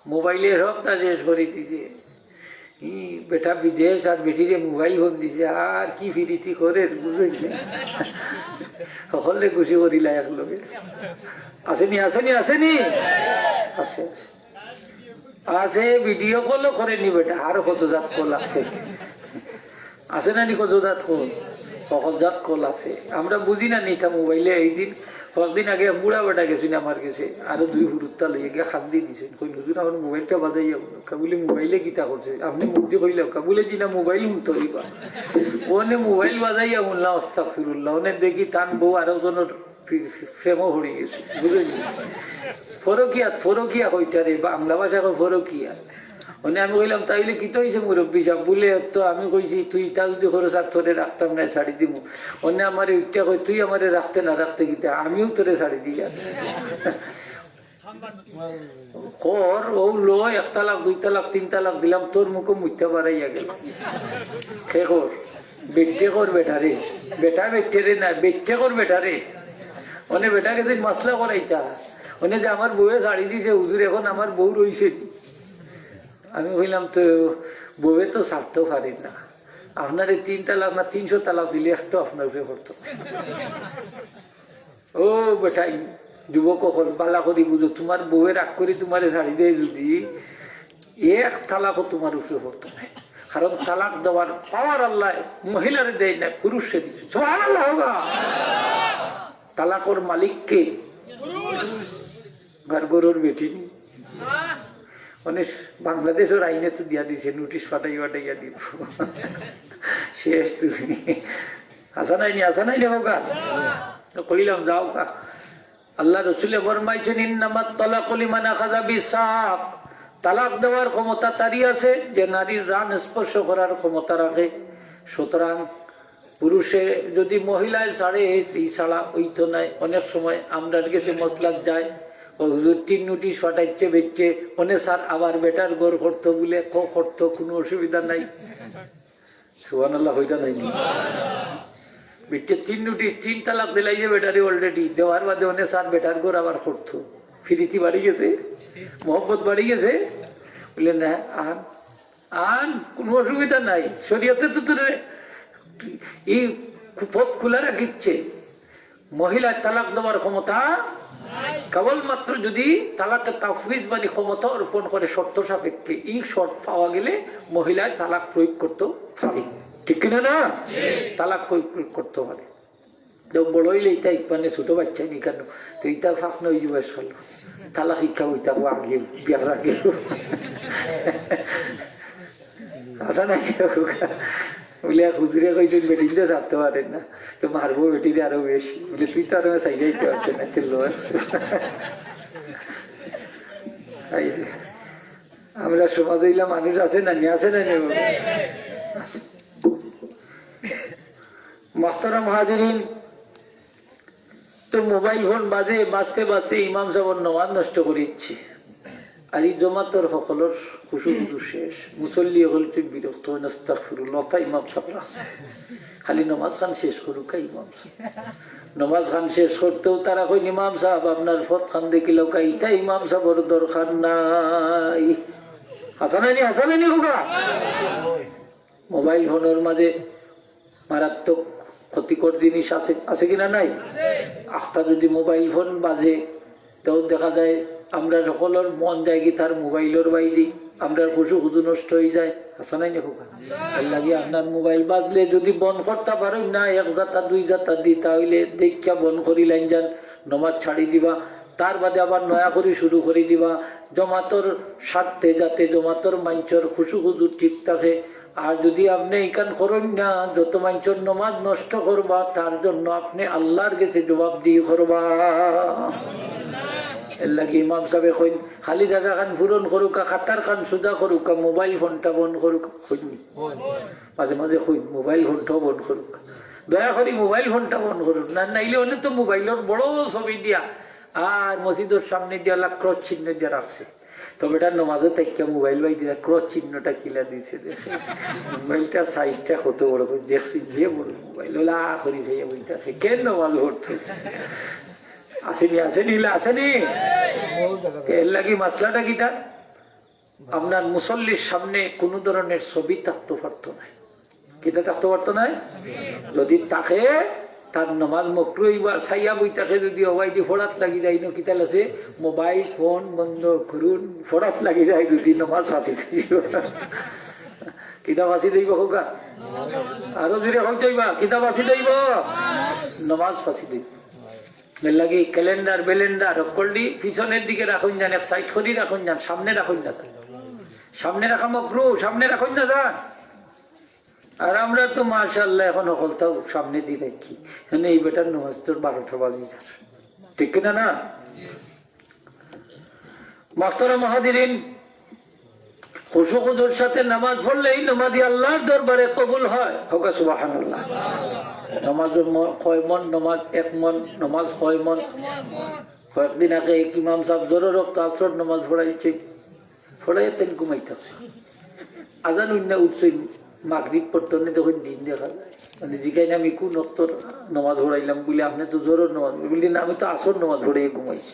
মোবাইলে সবটা শেষ করি দিছে। ই বেটা বিদেশ আর বেটিরে মোবাইল ফোন দিছে, আর কি ফিরিতি করে বুঝইন না। সকলে খুশি করিলা এক লগে। আছেনি, আছেনি, আছেনি? আছে, আছে। আছে, ভিডিও কলও করেনি বেটা, আর কত জাত কল আছে। আছে না নি কত জাত কল? সকল জাত কল আছে। আমরা বুঝি না নি ইতা মোবাইলে। এই দিন, কয়েকদিন আগে এক বুড়া বেটা গেছিল আমার গেছে, আরো দুই হুরুত্তা লইয়া গিয়া কান্দি দিছে। কই, "হুজুর, আমার মোবাইলটা বাজাইয়া বলো।" কা বুলে, "মোবাইলে কিতা করছে?" আপনি মুখ দিয়া কইলা, কা বুলে, "জি না, মোবাইল হুনতো অইবা।" অনে মোবাইল বাজাইয়া হুনলা, আস্তাগফিরুল্লাহ। অনে দেখি তান বউ আরো জনর প্রে-, প্রেমও হরি গেছে, বুঝলি? ফরকিয়াত, ফরকিয়া কইতারে, বাংলা ভাষা কয় ফরকিয়া। অনে আমি কইলাম, "তাইলে কিতা অইছে মুরব্বি সাব?" বুলে, "তো আমি কইছি, তুই ইতা যদি করস আর তোরে রাখতাম না, ছাড়ি দিমু।" অনে আমারে উঠতে কয়, "তুই আমারে রাখতে না রাখতে কিতা, আমিও তোরে ছাড়ি দিই।" কর, ও লো, এক তালাক, দুই তালাক, তিন তালাক দিলাম, তোর মুখো মুইতা বাড়াইয়া গেল। কে কর? বেটে কর বেটারে। বেটা বেটেরে না, বেটে কর বেটারে। অনে বেটা গেছে মাসলা করাইতা। অনে যে আমার বউয়ে ছাড়ি দিছে, "হুজুর, এখন আমার বউ রইছে।" আমি কইলাম, "তো বউয়ে তো ছাড়তেও পারে না। আপনারে তিন তালাক না তিনশো তালাক দিলে একটা আপনার উপরে পড়তো।" ও বেটাইন, যুবক অকল, বালা করি বুঝো, তুমার বউয়ে রাগ করি তুমারে ছাড়ি দেয় যদি, এক তালাকও তুমার উপরে পড়তো নায়। কারণ তালাক দেওয়ার পাওয়ার আল্লায় মহিলারে দেয় না, পুরুষরে দিছে। সুবহানাল্লাহ হোগা। তালাকর মালিক কে? ঘর ঘরর বেটি নি। মানে বাংলাদেশর আইনে তো দিয়া দিছে, নোটিশ ফাটাই ফাটাইয়া দিব। শেষ তুমি। হাছা নাই নি, হাছা নাই নি হোগা? তো কইলাম, যাও কা। আল্লাহ রসুলে ফরমাইছেন, "ইন্নামাত তালাকু লিমান আখাযা বিসাক।" তালাক দেওয়ার ক্ষমতা তারই আছে যে নারীর রান স্পর্শ করার ক্ষমতা রাখে। সুতরাং পুরুষে যদি মহিলায় ছাড়ে, এই ছাড়া অইতো নায়। অনেক সময় আমরার গেছে মসলাত যায়, "ও হুজুর, তিন নোটিশ ফাটাইছে বেটে, অনে স্যার আবার বেটার ঘর করতো বুলে, ক করতো, কুনু অসুবিধা নাই।" সুবহানাল্লাহ কইতা নাই নি? বেটে তিন নোটিশ, তিন তালাক দিলাইছে বেটারে already, দেওয়ার বাদে অনে স্যার বেটার ঘর আবার করতো। ফিরিতি বাড়ি গেছে, মহব্বত বাড়ি গেছে, বুলে, "না, আর আর কুনু অসুবিধা নাই, শরীয়তে তো তোরে ই পথ খোলা রাখিচ্ছে।" মহিলায় তালাক দেওয়ার ক্ষমতা কেবলমাত্র যদি তালাকে তাফউইজ মানে ক্ষমতা অর্পণ করে শর্ত সাপেক্ষে, ই শর্ত পাওয়া গেলে মহিলায় তালাক প্রয়োগ করতে পারে, ঠিক কিনা না? তালাক প্রয়োগ করতে পারে। তো বড় অইলে ইতা ইকবানে ছোট বাচ্চা নি কেন? তো ইতা ফাঁক নয়, ইউএস হলো। তালাক ইকা অইতা আগে, বিয়ার আগে। হাছা নাই? বুলে, এক হুজুরে কইছেন, "বেটিনতে ছাড়তে পারে না, তো মারবো বেটিরে আরো বেশি।" বুলে, "তুই তো আরো চাইলেই তো পারতে না, তুই লো।" এই যে, আমরা সমাজে ইলা মানুষ আছে না নি, আছে না নি? মোহতারাম হাজিরিন, তো মোবাইল ফোন বাজে, বাজতে বাজতে ইমাম সাবর নমাজ নষ্ট করি দিচ্ছে। আর ই জমাতর হকলর খুশু খুশু শেষ। মুসল্লি হকল তুই বিরক্ত হইন, আস্তাগফিরুল্লাহ, তা ইমাম সাব রাখছে। খালি নমাজ খান শেষ করুক কা ইমাম সাব। নমাজ খান শেষ করতেও তারা কইন, "ইমাম সাব, আপনার ফত খান দেখিলাও কা, ইতা ইমাম সাবর দরকার নাই।" হাছা নাই নি, হাছা নাই নি খোকা? মোবাইল ফোনর মাঝে মারাত্মক ক্ষতিকর জিনিস আছে, আছে কিনা নাই? আখতা যদি মোবাইল ফোন বাজে, তো দেখা যায় আমরা সকলর মন যায় কি তার মোবাইলর বাইদি, আমরার খুশু খুজু নষ্ট অই যায়, আছে নানি নি কউক্কা? এর লাগি আপনার মোবাইল বাজলে যদি বন্ধ করতা পারইন না এক জাতা দুই জাতা দি, তা অইলে দেখিয়া বন্ধ করিলাইন যান, নমাজ ছাড়ি দিবা, তার বাদে আবার নয়া করি শুরু করি দিবা, জমাতর স্বার্থে, যাতে জমাতর মাইনষর খুশু খুজু ঠিক থাকে। আর যদি আপনে ইখান করইন না, যত মাইনষর নমাজ নষ্ট করবা, তার জন্য আপনে আল্লার গেছে জবাবদিহি করবা। এর লাগি ইমাম সাবে কইন, খালি জাগাখান পূরণ করউক্কা, খাতার খান সুজা করউক্কা, মোবাইল ফোনটা বন্ধ করউক্কা। কইন নি? মাঝে মাঝে কইন, মোবাইল ফোনটাও বন্ধ করউক্কা, দয়া করি মোবাইল ফোনটা বন্ধ করউক্কা। না, নাইলে অনে তো মোবাইলর বড় ছবি দিয়া আর মসজিদর সামনে দিয়া ক্রস চিহ্ন দিয়া রাখছে। তো বেটার নমাজও থাকিয়া মোবাইল বাই দিয়া ক্রস চিহ্নটা কিলা দিছে দেখে। মোবাইলটা সাইজটা কত বড় করি দেখছি, যে বড় মোবাইল, ওলা করি চাইয়া বই থাকে। কেন নমাজ পড়তো? আছে নি, আছে নি, ইলা আছে নি? এর লাগি মাসলাটা কিতা? আপনার মুসল্লির সামনে কুনু ধরনের ছবি থাকতো পারতো নায়। কিতা থাকতো পারতো নায়? যদি থাকে, তার নমাজ মকরু অইবো। আর চাইয়া বই থাকে যদি অবায়দি পড়াত লাগি যায়, ইনো কিতা লেখছে, মোবাইল ফোন বন্ধ করুন, পড়াত লাগি যায় যদি নমাজ ফাঁসি দিবা। কিতা ফাঁসি দিবা কউক্কা? আরো জোরে কইতে অইবা, কিতা ফাঁসি দিবা? নমাজ ফাঁসি দিবা। এর লাগি ক্যালেন্ডার বেলেন্ডার হকলডি পিছনর দিকে রাখইন যান, এক সাইড করি রাখইন যান, সামনে রাখইন না যান। সামনে রাখা মকরু, সামনে রাখইন না যান। আর আমরা তো মাশাআল্লাহ এখন হকলতাউ সামনেদি রাখি। মানে এই বেটার নমাজ তো বারোটা বাজি যার, ঠিক কিনা না? মোহতারাম হাজিরিন, খুশু খুজুর সাথে নামাজ পড়লে এই নামাজি আল্লার দরবারে কবুল হয়। কউক্কা সুবহানাল্লাহ। নামাজ ম-, কয় মন, নামাজ এক মন, নামাজ কয় মন। কয়েকদিন আগে এক ইমাম সাব জোহরর অক্ত আছরর নামাজ পড়াইছে, পড়াইয়া তাইন ঘুমাই থাকছে। আজান হুনিয়া উঠছইন, মাগরিব পড়তো না, তখন দিন দেখা যায়। মানে জিগাইন আমি কুন অক্তর নামাজ পড়াইলাম, বুলে আপনে তো জোহরর নামাজ, বুলে না, আমি তো আছর নামাজ পড়াইয়া ঘুমাইছি।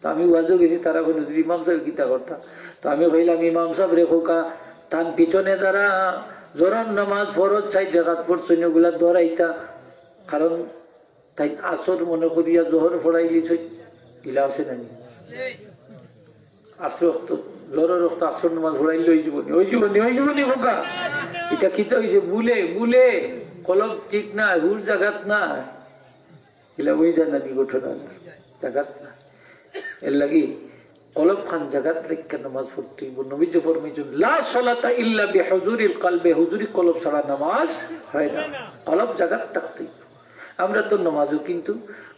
তো আমি ওয়াজও গেছি, তারা কইন, "হুজুর, ইমাম সাবে কিতা করতা?" তো আমি কইলাম, "ইমাম সাবরে কউক্কা, তান পিছনে যারা জোহরর নামাজ ফরজ চাইর রাকাত পড়ছইন, ওগুলা দরাইতা, কারণ তাইন আছর মনে করিয়া জোহর পড়াইলিছইন।" ইলা আছে নানি? আছর অক্ত, জোহরর অক্ত আছর নামাজ পড়াইলে অইযিবো নি, অইযিবো নি, অইযিবো নি কউক্কা। ইটা কিতা অইছে? ভুলে, ভুলে, কলব ঠিক না, হুশ জাগাত না। ইলা অই যায় না নি ঘটনা? জাগাত না। এর লাগি কলব খান জাগাত রাখিয়া নামাজ পড়তে অইবো। নবীজি ফরমাইছইন, "লা সালাতা ইল্লা বিহুজুরিল কলবে", হুজুরি কলব ছাড়া নামাজ হয় না। কলব জাগাত থাকতে অইবো। আমরা তো নামাজও কিন্তু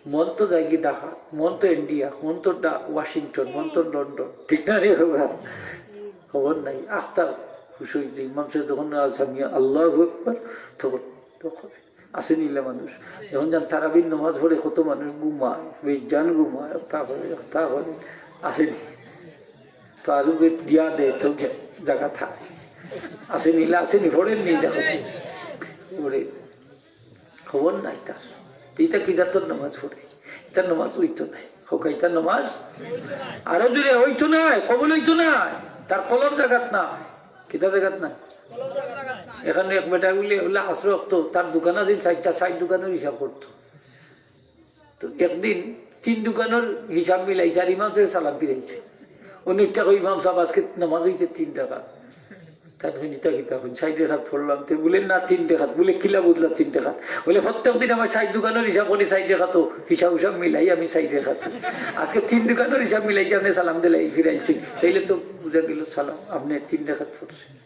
মন তো যায়গি ঢাকা, মন তো ইন্ডিয়া, মন তো ডা-, ওয়াশিংটন, মন তো লন্ডন, ঠিক না রে বাবা? খবর নাই। আখতার খুশি অইছে, ইমাম সাবে যখন সামিয়া আল্লাহু আকবার, তখন, তখন আছে নি ইলা মানুষ? এখন যান তারাবির নামাজ পড়ে কত মানুষ ঘুমায়, বেজান ঘুমায়, তা করে, তা করে, আছে নি? তো আরো গে-, দিয়া দে, তো গে-, জাগা থাক। আছে নি ইলা, আছে নি? পড়েন নি, দেখো। পড়ে। খবর নাই তার। তো ইটা কি জাতর নামাজ পড়ে? ইতার নামাজ অইতো নায়। কউক্কা, ইতার নামাজ আরো জোরে অইতো নায়, কবুল অইতো নায়। তার কলব জাগাত না। কিতা জাগাত না? এখানে এক বেটা বুলে, বুলে আছর অক্ত, তার দোকান আছিল চাইরটা, চাইর দোকানর হিসাব করতো। তো একদিন তিন দোকানর হিসাব মিলাইছে আর ইমাম সাবে সালাম ফিরাইছে। অনেকটা কই, "ইমাম সাব, আজকে নামাজ অইছে তিন রাকাত।" তাইন কইন, "ইতা কিতা কইন, চাইর রাকাত পড়লাম।" তে বুলে, "না, তিন রাকাত।" বুলে, "কিলা বুঝলা তিন রাকাত?" বুলে, "প্রত্যেক দিন আমার চাইর দোকানর হিসাব করি, চাইর রাকাত, হিসাব উসাব মিলাই আমি চাইর রাকাত। আজকে তিন দোকানর হিসাব মিলাইছি, আপনে সালাম দিলাই ফিরাইছইন, তাইলে তো বুঝা গেল সালাম, আপনে তিন রাকাত পড়ছইন।"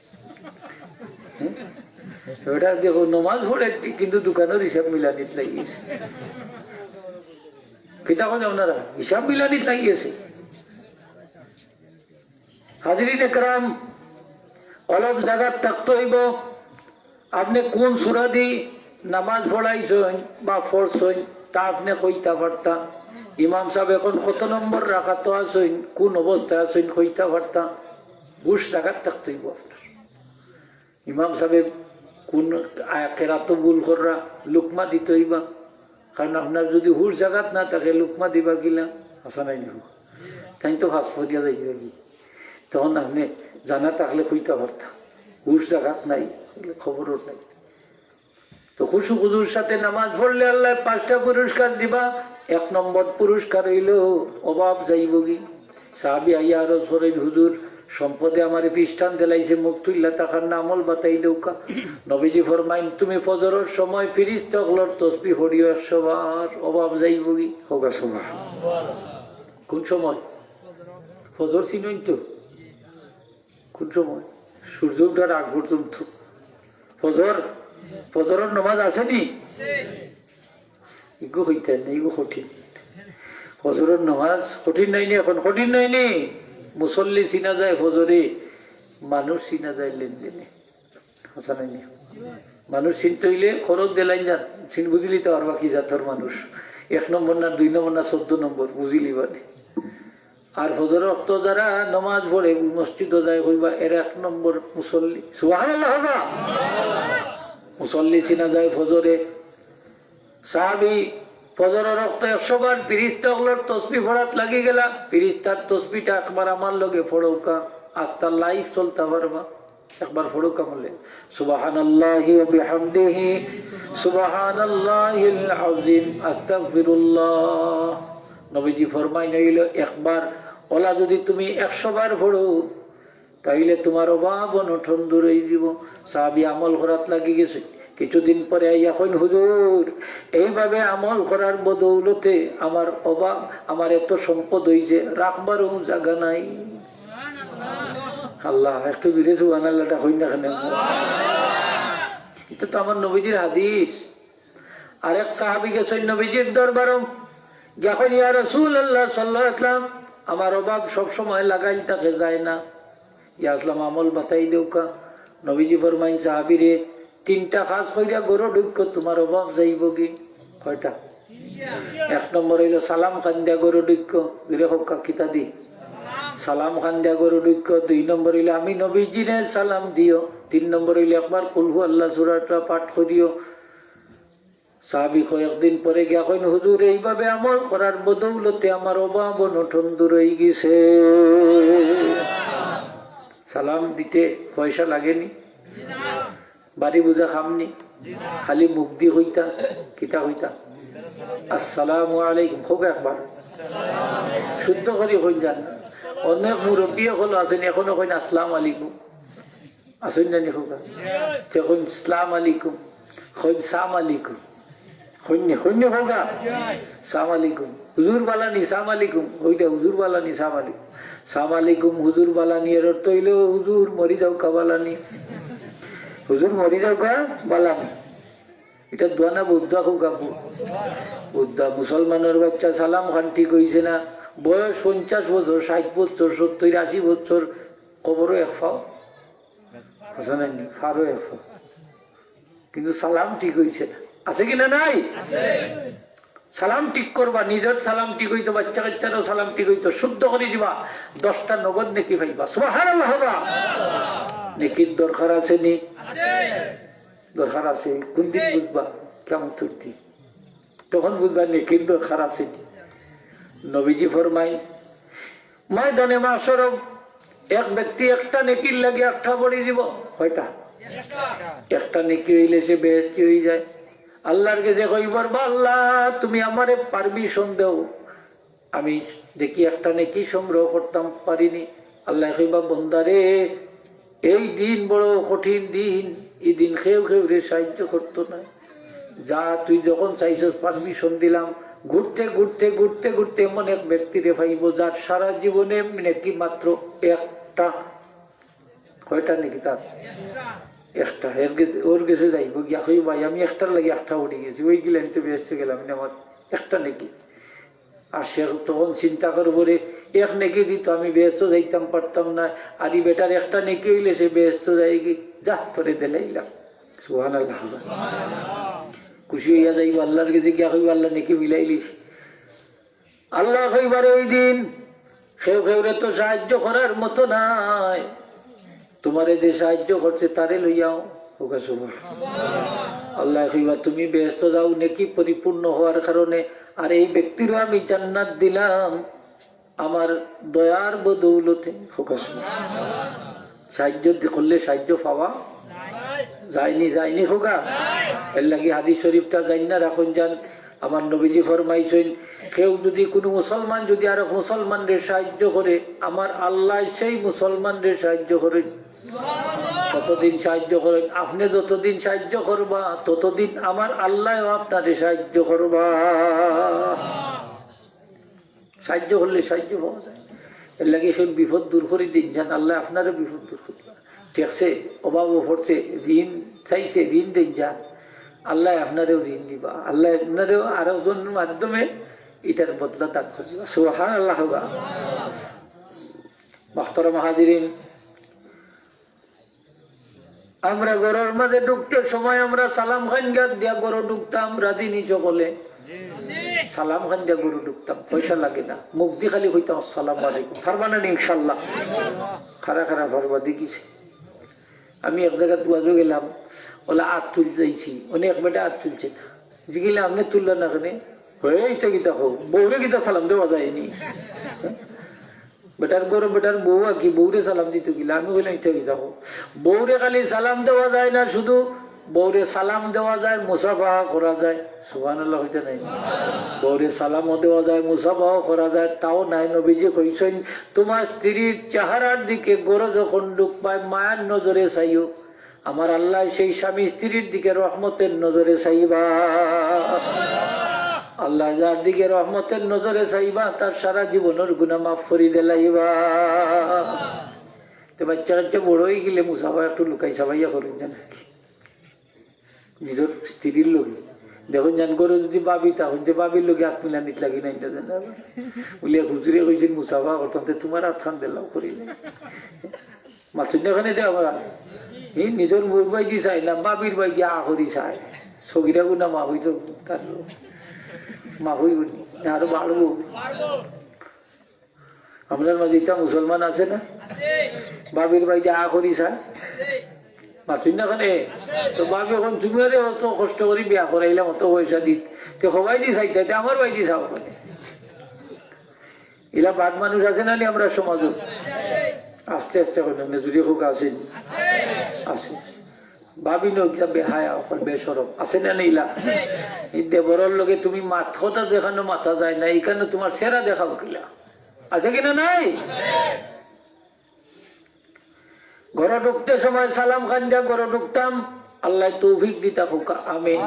হুম? ওটা দেখো, নমাজ পড়ে ঠিক, কিন্তু দোকানর হিসাব মিলানিত লাগিগেছে। কিতা কইন আপনারা? হিসাব মিলানিত লাগিগেছে। হাজিরিন একরাম, কলব জাগাত থাকতে অইবো। আপনে কুন সূরা দি নামাজ পড়াইছইন বা পড়ছইন, তা আপনে কইতা পারতা। ইমাম সাব এখন কত নম্বর রাকাতো আছইন, কুন অবস্থায় আছইন, কইতা পারতা। হুশ জাগাত থাকতে অইবো আপনার। ইমাম সাবে কুন আয়া-, কেরাতো ভুল কররা, লুকমা দিতে অইবা। কারণ আপনার যদি হুশ জাগাত না থাকে, লুকমা দিবা কিলা? হাছা নায় নি? তাইন তো ফাঁস করিয়া যাইবা কি? তখন আপনে জানা থাকলে কইতা পারতা, হুশ জাগাত নাই, খবরও নাই। তো খুশু খুজুর সাথে নামাজ পড়লে আল্লায় পাঁচটা পুরস্কার দিবা। এক নম্বর পুরস্কার অইলো অভাব যাইবগি। সাহাবী আইয়া আরজ করইন, "হুজুর, সম্পদে আমারে পিছটান দিলাইছে, মুখ তুইল্লা তাকার না, আমল বাতাই দেউক্কা।" নবীজি ফরমাইন, "তুমি ফজরর সময় ফিরিস্তা অকলর তসবি পড়িও একশো বার, অভাব যাইবগি।" কউক্কা সুবহানাল্লাহ। কুন সময়? ফজর চিনইন তো? কুন সময়? সূর্য উঠার আগ পর্যন্ত। ফজর, ফজরর নমাজ আছে নি? ইগু কইতা না, ইগু কঠিন। ফজরর নমাজ কঠিন নায় নি অখন? কঠিন নায় নি? মুসল্লি চিনা যায় ফজরে, মানুষ চিনা যায় লেনদেনে। হাছা নায় নি? মানুষ চিনতে অইলে খরচ দিলাইন যান, চিন বুঝিলি তো আর বাকি জাতর মানুষ। এক নম্বর না দুই নম্বর না চোদ্দ নম্বর, বুঝিলি মানে। আর ফজর অক্ত যারা নমাজ পড়ে, মসজিদো যায়, কইবা, "এরা এক নম্বর মুসল্লি।" সুবহানাল্লাহ কউক্কা। মুসল্লি চিনা যায় ফজরে। সাহাবী ফজর অক্ত একশো বার ফিরিস্তা অকলর তসবি পড়াত লাগি গেলা। ফিরিস্তার তসবিটা একবার আমার লগে পড়উক্কা, আস্তা life চলতা পারবা। একবার পড়উক্কা বলে, "সুবহানাল্লাহি ওয়া বিহামদিহি, সুবহানাল্লাহিল আযীম, আস্তাগফিরুল্লাহ।" নবীজি ফরমাইন অইলো, একবার অলা যুদি তুমি একশো বার পড়ো, তাইলে তুমার অভাব অনটন দূর অইযিবো। সাহাবী আমল করাত লাগি গেছে। কিছুদিন পরে আইয়া কইন, "হুজুর, এইভাবে আমল করার বদৌলতে আমার অভাব, আমার এত সম্পদ অইছে, রাখবারও জাগা নাই।" আল্লাহ, একটু জুরে সুবহানাল্লাহটা কইন না কেনে? ইটা তো আমার নবীজির হাদিস। আরেক সাহাবী গেছইন নবীজির দরবারো, গিয়া কইন, "ইয়া রাসূলুল্লাহ সাল্লাল্লাহু আলাইহি ওয়াসাল্লাম, আমার অভাব সব সময় লাগাইল থাকে, যায় না। ইয়া রাসূলুল্লাহ, আমল বাতাই দেউক্কা।" নবীজি ফরমাইন সাহাবীরে, "তিনটা কাজ করিয়া ঘরো ঢুকো, তুমার অভাব যাইবগি।" কয়টা? এক নম্বর অইলো সালাম খান দিয়া ঘরো ঢুকো, জুরে কউক্কা কিতা দি? সালাম খান দিয়া ঘরো ঢুকো। দুই নম্বর অইলো আমি নবীজিরে সালাম দিও। তিন নম্বর অইলো একবার কুল হু আল্লাহ সূরাটা পাঠ করিও। সাহাবী কয়েকদিন পরে গিয়া কইন, "হুজুর, এইভাবে আমল করার বদৌলতে আমার অভাব অনটন দূর অইগেছে।" সালাম দিতে পয়সা লাগে নি? বাড়ি বুঝা কাম নি? খালি মুখ দি কইতা, কিতা কইতা? "আসসালামু আলাইকুম।" কউক্কা একবার। শুদ্ধ করি কইন যান। অনেক মুরব্বি অকল আছইন, এখনো কইন, "আসসালামু আলাইকুম।" আছইন না নি কউক্কা? তে কইন, "সালাম আলাইকুম।" কইন, "সাম আলাইকুম।" কইন নি, কইন নি কউক্কা? "সাম আলাইকুম।" হুজুর বালা নি, সাম আলাইকুম। কইতা, "হুজুর বালা নি, সাম আলাইকুম।" সাম আলাইকুম, হুজুর বালা নি, এর অর্থ অইলো, "হুজুর মরি যাউক্কা বালা নি।" হুজুর মরি যাউক্কা বালা নি। ইটা দোয়া না বউদ্দা কউক্কা? বউদ্দা। মুসলমানর বাইচ্চা সালাম খান ঠিক অইছে না। বয়স পঞ্চাশ বছর, ষাইট বছর, সত্তইর, আশি বছর, কবরও এক ফাও। আছে না নি? ফারও এক ফাও। কিন্তু সালাম ঠিক অইছে না। আছে কি না নাই? সালাম ঠিক করবা, নিজর সালাম ঠিক অইতো, বাইচ্চা কাইচ্চারও সালাম ঠিক অইতো, শুদ্ধ করি দিবা, দশটা নগদ নেকি পাইবা। সুবহানাল্লাহ কউক্কা। নেকির দরকার আছে নি? দরকার আছে। কুনদিন বুঝবা? কিয়ামতর দিন। তখন বুঝবা নেকির দরকার আছে নি। নবীজি ফরমাইন, ময়দানে মাশরো এক ব্যক্তি একটা নেকির লাগি একটা পড়ি দিবো। কয়টা? একটা নেকি অইলে সে বেহেশতি অইযায়। আল্লার গেছে কইবো, "বা আল্লা, তুমি আমারে permission দেও, আমি দেখি একটা নেকি সংগ্রহ করতাম পারিনি।" আল্লায় কইবা, "বন্দারে, এই দিন বড় কঠিন দিন, ই দিন কেউ কেউরে সাহায্য করতো না। যা, তুই যখন চাইছস permission দিলাম।" ঘুরতে ঘুরতে ঘুরতে ঘুরতে এমন এক ব্যক্তিরে পাইবো, যার সারা জীবনে নেকি মাত্র একটা। কয়টা নেকি তার? একটা। এর গেছে, ওর গেছে যাইবো, গিয়া কইবো, "ভাই, আমি একটার লাগি একটা পড়ি গেছি, অইগেলে আমি তো বেহেশতো গেলাম না, আমার একটা নেকি।" আর সে তখন চিন্তা করবো, "রে, এক নেকি দি তো আমি বেহেশতো যাইতাম পারতাম না, আর ই বেটার একটা নেকি অইলে সে বেহেশতো যায়গি, যা, তোরে দিলাইলাম।" সুবহানাল্লাহ। খুশি অইয়া যাইবো, আল্লার গেছে গিয়া কইবো, "আল্লা, নেকি মিলাইলিছি।" আল্লায় কইবা, "রে, ওই দিন কেউ কেউরে তো সাহায্য করার মতো নাই, তুমারে যে সাহায্য করছে তারে লইয়াও।" কউক্কা সুবহানাল্লাহ। আল্লায় কইবা, "তুমি বেহেশতো যাও নেকি পরিপূর্ণ হওয়ার কারণে, আর এই ব্যক্তিরও আমি জান্নাত দিলাম আমার দয়ার বদৌলতে।" কউক্কা সুবহানাল্লাহ। সাহায্য দি-, করলে সাহায্য পাওয়া যায়নি, যায়নি কউক্কা। এর লাগি হাদিস শরীফটা জাইন্না রাখইন যান, আমার নবীজি ফরমাইছইন, কেউ যুদি কুনু মুসলমান যুদি আরক মুসলমানরে সাহায্য করে, আমার আল্লায় সেই মুসলমানরে সাহায্য করইন। কতদিন সাহায্য করইন? আপনে যতদিন সাহায্য করবা, ততদিন আমার আল্লায়ও আপনারে সাহায্য করবা। সাহায্য করলে সাহায্য পাওয়া যায়। এরলাগি কেউর বিপদ দূর করি দেইন যান, আল্লায় আপনারও বিপদ দূর করবা। ঠেকছে, অভাবো পড়ছে, ঋণ চাইছে, ঋণ দেইন যান, আল্লায় আপনারেও ঋণ দিবা, আল্লায় আপনারেও আরকজনর মাধ্যমে ইটার বদলা দান করি দিবা। সুবহানাল্লাহ কউক্কা। মুহতারাম হাজিরিন, আমরা ঘরর মাঝে ঢুকতে সময় আমরা সালাম খান গাত দিয়া ঘরো ঢুকতাম, রাঁধুনি সকলে। সালাম খান দিয়া ঘরো ঢুকতাম, পয়সা লাগে না, মুখদি খালি কইতাম, "আসসালামু আলাইকুম।" পারবা না নি ইনশাআল্লাহ? খাড়া খাড়া পারবা, দেখিছি। আমি এক জাগাত ওয়াজো গেলাম, অলা আত তুলতাম চাইছি, অনে এক বেটায় আত তুলছে না। জিগাইলাম, "আপনে তুললা না কেনে?" "হে, ইতা কিতা কও? বউরে কিতা সালাম দেওয়া যায়নি?" বেটার ঘরো বেটার বউ আকি, বউরে সালাম দিতো কিলা? আমি কইলাম, "ইতা কিতা কও? বউরে খালি সালাম দেওয়া যায় না, শুধু বউরে সালাম দেওয়া যায়, মুসাফাহা করা যায়।" সুবহানাল্লাহ কইতা নায়? বউরে সালামও দেওয়া যায়, মুসাফাহাও করা যায়, তাও নায়। নবীজি কইছইন, "তুমার স্ত্রীর চেহারার দিকে ঘরো যখন ঢুকবায়, মায়ার নজরে চাইও।" আমার আল্লায় সেই স্বামী স্ত্রীর দিকে রহমতের নজরে চাইবা। আল্লায় যার দিকে রহমতের নজরে চাইবা, তার সারা জীবনর গুনা মাফ করি দিলাইবা। তে বাইচ্চা কাইচ্চা বড় অইগেলে মুসাফা একটু লুকাই চাবাইয়া করইন যান নাকি? নিজর স্ত্রীর লগে। দেখইন যান ঘরো যুদি ভাবি থাকইন, তে ভাবির লগে আত মিলানিত লাগি না, ইটা জানা। বুলে, "হুজুরে কইছইন মুসাফা করতাম, তে তুমার আতখান দিলাও করিলে।" মাতুন না কেনে দে আবার। ই নিজর বউর বায়দি চায় না, ভাবির বায়দি আ করি চায়। সগিরা গুনা মাফ অইতো তার, মাফ অইবো নি? না, আরো বাড়বো। আমরার মাঝে ইতা মুসলমান আছে না? ভাবির বায়দি আ করি চায়। মাতুন না কেনে? তো ভাবি কইন, "তুমারে অত কষ্ট করি বিয়া করাইলাম, অত পয়সা দি, তে হবায়দি চাইতায়, তে আমার বায়দি চাও কেনে?" ইলা বাদ মানুষ আছে না নি আমরার সমাজো? আস্তে আস্তে কইন না, জুরে কউক্কা, আছে নি? আছে। ভাবি নু কিতা বেহায়া অকল, বেশরম। আছে না নি ইলা? ই দেবরর লগে তুমি মাত কথা যেখানো মাতা যায় না, ইখানো তুমার চেহারা দেখাও কিলা? আছে কি না নাই? ঘরো ঢুকতে সময় সালাম খান দিয়া ঘরো ঢুকতাম, আল্লায় তৌফিক দিতা কউক্কা, আমিন।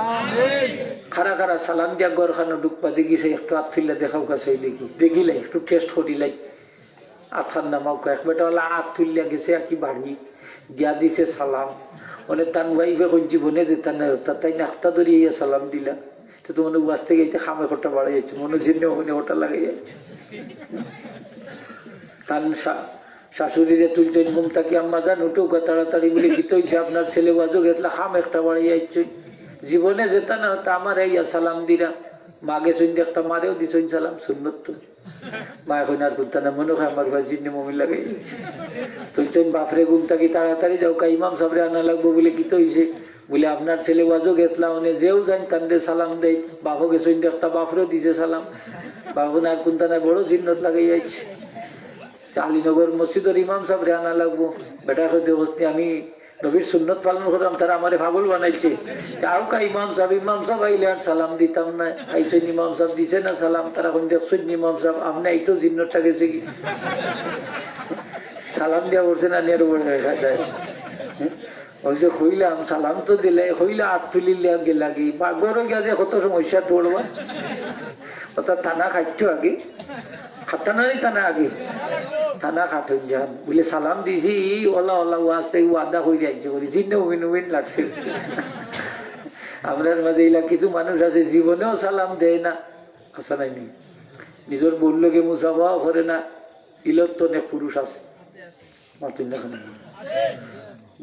খাড়া খাড়া সালাম দিয়া ঘরখানো ঢুকবা, দেখিছে একটু আত তুলিয়া দেখাউক্কা, চাই দেখি, দেখিলাই, একটু test করিলাই। আতখান নামাউক্কা, এক বেটা অলা আত তুলিয়া গেছে আকি বাড়ি, দিয়া দিছে সালাম। অনে তান wife এ কইন জীবনে দিতা না, তা তাইন আখতা ধরিয়া সালাম দিলা। তে তুমার ওয়াজ থাকি আইতে খামে খোটা বাড়াই যাইছে, মনো জিন্নে মনে খোটা লাগাই যাইছে। তান শা-, শাশুড়িরে তুলছইন ঘুম থাকি, "আম্মা জান, উঠউক্কা তাড়াতাড়ি।" বুলে, "কিতা অইছে? আপনার ছেলে ওয়াজো গেছলা, খাম একটা বাড়াই যাইছে। জীবনে যেতা না, তা আমারে আইয়া সালাম দিরা।" মা গেছইন দেখতা, মারেও দিছইন সালাম, সুন্নত তো। মায় কইন, "আর কুন্তা না, মনো অয় আমার ঘরো জিন্নে মমিন লাগাই।" তুলছইন বাপরে ঘুম থাকি, "তাড়াতাড়ি যাউক্কা, ইমাম সাবরে আনা লাগবো।" বুলে, "কিতা অইছে?" বুলে, "আপনার ছেলে ওয়াজো গেছলা, অনে যেউ যাইন তানরে সালাম দেইন, বাপও গেছইন দেখতা, বাপরেও দিছে সালাম।" বাপ কইন, "আর কুন্তা নায়, বড় জিন্নত লাগাই আইছে।" আলীনগর মসজিদর ইমাম সাবরে আনা লাগবো। বেটায় কইতে, "আমি নবীর সুন্নত পালন করতাম, তারা আমারে পাগল বানাইছে।" তে আউক্কা ইমাম সাব, ইমাম সাব আইলে আর সালাম দিতাম না। আইছইন ইমাম সাব, দিছে না সালাম, তারা কইন, "দেখছইন ইমাম সাব, আপনে আইতো জিন্নতটা গেছে কি?" সালাম দিয়া পড়ছে না, নিয়ার উপরে দেখা যায়। ওই যে কইলাম, সালাম তো দিলে, কইলা আত তুলিলে গেলাগি। বা ঘরো গিয়া যে কত সমস্যা পড়বা। অর্থাৎ থানা খাটতো আগে। খাটতা না নি থানা আগে? থানা খাটইন যান। বুলে সালাম দিছি, অলা অলা ওয়াজ থাকি ওয়াদা করি আইছে করি। জিন্নে উমিন উমিন লাগছে। আমরার মাঝে ইলা কিছু মানুষ আছে জীবনেও সালাম দেয় না। আছে না নি? নিজর বউর লগে মুসাফাও করে না। ইলার তো অনেক পুরুষ আছে। মাতুন না কেনে?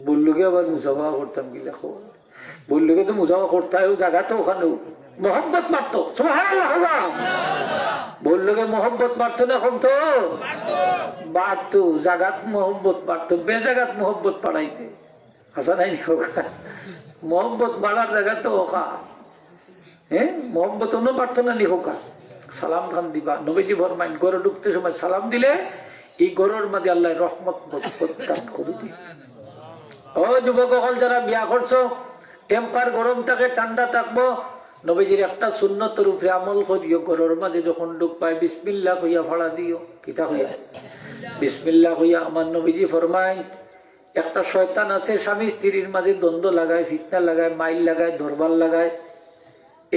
বউর লগে আবার মুসাফা করতাম কিলা কও? বউর লগে তো মুসাফা করতায়, অউ জাগাত অখানো। মহব্বত বাড়তো। সুবহানাল্লাহ কউক্কা। বউর লগে মহব্বত বাড়তো না কমতো? বাড়তো। জাগাত মহব্বত বাড়তো, বেজাগাত মহব্বত বাড়াইতে। আছে না নি কউক্কা? মহব্বত বাড়ার জাগা তো অখা। হ্যাঁ, মহব্বত অনো বাড়তো না নি কউক্কা? সালাম খান দিবা। নবীজি ফরমাইন, ঘরো ঢুকতে সময় সালাম দিলে ই ঘরর মাঝে আল্লায় রহমত বরকত দান করি দেইন। ও যুবক অকল, যারা বিয়া করছো, temper গরম থাকে, ঠান্ডা থাকবো, নবীজির একটা সুন্নতর উপরে আমল করিও, ঘরর মাঝে যখন ঢুকবায় বিসমিল্লাহ কইয়া ফাড়া দিও। কিতা কইয়া? বিসমিল্লাহ কইয়া। আমার নবীজি ফরমাইন, একটা শয়তান আছে, স্বামী স্ত্রীর মাঝে দ্বন্দ্ব লাগায়, ফিতনা লাগায়, মাইর লাগায়, দরবার লাগায়।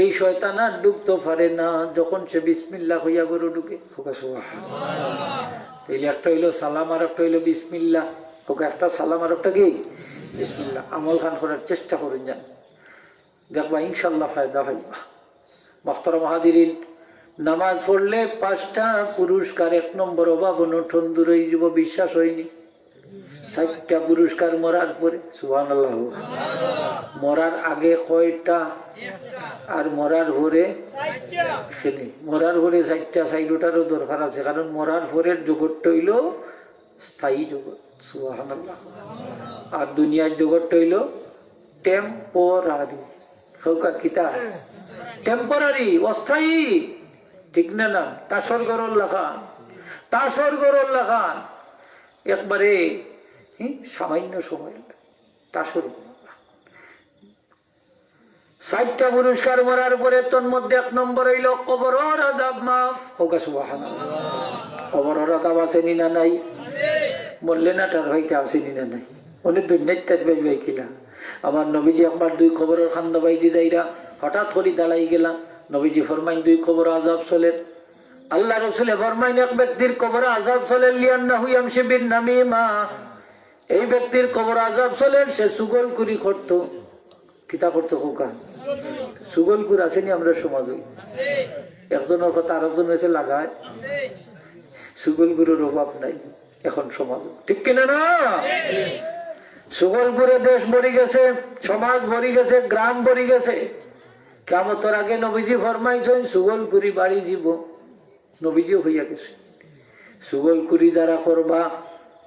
এই শয়তান আর ঢুকতে পারে না যখন সে বিসমিল্লাহ কইয়া ঘরো ঢুকে। কউক্কা সুবহানাল্লাহ। তাইলে একটা অইলো সালাম আর একটা অইলো বিসমিল্লাহ। কউক্কা, একটা সালাম আর একটা কি? বিসমিল্লাহ। আমল খান করার চেষ্টা করইন যান, দেখবা ইনশাআল্লাহ ফায়দা পাইবা। মুহতারাম হাজিরিন, নামাজ পড়লে পাঁচটা পুরস্কার, এক নম্বর অভাব অনটন দূর অইযিবো, বিশ্বাস অয়নি? চাইরটা পুরস্কার মরার পরে, সুবহানাল্লাহ। মরার আগে কয়টা? আর মরার পরে? সেনি, মরার পরে চাইরটা, চাইরোটারও দরকার আছে, কারণ মরার পরের জগৎটা অইলো স্থায়ী জগৎ, সুবহানাল্লাহ। আর দুনিয়ার জগৎটা অইলো temporary। কউক্কা কিতা? Temporary, অস্থায়ী। ঠিক না না? তাসর ঘরর লাখান, তাসর ঘরর লাখান। একবারে, হুম, সামান্য সময়। তাসর ঘর। চাইরটা পুরস্কার মরার পরে, তার মধ্যে এক নম্বর অইলো কবরর আযাব মাফ। কউক্কা সুবহানাল্লাহ। কবরর আযাব আছেনি না নাই? মরলে না টের পাইতা আছেনি না নাই? অনেক দুনিয়াত টের পাইবায় কিলা? আমার নবীজি একবার দুই কবরর কান্দাবায়দি যাইরা হঠাৎ করি দাঁড়াই গেলা। নবীজি ফরমাইন, দুই কবর আযাব চলের। আল্লাহ রসুলে ফরমাইন, এক ব্যক্তির কবর আযাব চলের, লিআন্নাহু ইয়ামশি বিন নামিমা। এই ব্যক্তির কবর আযাব চলের, সে চুগলখুরি করতো। কিতা করতো কউক্কা? চুগলখুর আছেনি আমরার সমাজো? একজনর কথা আরকজনে লাগায়। চুগলখুরর অভাব নাই এখন সমাজো, ঠিক কিনা না? চুগলখুরে দেশ ভরি গেছে, সমাজ ভরি গেছে, গ্রাম ভরি গেছে। কিয়ামতর আগে নবীজি ফরমাইছইন, চুগলখুরি বাড়ি যিবো। নবীজিও কইয়া গেছে, চুগলখুরি যারা করবা,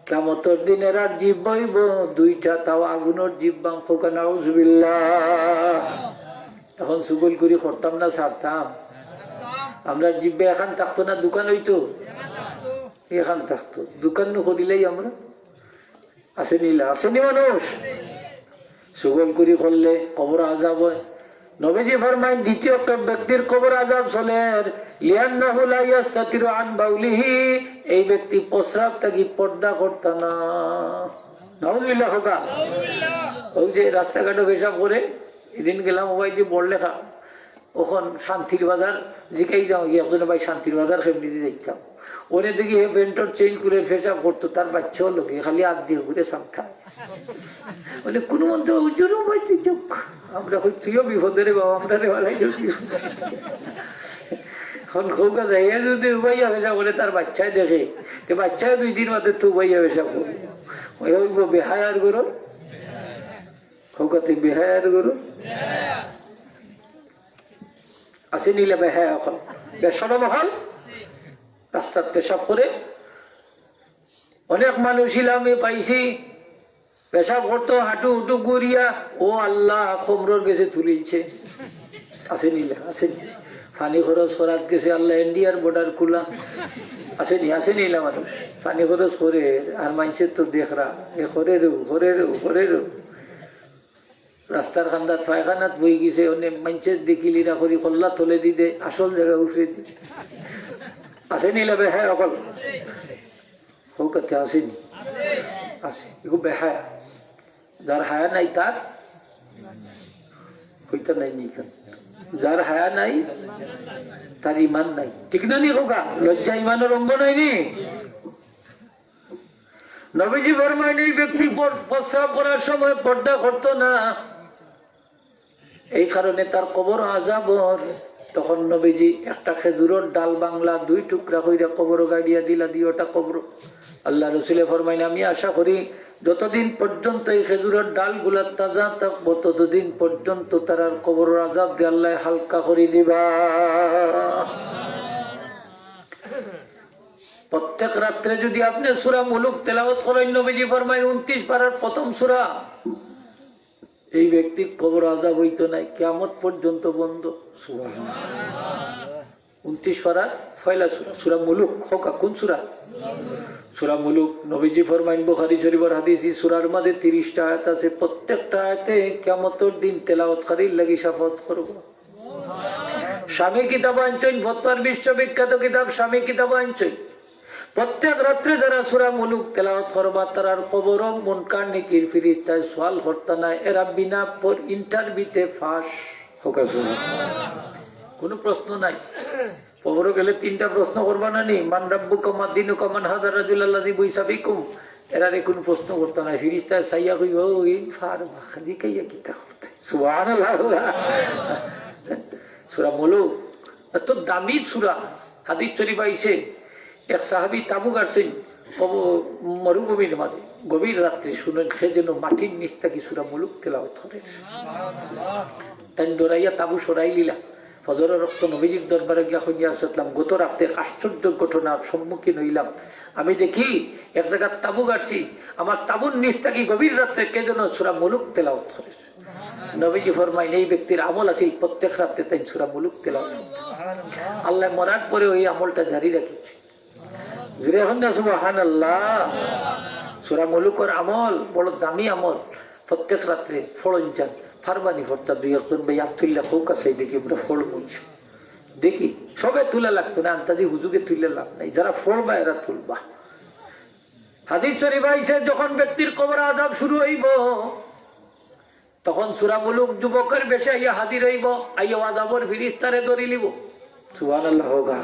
কিয়ামতর দিন এরার জিব্বা অইবো দুইটা, তাও আগুনর জিব্বা। কউক্কা নাউজুবিল্লাহ। এখন চুগলখুরি করতাম না ছাড়তাম? আমরার জিব্বা এখান থাকতো না দুখান অইতো? এখান থাকতো। দুখান নু করিলাই আমরা। আছেনি ইলা? আছেনি মানুষ? চুগলখুরি করলে কবর আযাব অয়। নবীজি ফরমাইন, দ্বিতীয় একটা ব্যক্তির কবর আযাব চলের, লিআন্নাহু লা ইয়াস্তাতিরু আন বাউলিহি, এই ব্যক্তি প্রস্রাব থাকি পর্দা করতা না। নাউজুবিল্লাহ কউক্কা। অউ যে রাস্তাঘাটো পেশাব করে, এদিন গেলাম ওবায়দি বড়লেখা, অখন শান্তির বাজার, জিকাই যাও গিয়া একজনে, ভাই শান্তির বাজার কেমনে দি যাইতাম? অনে দেখি হে প্যান্টর চেইন খুলে পেশাব করতো, তার বাইচ্চাও লগে, খালি আত দিয়া ঘুরে সামটা। বলে, কুনুমন্তে হুজুর ওবায়দি যাউক। আমরা কই, তুইও বিপদে রে বাবা, আমরারে বালাই যাউক। অখন কউক্কা যাইয়া যুদি উবাইয়া পেশাব করে তার বাইচ্চায় দেখে, তে বাইচ্চায় দুই দিন বাদে তো উবাইয়া পেশাব করে। অউ অইবো বেহায়ার ঘরর। কউক্কা তে বেহায়ার ঘরর। আছেনি ইলা বেহায়া অকল? বেশরম অকল? রাস্তাত পেশাব করে। অনেক মানুষ ইলা আমি পাইছি, পেশাব করতো হাঁটু হুটু ঘুরিয়া, ও আল্লাহ, কবরর গেছে তুলিলছে। আছেনি ইলা? আছেনি? পানি খরচ করাত গেছে, আল্লাহ, ইন্ডিয়ার বর্ডার খুলা। আছেনি? আছেনি ইলা মানুষ? পানি খরচ করে, আর মাইনষে তো দেখরা, এ করেরউ, করেরউ, করেরউ। রাস্তার কান্দাত পায়খানাত বই গেছে, অনে মাইনষে দেখিলিরা করি কল্লা তলেদি দে, আসল জাগা উপরেদি। আছেনি ইলা বেহায়া অকল? কউক্কা তে আছেনি? আছে। ইগু বেহায়া। যার হায়া নাই তার, কইতা নাই নি ইখান। যার হায়া নাই তার ইমান নাই। ঠিক না নি কউক্কা? লজ্জা ইমানর অঙ্গ নায় নি? নবীজি ফরমাইন, এই ব্যক্তি পর-, প্রস্রাব করার সময় পর্দা করতো না, এই কারণে তার কবর আযাব অর। তখন নবীজি একটা খেজুরর ডাল ভাংলা, দুই টুকরা কইরা কবরো গাড়িয়া দিলা, দুইওটা কবরো। আল্লাহ রসুলে ফরমাইন, আমি আশা করি যতদিন পর্যন্ত এই খেজুরর ডালগুলা তাজা থাকবো, ততদিন পর্যন্ত তারার কবরর আযাব দি আল্লায় হালকা করি দিবা। প্রত্যেক রাত্রে যুদি আপনে সূরা মুলুক তেলাওয়াত করইন, নবীজি ফরমাইন, ঊনত্রিশ পারার প্রথম সূরা, এই ব্যক্তির কবর আযাব অইতো নায়, কিয়ামত পর্যন্ত বন্ধ। সুবহানাল্লাহ। ঊনত্রিশ পারার পয়লা সূরা, সূরা মুলুক। কউক্কা, কুন সূরা? সূরা মুলুক। নবীজি ফরমাইন, বুখারী শরীফর হাদিস, ই সূরার মাঝে ত্রিশটা আয়াত আছে, প্রত্যেকটা আয়াতে কিয়ামতর দিন তেলাওয়াতকারীর লাগি শাফাআত করবো। স্বামী কিতাব আনছইন, ফতোয়ার বিশ্ববিখ্যাত কিতাব স্বামী কিতাব আনছইন। প্রত্যেক রাত্রে যারা সূরা মুলুক তেলাওয়াত করবা, তারার কবরো মুনকার নেকির ফিরিস্তায় সওয়াল করতা নায়, এরা বিনা পর-, ইন্টারভিউতে পাস। কউক্কা সুবহানাল্লাহ। কোনো প্রশ্ন নাই। কবরো গেলে তিনটা প্রশ্ন করবা না নি? মান রাব্বুকা, মা দিনুকা, মান হাযার রাজুল আল্লাযী বুইসা ফিকুম। এরারে কোনো প্রশ্ন করতা নায়। ফিরিস্তায় চাইয়া কইবা, "ও, এই ফার খালি কাইয়া কিতা করতে?" সুবহানাল্লাহ। সূরা মুলুক, এত দামি সূরা। হাদিস শরীফ আইছে, এক সাহাবী তাবু গাড়ছইন কব-, মরুভূমির মাঝে, গভীর রাত্রে শুনইন কে যেন মাটির নিচ থাকি সূরা মুলুক তেলাওয়াত করের। তাইন ডরাইয়া তাবু সরাইলিলা। ফজরর অক্ত নবীজির দরবারে গিয়া কইন, "ইয়া রাসূলুল্লাহ, গত রাতে এক আশ্চর্য ঘটনার সম্মুখীন অইলাম। আমি দেখি এক জাগাত তাবু গাড়ছি, আমার তাবুর নিচ থাকি গভীর রাত্রে কে যেন সূরা মুলুক তেলাওয়াত করের।" নবীজি ফরমাইন, "এই ব্যক্তির আমল আছিল প্রত্যেক রাতে তাইন সূরা মুলুক তেলাওয়াত করতা।" আল্লায় মরার পরেও এই আমলটা জারি রাখছে। জুরে কউক্কা সুবহানাল্লাহ। সূরা মুলুকর আমল বড় দামি আমল। প্রত্যেক রাত্রে পড়ইন যান। পারবা নি পড়তা? দুই একজন ভাই আত তুলিয়া কউক্কা চাই দেখি, আমরা পড়মু। দেখি, সবে তুলা লাগতো না, আন্তাজি হুজুগে তুললে লাভ নাই। যারা পড়বা এরা তুলবা। হাদিস শরীফ আইছে, যখন ব্যক্তির কবর আযাব শুরু অইবো, তখন সূরা মুলুক যুবকের বেশে আইয়া হাজির অইবো, আইয়া আযাবর ফিরিস্তারে ধরিলিবো। সুবহানাল্লাহ কউক্কা।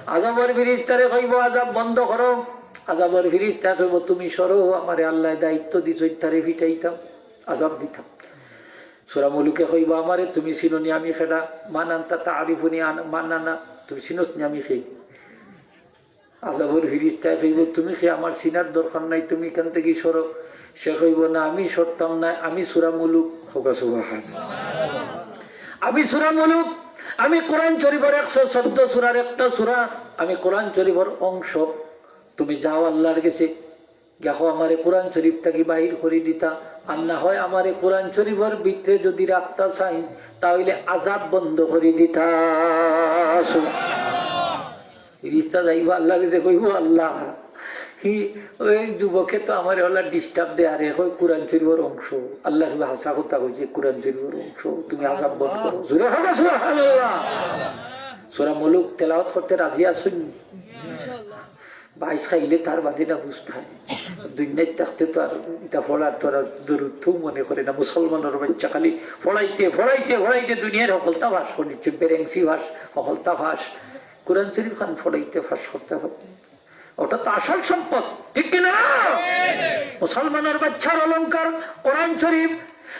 আযাবর ফিরিস্তারে কইবো, "আযাব বন্ধ করো।" আযাবর ফিরিস্তায় কইবো, "তুমি সরো, আমারে আল্লায় দায়িত্ব দিছইন, তারে পিটাইতাম, আযাব দিতাম।" সূরা মুলুকে কইবো, "আমারে তুমি চিনো নি, আমি কেডা? মান আনতা তারিফুনি আন-, মান আনা, তুমি চিনোস নি আমি কে?" আযাবর ফিরিস্তায় কইবো, "তুমি কে? আমার চিনার দরকার নাই, তুমি ইখান থাকি সরো।" সে কইবো, "না, আমি সরতাম না, আমি সূরা মুলুক।" কউক্কা সুবহানাল্লাহ। "আমি সূরা মুলুক, আমি কোরআন শরীফর একশো চৌদ্দ সূরার একটা সূরা, আমি কোরআন শরীফর অংশ। তুমি যাও আল্লাহর গেছে, দেখো আমারে কোরআন শরীফ থাকি বাহির করি দিতা, আর না হয় আমারে কোরআন শরীফর ভিতরে যদি রাখতা চাইন, তা অইলে আযাব বন্ধ করি দিতা।" ফিরিস্তা যাইবা আল্লাহর গেছে, কইবো, "আল্লাহ, হি, ওই যুবকে তো আমারে অলা disturb দেয়, আরে কয় কোরআন শরীফর অংশ।" আল্লায় কইবো, "হাছা কথা কইছে, কোরআন শরীফর অংশ, তুমি আযাব বন্ধ করো।" জুরে কউক্কা সুবহানাল্লাহ। সূরা মুলুক তেলাওয়াত করতে রাজি আছইন নি? বাইশ খাইলে তার বাদে না বুঝতা। দুনিয়াত থাকতে তো আর ইটা পড়ার তো আর জরুরতও মনে করে না। মুসলমানর বাচ্চা খালি পড়াইতে, পড়াইতে, পড়াইতে দুনিয়ার হকলতা পাস করি নিছে, বেরেংসি পাস, হকলতা পাস। কোরআন শরীফ খান পড়াইতে পাস করতে হবে। ওটা তো আসল সম্পদ, ঠিক কি না? মুসলমানর বাচ্চার অলংকার কোরআন শরীফ,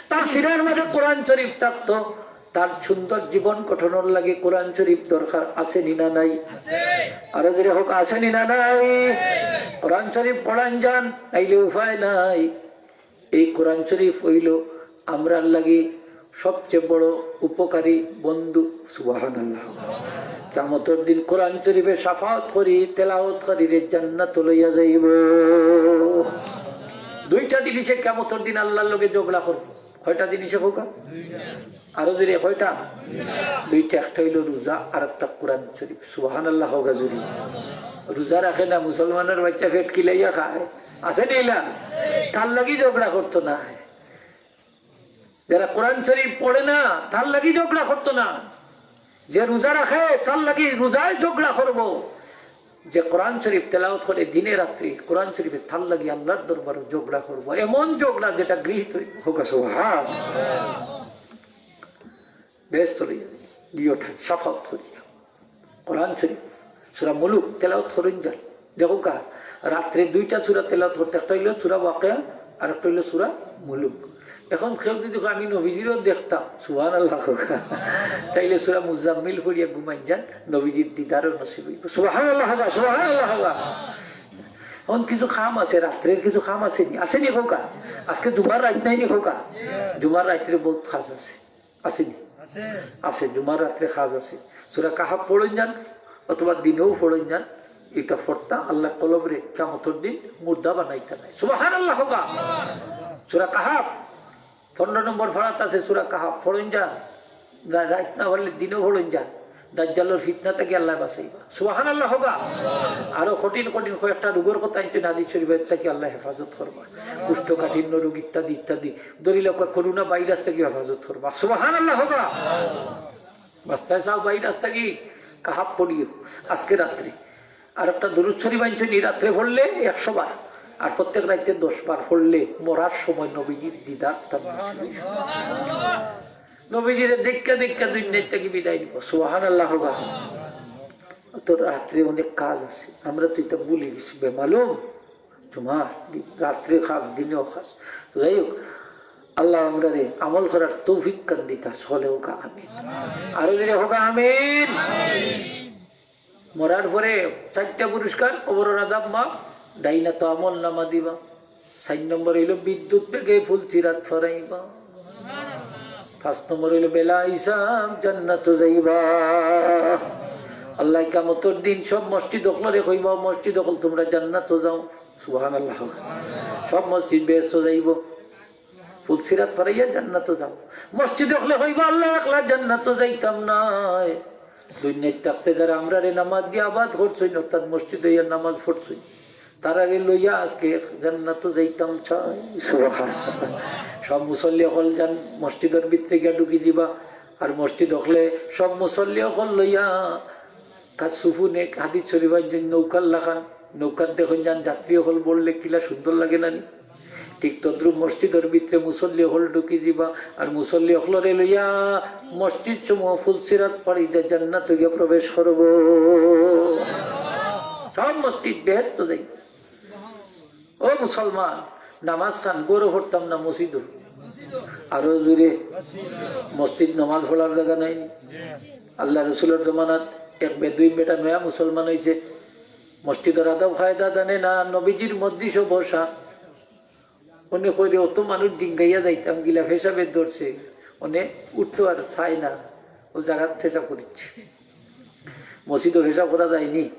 তার সিনার মাঝে কোরআন শরীফ থাকতো, তার সুন্দর জীবন গঠনর লাগি কোরআন শরীফ দরকার, আছে নি না নাই? আরো জুরে কউক্কা, আছে নি না নাই? কোরআন শরীফ পড়াইন যান, নাইলে উপায় নাই। এই কোরআন শরীফ অইলো আমরার লাগি সবচেয়ে বড় উপকারী বন্ধু। সুবহানাল্লাহ। কিয়ামতর দিন কোরআন শরীফে শাফাআত করি, তেলাওয়াত করি রে জান্নাত লইয়া যাইবো। দুইটা জিনিসে কিয়ামতর দিন আল্লাহর লগে ঝগড়া করবো। কয়টা জিনিসে কউক্কা? আরো জুরে কয়টা? দুইটা, একটা অইলো রোজা আর একটা কোরআন শরীফ। সুবহানাল্লাহ কউক্কা জুরে। রোজা রাখে না, মুসলমানর বাচ্চা পেট কিলাইয়া খায়, আছে নি ইলা? তার লাগি ঝগড়া করতো না। যারা কোরআন শরীফ পড়ে না, তার লাগি ঝগড়া করতো না। যে রোজা রাখে, তার লাগি রোজায় ঝগড়া করবো। যে কোরআন শরীফ তেলাওয়াত করে দিনে রাত্রে, কোরআন শরীফে, তার লাগি আল্লাহর দরবারে ঝগড়া করবো। এমন ঝগড়া যেটা গৃহীত অইবো। কউক্কা সুবহান। বেহেস্ত লইয়া যাইবো। দুইওটা শাফাআত করিয়া। কোরআন শরীফ, সূরা মুলুক তেলাওয়াত করইন যান। দেখউক্কা, রাত্রে দুইটা সূরা তেলাওয়াত করতে, একটা অইলো সূরা ওয়াকিয়া, আর একটা অইলো সূরা মুলুক। এখন কেউ যদি কয়, "আমি নবীজিরেও দেখতাম", সুবহানাল্লাহ কউক্কা, তাইলে সূরা মুজাম্মিল পড়িয়া ঘুমাইন যান, নবীজির দিদারও নসিব অইবো। সুবহানাল্লাহ কউক্কা, সুবহানাল্লাহ কউক্কা। এখন কিছু কাম আছে, রাত্রের কিছু কাম আছে নি, আছে নি কউক্কা? আজকে জুমার রাইত নায় নি কউক্কা? জুমার রাইতরে বউত কাজ আছে। আছে নি? আছে। আছে, জুমার রাত্রে কাজ আছে। সূরা কাহাফ পড়ইন যান, অথবা দিনেও পড়ইন যান, ইটা পড়তা আল্লায় কলবরে কিয়ামতর দিন মুর্দা বানাইতা নায়। সুবহানাল্লাহ কউক্কা। সূরা কাহাফ, পনেরো নম্বর পারাত আছে সূরা কাহাফ, পড়ইন যান। রা-, রাইত না পারলে দিনেও পড়ইন যান। দাজ্জালর ফিতনা থাকি আল্লায় বাঁচাইবা। সুবহানাল্লাহ কউক্কা। আরো কঠিন কঠিন কয়েকটা রোগর কথা আনছইন হাদিস শরীফ, এর থাকি আল্লায় হেফাজত করবা। কুষ্ঠকাঠিন্য রোগ ইত্যাদি ইত্যাদি। ধরিলাউক্কা করোনা ভাইরাস থাকি হেফাজত করবা। সুবহানাল্লাহ কউক্কা। রাস্তায় চাও, ভাই, রাস্তা কি কাহাব পড়িও আজকে রাত্রে। আর একটা দুরূদ শরীফ আনছইন, এই রাত্রে পড়লে একশো বার, আর প্রত্যেক রাইতে দশ বার পড়লে মরার সময় নবীজির দিদার তার নসিব অইবো। নবীজিরে দেখিয়া দেখিয়া দুনিয়া থাকি বিদায় নিব। সুবহানাল্লাহ। তো রাত্রে অনেক কাজ আছে, আমরা তো ইতা ভুলি গেছি, বেমালুম। জুমার দিন রাত্রে কাজ, দিনেও কাজ। তো যাই হোক, আল্লায় আমরারে আমল করার তৌফিক খান দিতা, সকলে কউক্কা আমিন। আরো জোরে কউক্কা আমিন। মরার পরে চাইরটা পুরস্কার: কবরর আযাব মাফ, ডাইন আতো আমল নামা দিবা, চাইর নম্বর অইলো বিদ্যুৎ বেগে ফুলসিরাত ফারাইবা, পাঁচ নম্বর অইলো বেলা হিসাব জান্নাতো যাইবা। আল্লায় কিয়ামতর দিন সব মসজিদ অকলরে কইবা, "মসজিদ অকল, তুমরা জান্নাতো যাও।" সুবহানাল্লাহ। সব মসজিদ বেহেস্তো যাইবো, ফুলসিরাত ফারাইয়া জান্নাতো যাও। মসজিদ অকলে কইবা, "আল্লাহ, একলা জান্নাতো যাইতাম নায়।" দুনিয়াত থাকতে যারা আমরারে নামাজ দিয়া আবাদ করছইন, অর্থাৎ মসজিদো আইয়া নামাজ পড়ছইন, তারারে লইয়া আজকে জান্নাতো যাইতাম চাই। সুবহানাল্লাহ। সব মুসল্লি অকল যান মসজিদর ভিতরে গিয়া ঢুকি দিবা, আর মসজিদ অকলে সব মুসল্লি অকল লইয়া কাসুফুনে, হাদিস শরীফ আনছইন, নৌকার লাখান, নৌকাত দেখইন যান যাত্রী অকল বড়লে কিলা সুন্দর লাগে না নি? ঠিক তদ্রূপ মসজিদর ভিতরে মুসল্লি অকল ঢুকি দিবা, আর মুসল্লি অকলরে লইয়া মসজিদ সমূহ ফুলসিরাত পাড়ি দিয়া জান্নাতো গিয়া প্রবেশ করবো। সব মসজিদ বেহেস্তো যাইবো। ও মুসলমান, নামাজ খান ঘরো পড়তাম না, মসজিদো? আরো জোরে। মসজিদ নামাজ পড়ার জাগা নাই। আল্লাহ রসুলর জমানাত এক বেদুইন বেটা নয়া মুসলমান অইছে, মসজিদর আদব কায়দা জানে না, নবীজির মজলিসো বসা। অনে কইরে, "অত মানুষ ডিঙ্গাইয়া যাইতাম, গিলা পেশাবে ধরছে, অনে উঠতো আর চায় না, ও জাগাত পেশাব করিচ্ছে।" মসজিদো পেশাব করা যায়নি?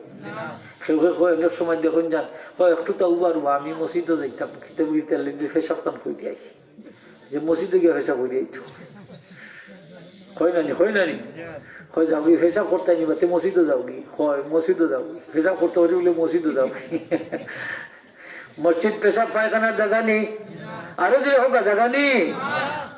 কেউ কেউ কয়, অনেক সময় দেখইন যান, কয়, "একটু তো উবার উবা, আমি মসজিদো যাইতাম, কিতাব কিতাব লইলে পেশাব খান করি আইছি।" যে মসজিদো গিয়া পেশাব করি আইতো। কয় না নি, কয় না নি? কয়, "যাওগি, পেশাব করতায় নি বা, তে মসজিদো যাওগি।" কয়, "মসজিদো যাওগি, পেশাব করতায় পারি বলে মসজিদো যাওগি।" মসজিদ পেশাব পায়খানার জাগা নি? আরো জোরে কউক্কা, জাগা নি?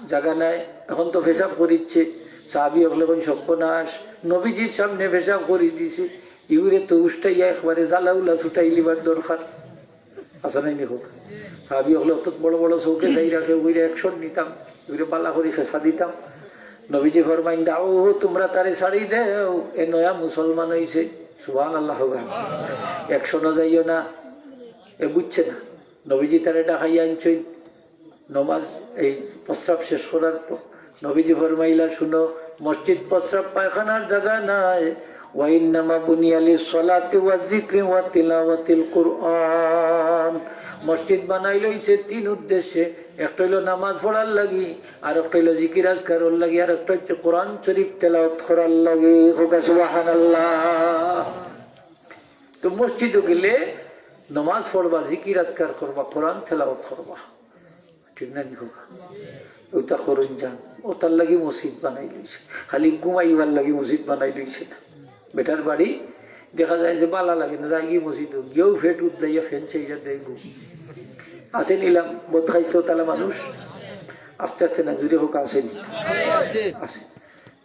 জাগা নাই। এখন তো পেশাব করিচ্ছে। সাহাবী অকলে কইন, "সর্বনাশ, নবীজির সামনে পেশাব করি দিছে।" ইগুরে তো উষ্টাইয়া একবারে জ্বালাউলা ছুটাই লিবার দরকার। আছে নাই নি কউক্কা? সাহাবী অকলে অত বড় বড় চউখে চাই রাখে, ইগুরে action নিতাম, ইগুরে বালা করি ফেসা দিতাম। নবীজি ফরমাইন, "দাও, তুমরা তারে ছাড়ি দেও, এ নয়া মুসলমান অইছে।" সুবহানাল্লাহ। Action-ও যাইও না, এ বুঝছে না। নবীজি তারে ডাকাইয়া আনছইন, নমাজ, এই প্রস্রাব শেষ করার পর নবীজি ফরমাইলা, "শুনো, মসজিদ প্রস্রাব পায়খানার জাগা নায়। ওয়া ইন্নামা বুনিয়া লিস-সলাতি ওয়াজ-জিকরি ওয়া তিলাওয়াতিল কুরআন।" মসজিদ বানাইল অইছে তিন উদ্দেশ্যে, একটা অইলো নামাজ পড়ার লাগি, আর একটা অইলো জিকির আজকারর লাগি, আর একটা অইছে কোরআন শরীফ তেলাওয়াত করার লাগি। কউক্কা সুবহানাল্লাহ। তো মসজিদো গেলে নামাজ পড়বা, জিকির আজকার করবা, কোরআন তেলাওয়াত করবা, ঠিক না নি কউক্কা? ওটা করইন যান, ওটার লাগি মসজিদ বানাইল অইছে, খালি ঘুমাইবার লাগি মসজিদ বানাইল অইছে না। বেটার বাড়ি দেখা যায় যে বালা লাগে না, যাইগি মসজিদো, গিয়াউ পেট উদলাইয়া fan চাইয়া দেয় ঘুম। আছে নি ইলা বদখাইস্তো তালা মানুষ? আস্তে আস্তে না, জোরে কউক্কা, আছে নি? আছে।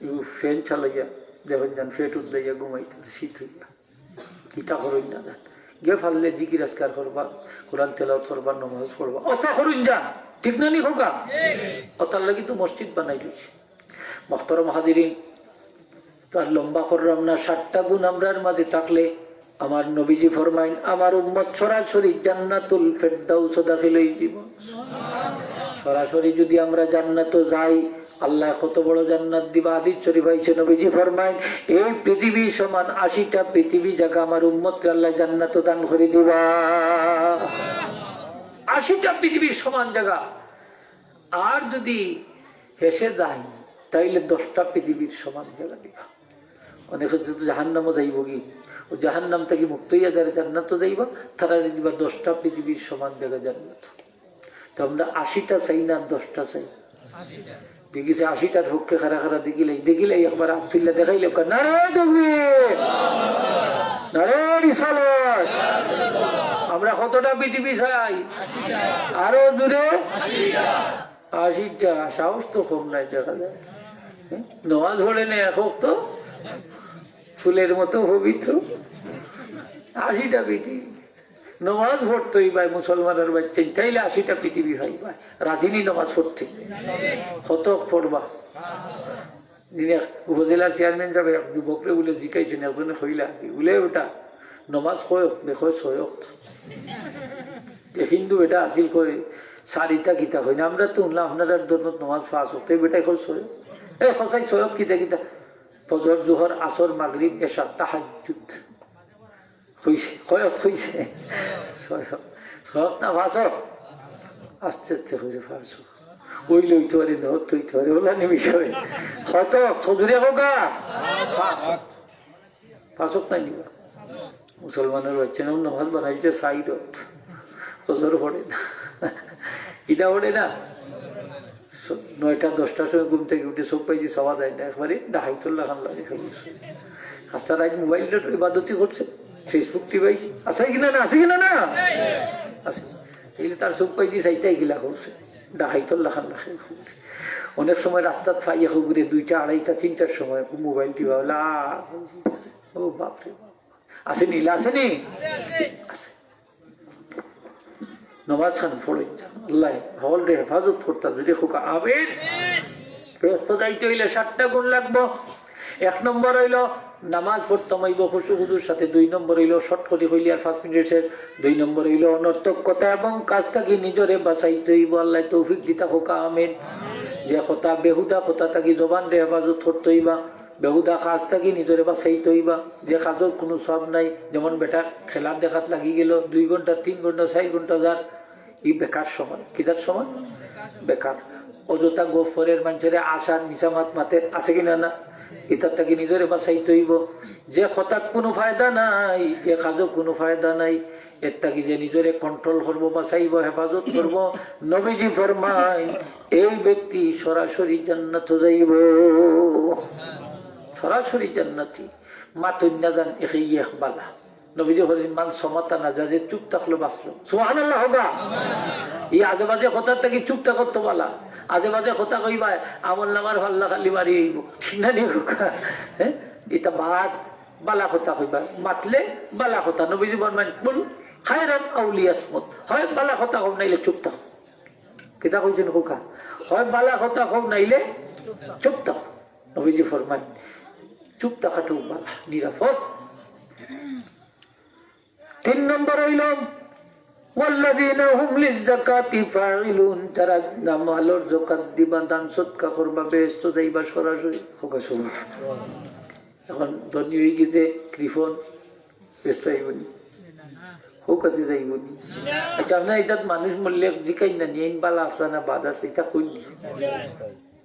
ইউ fan চালাইয়া দেখইন যান, পেট উদলাইয়া ঘুমাইতে, শীত অইয়া। কিতা করইন না যান। গিয়া পারলে জিকির আজকার করবা, কোরআন তেলাওয়াত করবা, নামাজ পড়বা। ওটা করইন যান। ঠিক না নি কউক্কা? ওটার লাগি তো মসজিদ বানাইল অইছে। মুহতারাম হাজিরিন, তার লম্বা করলাম না, সাতটা গুণ আমরার মাঝে থাকলে আমার নবীজি ফরমাইন, "আমার উম্মত সরাসরি জান্নাতুল ফেরদাউসো দাখিল অইযিবো।" সরাসরি যদি আমরা জান্নাতো যাই, আল্লায় কত বড় জান্নাত দিবা। হাদিস শরীফ আইছে, নবীজি ফরমাইন, "এই পৃথিবীর সমান আশিটা পৃথিবী জাগা আমার উম্মতরে আল্লায় জান্নাতো দান করি দিবা।" আশিটা পৃথিবীর সমান জাগা। আর যদি হেশে যাই, তাইলে দশটা পৃথিবীর সমান জাগা দিবা। অনেকে তো জাহান্নামো যাইবোগি, ও জাহান্নাম থাকি মুক্ত অইয়া যারা জান্নাতো যাইবা, তারারে দিবা দশটা পৃথিবীর সমান জাগা জান্নাত। তো আমরা আশিটা চাই না, দশটা চাই? দেখিছে আশিটার পক্ষে কারা কারা, দেখিলাই, দেখিলাই একবার আত তুলিয়া দেখাইলে, নারায়ে তাকবীর, নারায়ে রিসালাত। আমরা কতটা পৃথিবী চাই? আরো জোরে। আশিটা। সাহস তো কম নাই দেখা যায়। নমাজ পড়ে না এক ওয়াক্ত, ফুলের মতো পবিত্র, আশিটা পিতি। নমাজ পড়তই ভাই, মুসলমানের বাচ্চা, তাইলে আশিটা পৃথিবী ভাই ভাই। রাজিনী নমাজ পড়তে, কত পড়বা? দিনে উপজেলার চেয়ারম্যান সাবে এক যুবকরে বুলে জিকাইছইন, একজনে কইলা কি, বুলে, "বেটা, নমাজ কয় ওয়াক্ত?" বে কয়, "ছয় ওয়াক্ত।" তে হিন্দু বেটা আছিল কয়, "চাইরটা কিতা কইন? আমরা তো হুনলাম আপনারার ধর্মত নমাজ পাঁচ ওয়াক্ত।" এই বেটায় কয়, "ছয় ওয়াক্ত।" এ, কসাই ছয় ওয়াক্ত কিতা কিতা? ফজর, জোহর, আসর, মাগরিব, এশা, তাহাজ্জুদ। কইছে, কয় ওয়াক্ত কইছে? ছয় ওয়াক্ত। ছয় ওয়াক্ত না পাঁচ ওয়াক্ত? আস্তে আস্তে কইছে পাঁচ ওয়াক্ত। অইলে অইতে পারে, না অইতে পারে, অলা নি বিষয়। কত ওয়াক্ত? জুরে কউক্কা। পাঁচ ওয়াক্ত। পাঁচ ওয়াক্ত নায় নি বা? মুসলমানের বাচ্চা না, নমাজ বানাইছে চাইর ওয়াক্ত। ফজর পড়ে না। ইটা পড়ে না। নয়টা দশটার সময় ঘুম থাকি উঠি চউখ পাইছি চাওয়া যায় না, একবারে ডাকাইতর লাখান লাগে। আস্তা রাইত মোবাইল ইবাদতি করছে, Facebook টিপাইছে, আছে কিনা না, আছে কিনা না? আছে। তাইলে তার চউখ পাইছি চাইতে কিলা করছে, ডাকাইতর লাখান লাগে। অনেক সময় রাস্তাত পাইয়া ঘুরে দুইটা, আড়াইটা, তিনটার সময় মোবাইল টিপা অইলে, আ, ও বাপরে বাপ। আছে নি, আছে নি? আছে। নমাজ খান পড়ইন। আল্লায় হকলরে হেফাজত করতা, জুরে কউক্কা আমিন। বেহেস্তো যাইতে অইলে সাতটা গুণ লাগবো। এক নম্বর অইলো নমাজ পড়তাম অইবো খুশু খুজুর সাথে, দুই নম্বর অইলো শর্ট করি কইলে আর পাঁচ মিনিট শেষ, দুই নম্বর অইলো অনর্থক কথা এবং কাজ থাকি নিজরে বাঁচাইতে অইবো। আল্লায় তৌফিক দিতা কউক্কা আমিন। যে কথা, বেহুদা কথা থাকি জবানরে হেফাজত করতে অইবা। বেহুদা কাজ থাকি নিজরে বাঁচাইতে অইবা, যে কাজর কুনু সওয়াব নাই। যেমন বেটা খেলা দেখাত লাগি গেল, দুই ঘন্টা, তিন ঘন্টা, চাইর ঘন্টা যার, ই বেকার সময়। কিতার সময়? বেকার। অযথা গফ করের, মানষরে আশার মিছা মাত মাতের, আছে কিনা না? ইতার থাকি নিজরে বাঁচাইতে অইবো। যে কথাত কুনু ফায়দা নাই, যে কাজো কুনু ফায়দা নাই, এর থাকি যে নিজরে কন্ট্রোল করবো, বাঁচাইবো, হেফাজত করবো। নবীজি ফরমাইন, এই ব্যক্তি সরাসরি জান্নাতো যাইবো, সরাসরি জান্নাতি। মাতইন না যান, একেই এক বালা। নবীজি কইছইন, "মান সামাতা নাজা", যে চুপ থাকলো বাঁচলো। সুবহানাল্লাহ কউক্কা। ই আজে বাজে কথার থাকি চুপ থাকতো বালা। আজে বাজে কথা কইবায়, আমল নামার পাল্লা খালি ভারি অইবো। ঠিক না নি কউক্কা? হ্যাঁ? ইতা বাদ, বালা কথা কইবায়। মাতলে বালা কথা। নবীজি ফরমাইন, "কুল খায়রান আও লিয়াসমুত।" হয় বালা কথা কও, নাইলে চুপ থাকো। কিতা কইছইন কউক্কা? হয় বালা কথা কও, নাইলে চুপ থাকো। নবীজি ফরমাইন, চুপ থাকাটাউ বালা, নিরাপদ। তিন নম্বর অইলো, "ওয়াল্লাযীনা হুম লিয-যাকাতি ফাইলুন", যারা মালর যাকাত দিবা, দান সদকা করবা, বেহেস্তো যাইবা সরাসরি। কউক্কা সুবহানাল্লাহ। এখন ধনী অইগেছে কৃপণ, বেহেস্তো যাইবো নি? কউক্কা তে যাইবো নি? আচ্ছা, আপনার ইতাত মানুষ মরলে জিকাইন না নি, এইন বালা আছলা না বাদ আছে, ইতা কইন নি?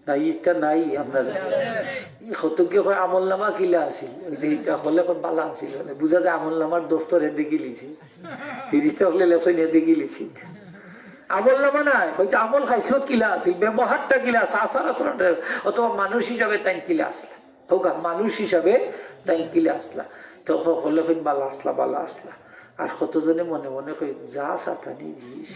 না, ইতা নাই আপনার। কতকে কয়, "আমল নামা কিলা আছিল?" ওই যে ইতা হকলে কয়, "বালা আছিল।" মানে বুঝা যায় আমল নামার দফতর হেদে গিলিছে, ফিরিস্তা হকলে লেখছইন হেদে গিলিছে। আমল নামা নাই, হয়তো আমল খাইছলত কিলা আছিল, ব্যবহারটা কিলা আছে, আচার আচরণটা, অথবা মানুষ হিসাবে তাইন কিলা আছলা। কউক্কা, মানুষ হিসাবে তাইন কিলা আছলা। তো হকলে কইন, "বালা আছলা, বালা আছলা।" আর কতজনে মনে মনে কইন, "যা সাতানি দিস।"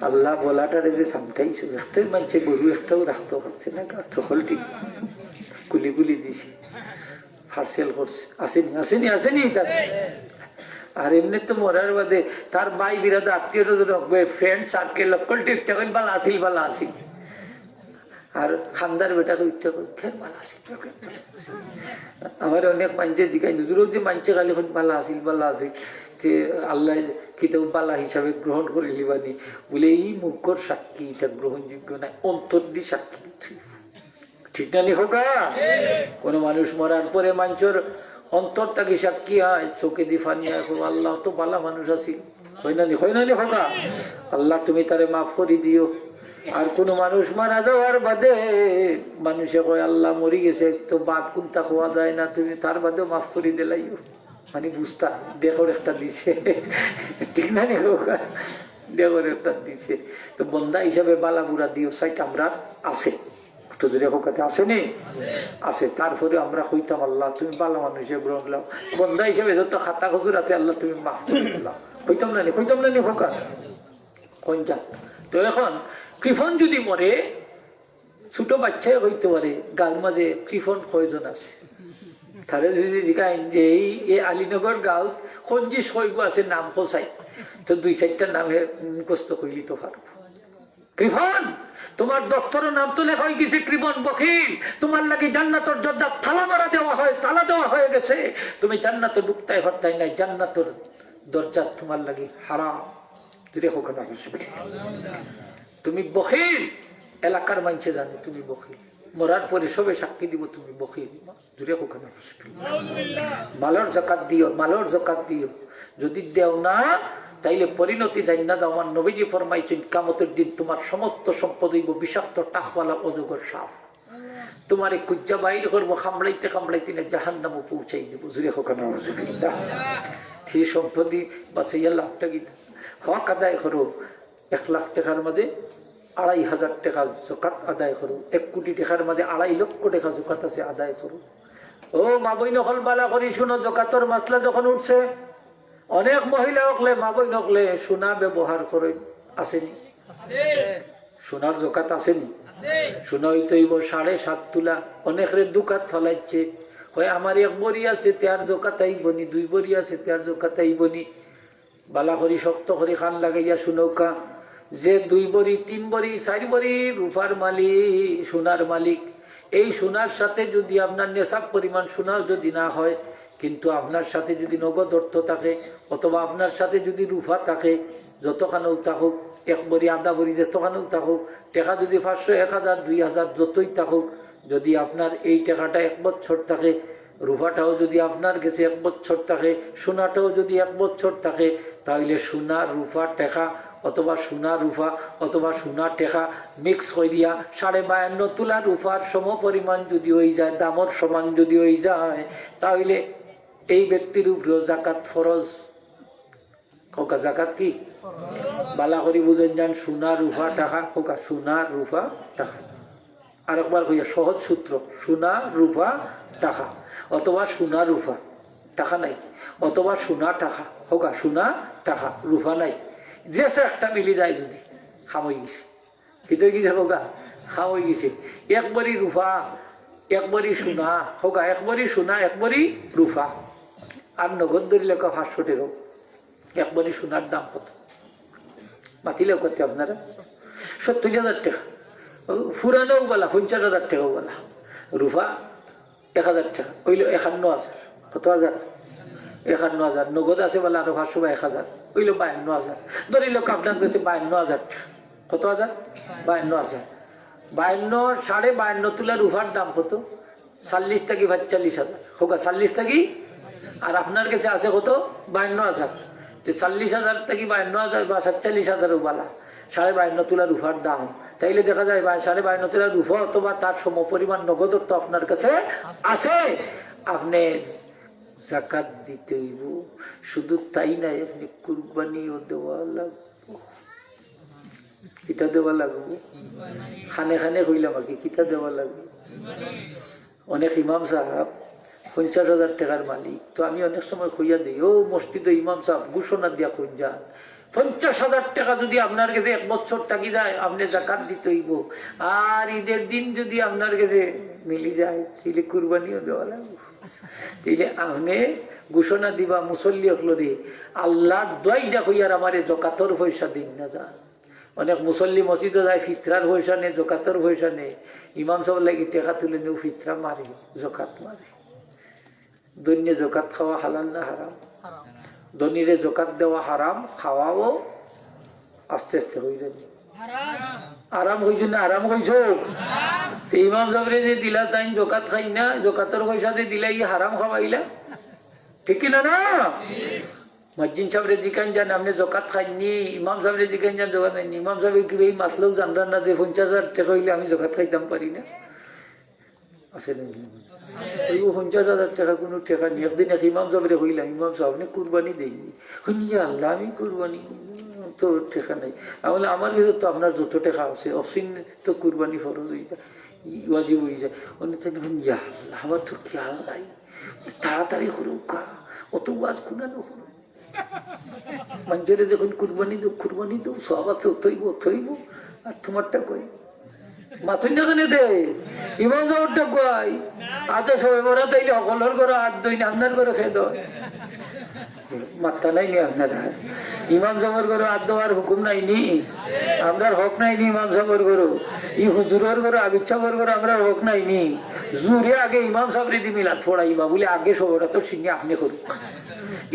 আল্লাহ বালাটারে যে সামটাইছে, একটাই মানষে গরু একটাও রাখতো পারছে না, গাত হকলটি কুলি কুলি দিছে, পার্সেল করছে। আছে নি, আছে নি, আছে নি তার? আর এমনে তো মরার বাদে তার ভাই বিরাদর আত্মীয় স্বজন, ফ্রেন্ড সার্কেল, হকলটি একটা কইন, "বালা আছিল, বালা আছিল।" আর খান্দার বেটা তো উঠতে করে, "ফের বালা আছিল।" আমার অনেক মানষে জিকাইন, "হুজুর, অউ যে মানষে খালি কইন বালা আছিল, বালা আছিল, তে আল্লায় কিতাও বালা হিসাবে গ্রহণ করিলিবা নি?" বুলে, "ই মুখর সাক্ষী, ইটা গ্রহণযোগ্য নায়, অন্তর দি সাক্ষী দিতে অইবো।" ঠিক না নি কউক্কা? কুনু মানুষ মরার পরে মানষর অন্তর থাকি সাক্ষী অয়, চউখে দি পানি অয়, কয়, "আল্লাহ তো বালা মানুষ আছিল।" কয় না নি, কয় না নি কউক্কা? "আল্লাহ, তুমি তারে মাফ করি দিও।" আর কুনু মানুষ মারা যাওয়ার বাদে মানষে কয়, "আল্লাহ, মরি গেছে, তো বাদ কুনতা কওয়া যায় না, তুমি তার বাদেও মাফ করি দিলাইও।" মানে বুঝতা, দেখর একটা দিছে। ঠিক না নি কউক্কা? দেখর একটা দিছে। তো বন্দা হিসাবে বালা বুরা দিও সাইট আমরা আছে। তো যদি কউক্কা তে আছে নি? আছে। তারপরে আমরা কইতাম, "আল্লাহ, তুমি বালা মানুষে গ্রহণ করলাম।" বন্দা হিসাবে যত খাতা কসুর আছে, "আল্লাহ, তুমি মাফ করি দিলাও।" কইতাম না নি? কইতাম না নি কউক্কা? কইতাম। তো এখন কৃপণ যদি মরে, ছোট বাচ্চায় কইতো পারে গাঁওর মাঝে কৃপণ কয়জন আছে। তারে যদি জিগাইন যে এই, এই আলীনগর গাঁওত খঞ্জিস কয়গু আছে, নাম কও চাই, তো দুই চাইরটা নাম হে মুখস্থ করিলিতো পারবো। কৃপণ, তুমার দফতরো নাম তো লেখা অইগেছে কৃপণ, বখিল। তুমার লাগি জান্নাতর দরজা তালা মারা দেওয়া হয়, তালা দেওয়া হয়ে গেছে। তুমি জান্নাতো ঢুকতায় পারতায় নায়, জান্নাতর দরজা তুমার লাগি হারাম। জুরে কউক্কা নাউজুবিল্লাহ। তুমি বখিল, এলাকার মানষে জানে তুমি বখিল, মরার পরে সবে সাক্ষী দিবো তুমি বখিল। জুরে কউক্কা নাউজুবিল্লাহ। মালর যাকাত দিও, মালর যাকাত দিও। যদি দেও না, তাইলে পরিণতি জাইন্না যাও। আমার নবীজি ফরমাইছইন, কিয়ামতর দিন তুমার সমস্ত সম্পদ অইবো বিষাক্ত টাকওয়ালা অজগর সাপ। তুমারে খুইজ্জা বাইর করবো, কামড়াইতে কামড়াইতে না জাহান্নামো পৌঁছাই দিবো। জুরে কউক্কা নাউজুবিল্লাহ। তে সম্পদ বাঁচাইয়া লাভটা কিতা? হক আদায় করো। এক লাখ টেকার মাঝে আড়াই হাজার টেকা যাকাত আদায় করো। এক কোটি টেকার মাঝে আড়াই লক্ষ টেকা যাকাত আছে, আদায় করো। ও মা-বইন অকল, বালা করি হুনো, যাকাতর মাসলা যখন উঠছে, অনেক মহিলা অকলে, মা-বইন অকলে সোনা ব্যবহার করইন, আছেনি? সোনার যাকাত আছেনি? সোনা অইতো অইবো সাড়ে সাত তুলা। অনেকরে দুকাত ফালাইছে, কয়, "আমার এক ভরি আছে, তে আর যাকাত আইবোনি, দুই ভরি আছে, তে আর যাকাত আইবোনি।" বালা করি শক্ত করি কান লাগাইয়া হুনউক্কা, যে দুই ভরি, তিন ভরি, চাইর ভরি রুপার মালিক, সোনার মালিক, এই সোনার সাথে যদি আপনার নেশাব পরিমাণ সোনাও যদি না হয়, কিন্তু আপনার সাথে যদি নগদ অর্থ থাকে, অথবা আপনার সাথে যদি রুপা থাকে, যতখানউ থাকুক, এক ভরি, আধা ভরি, যতখানউ থাকুক, টেকা যদি পাঁচশো, এক হাজার, দুই হাজার, যতই থাকুক, যদি আপনার এই টেকাটা এক বছর থাকে, রুপাটাও যদি আপনার গেছে এক বছর থাকে, সোনাটাও যদি এক বছর থাকে, তাইলে সোনা রুপা টেকা অথবা সোনা রুপা অথবা সোনা টেকা mix করিয়া সাড়ে বায়ান্ন তুলা রুপার সমপরিমাণ যদি অইযায়, দামর সমান যদি অইযায়, তাইলে এই ব্যক্তির উপরেও যাকাত ফরজ। কউক্কা, যাকাত কি? বালা করি বুঝইন যান, সোনা, রুপা, টেকা, কউক্কা, সোনা, রুপা, টেকা। আরেকবার কইয়া সহজ সূত্র, সোনা, রুপা, টেকা, অথবা সোনা, রুপা, টেকা নাই, অথবা সোনা, টেকা, কউক্কা, সোনা, টেকা, রুপা নাই, যেছে একটা মিলি যায় যদি, কাম অইগেছে। কিতা অইগেছে কউক্কা? কাম অইগেছে। এক ভরি রুপা, এক ভরি সোনা, কউক্কা, এক ভরি সোনা, এক ভরি রুপা। আর নগদ ধরিলাউক্কা পাঁচশো টেকা। এক ভরি সোনার দাম কত? মাতিলাউক্কা তে আপনারা? সত্তইর হাজার টেকা। ও, পুরানাও বালা, পঞ্চাশ হাজার টেকাও বালা। রুপা এক হাজার টেকা, অইলো একান্ন হাজার। কত হাজার? একান্ন হাজার। নগদ আছে বালা আরো পাঁচশো বা এক হাজার, অইলো বায়ান্ন হাজার। ধরিলাউক্কা আপনার গেছে বায়ান্ন হাজার টেকা। কত হাজার? বায়ান্ন হাজার। বায়ান্ন, সাড়ে বায়ান্ন তুলা রুপার দাম কত? চল্লিশ থাকি পাঁচচল্লিশ হাজার। কউক্কা, চল্লিশ থাকি? আর আপনার গেছে আছে কত? বায়ান্ন হাজার। তে চল্লিশ হাজার থাকি বায়ান্ন হাজার বা সাতচল্লিশ হাজারও বালা, সাড়ে বায়ান্ন তুলা রুপার দাম। তাইলে দেখা যায় বা-, সাড়ে বায়ান্ন তুলা রুপা অথবা তার সমপরিমাণ নগদ অর্থ আপনার কাছে আছে। আপনে যাকাত দিতে অইবো। শুধু তাই নায়, আপনে কুরবানিও দেওয়া লাগবো। কিতা দেওয়া লাগবো? কানে কানে কইলাম আর কি, কিতা দেওয়া লাগবো? অনেক ইমাম সাব পঞ্চাশ হাজার টেকার মালিক, তো আমি অনেক সময় কইয়া দেই, ও মসজিদো ইমাম সাব ঘোষণা দিয়া কইন যান, পঞ্চাশ হাজার টেকা যদি আপনার গেছে এক বছর থাকি যায়, আপনে যাকাত দিতে অইবো। আর ইদের দিন যদি আপনার গেছে মিলি যায়, তাইলে কুরবানিও দেওয়া লাগবো। তাইলে আপনে ঘোষণা দিবা মুসল্লি অকলরে, আল্লার দোয়াই দিয়া কইয়ার আমারে যাকাতর পয়সা দিন না যান। অনেক মুসল্লি মসজিদো যায়, ফিতরার পয়সা নে, যাকাতর পয়সা নে, ইমাম সাবর লাগি টেকা তুলে নে, ফিতরা মারে, যাকাত মারে। ধনীরে যাকাত খাওয়া হালাল না হারাম? হারাম। ধনীরে যাকাত দেওয়া হারাম, খাওয়াও আস্তে আস্তে অইযায়। হারাম। হারাম কইছো না হারাম কইছো? তে ইমাম সাবরে যে দিলা, তাইন যাকাত খাইন না, যাকাতর পয়সা যে দিলা, ই হারাম খাওয়াইলা, ঠিক কি না? না, মুয়াজ্জিন সাবরে জিকাইন যান, আপনে যাকাত খাইননি? ইমাম সাবরে জিকাইন যান, যাকাত খাইননি? ইমাম সাবে কিবা ই মাসলাও জানরা না যে পঞ্চাশ হাজার টেকা অইলে আমি যাকাত খাইতাম পারি না? আছে না? অউ পঞ্চাশ হাজার টেকা কুনু টেকা নি। একদিন এক ইমাম সাবরে কইলাম, "ইমাম সাব, আপনে কুরবানি দেইননি?" কইন, "ইয়া আল্লাহ, আমি কুরবানি তো টেকা নাই।" আমি কইলাম, "আমার গেছে তো আপনার যত টেকা আছে, অসীম তো কুরবানি ফরজ অইযায়, ওয়াজিব অইযায়।" উনি তো কইন, "ইয়া আল্লাহ, আমার তো খেয়াল নাই, তাড়াতাড়ি করউক্কা, অত ওয়াজ কুনানো করো।" মানষরে যখন কুরবানি দেও, কুরবানি দেও, সওয়াব আছে, অত অইবো, অত অইবো, আর তুমারটা কই? মাতইন না কেনে দে? ইমাম সাবর ডাক কই? আচ্ছা, শবে বরাত আইলে হকলর ঘরো আত ধইন, আপনার ঘরো কে ধয়? মাত্তা নাই নি আপনারা? ইমাম সাবর ঘরো আত ধওয়ার হুকুম নাই নি? আমরার হক নাই নি ইমাম সাবর ঘরো? ই হুজুরর ঘরো, আবিদ সাবর ঘরো আমরার হক নাই নি? জুরে আগে ইমাম সাবরে দি মিলাদ পড়াইবা, বুলে আগে শবে বরাতর শিন্নি আপনে করুক,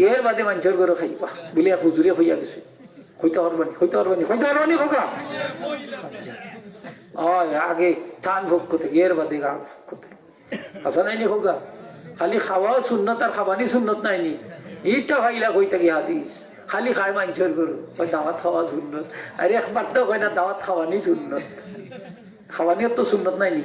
এর বাদে মানষর ঘরো খাইবা, বুলে এক হুজুরে কইয়া গেছে। কইতা পারবা নি, কইতা পারবা নি, কইতা পারবা নি, কউক্কা। অয়, আগে তান পক্ষ থাকি, এর বাদে গার পক্ষ থাকি। আছে নায় নি, কউক্কা? খালি খাওয়া সুন্নত আর খাবানি সুন্নত নায় নি? ইটা পাইলা কই থাকি হাদিস? খালি খায় মানষর ঘরো, কয় দাওয়াত খাওয়া সুন্নত। আর একবার তো কয় না দাওয়াত খাবানি সুন্নত। খাবানি তো সুন্নত নায় নি?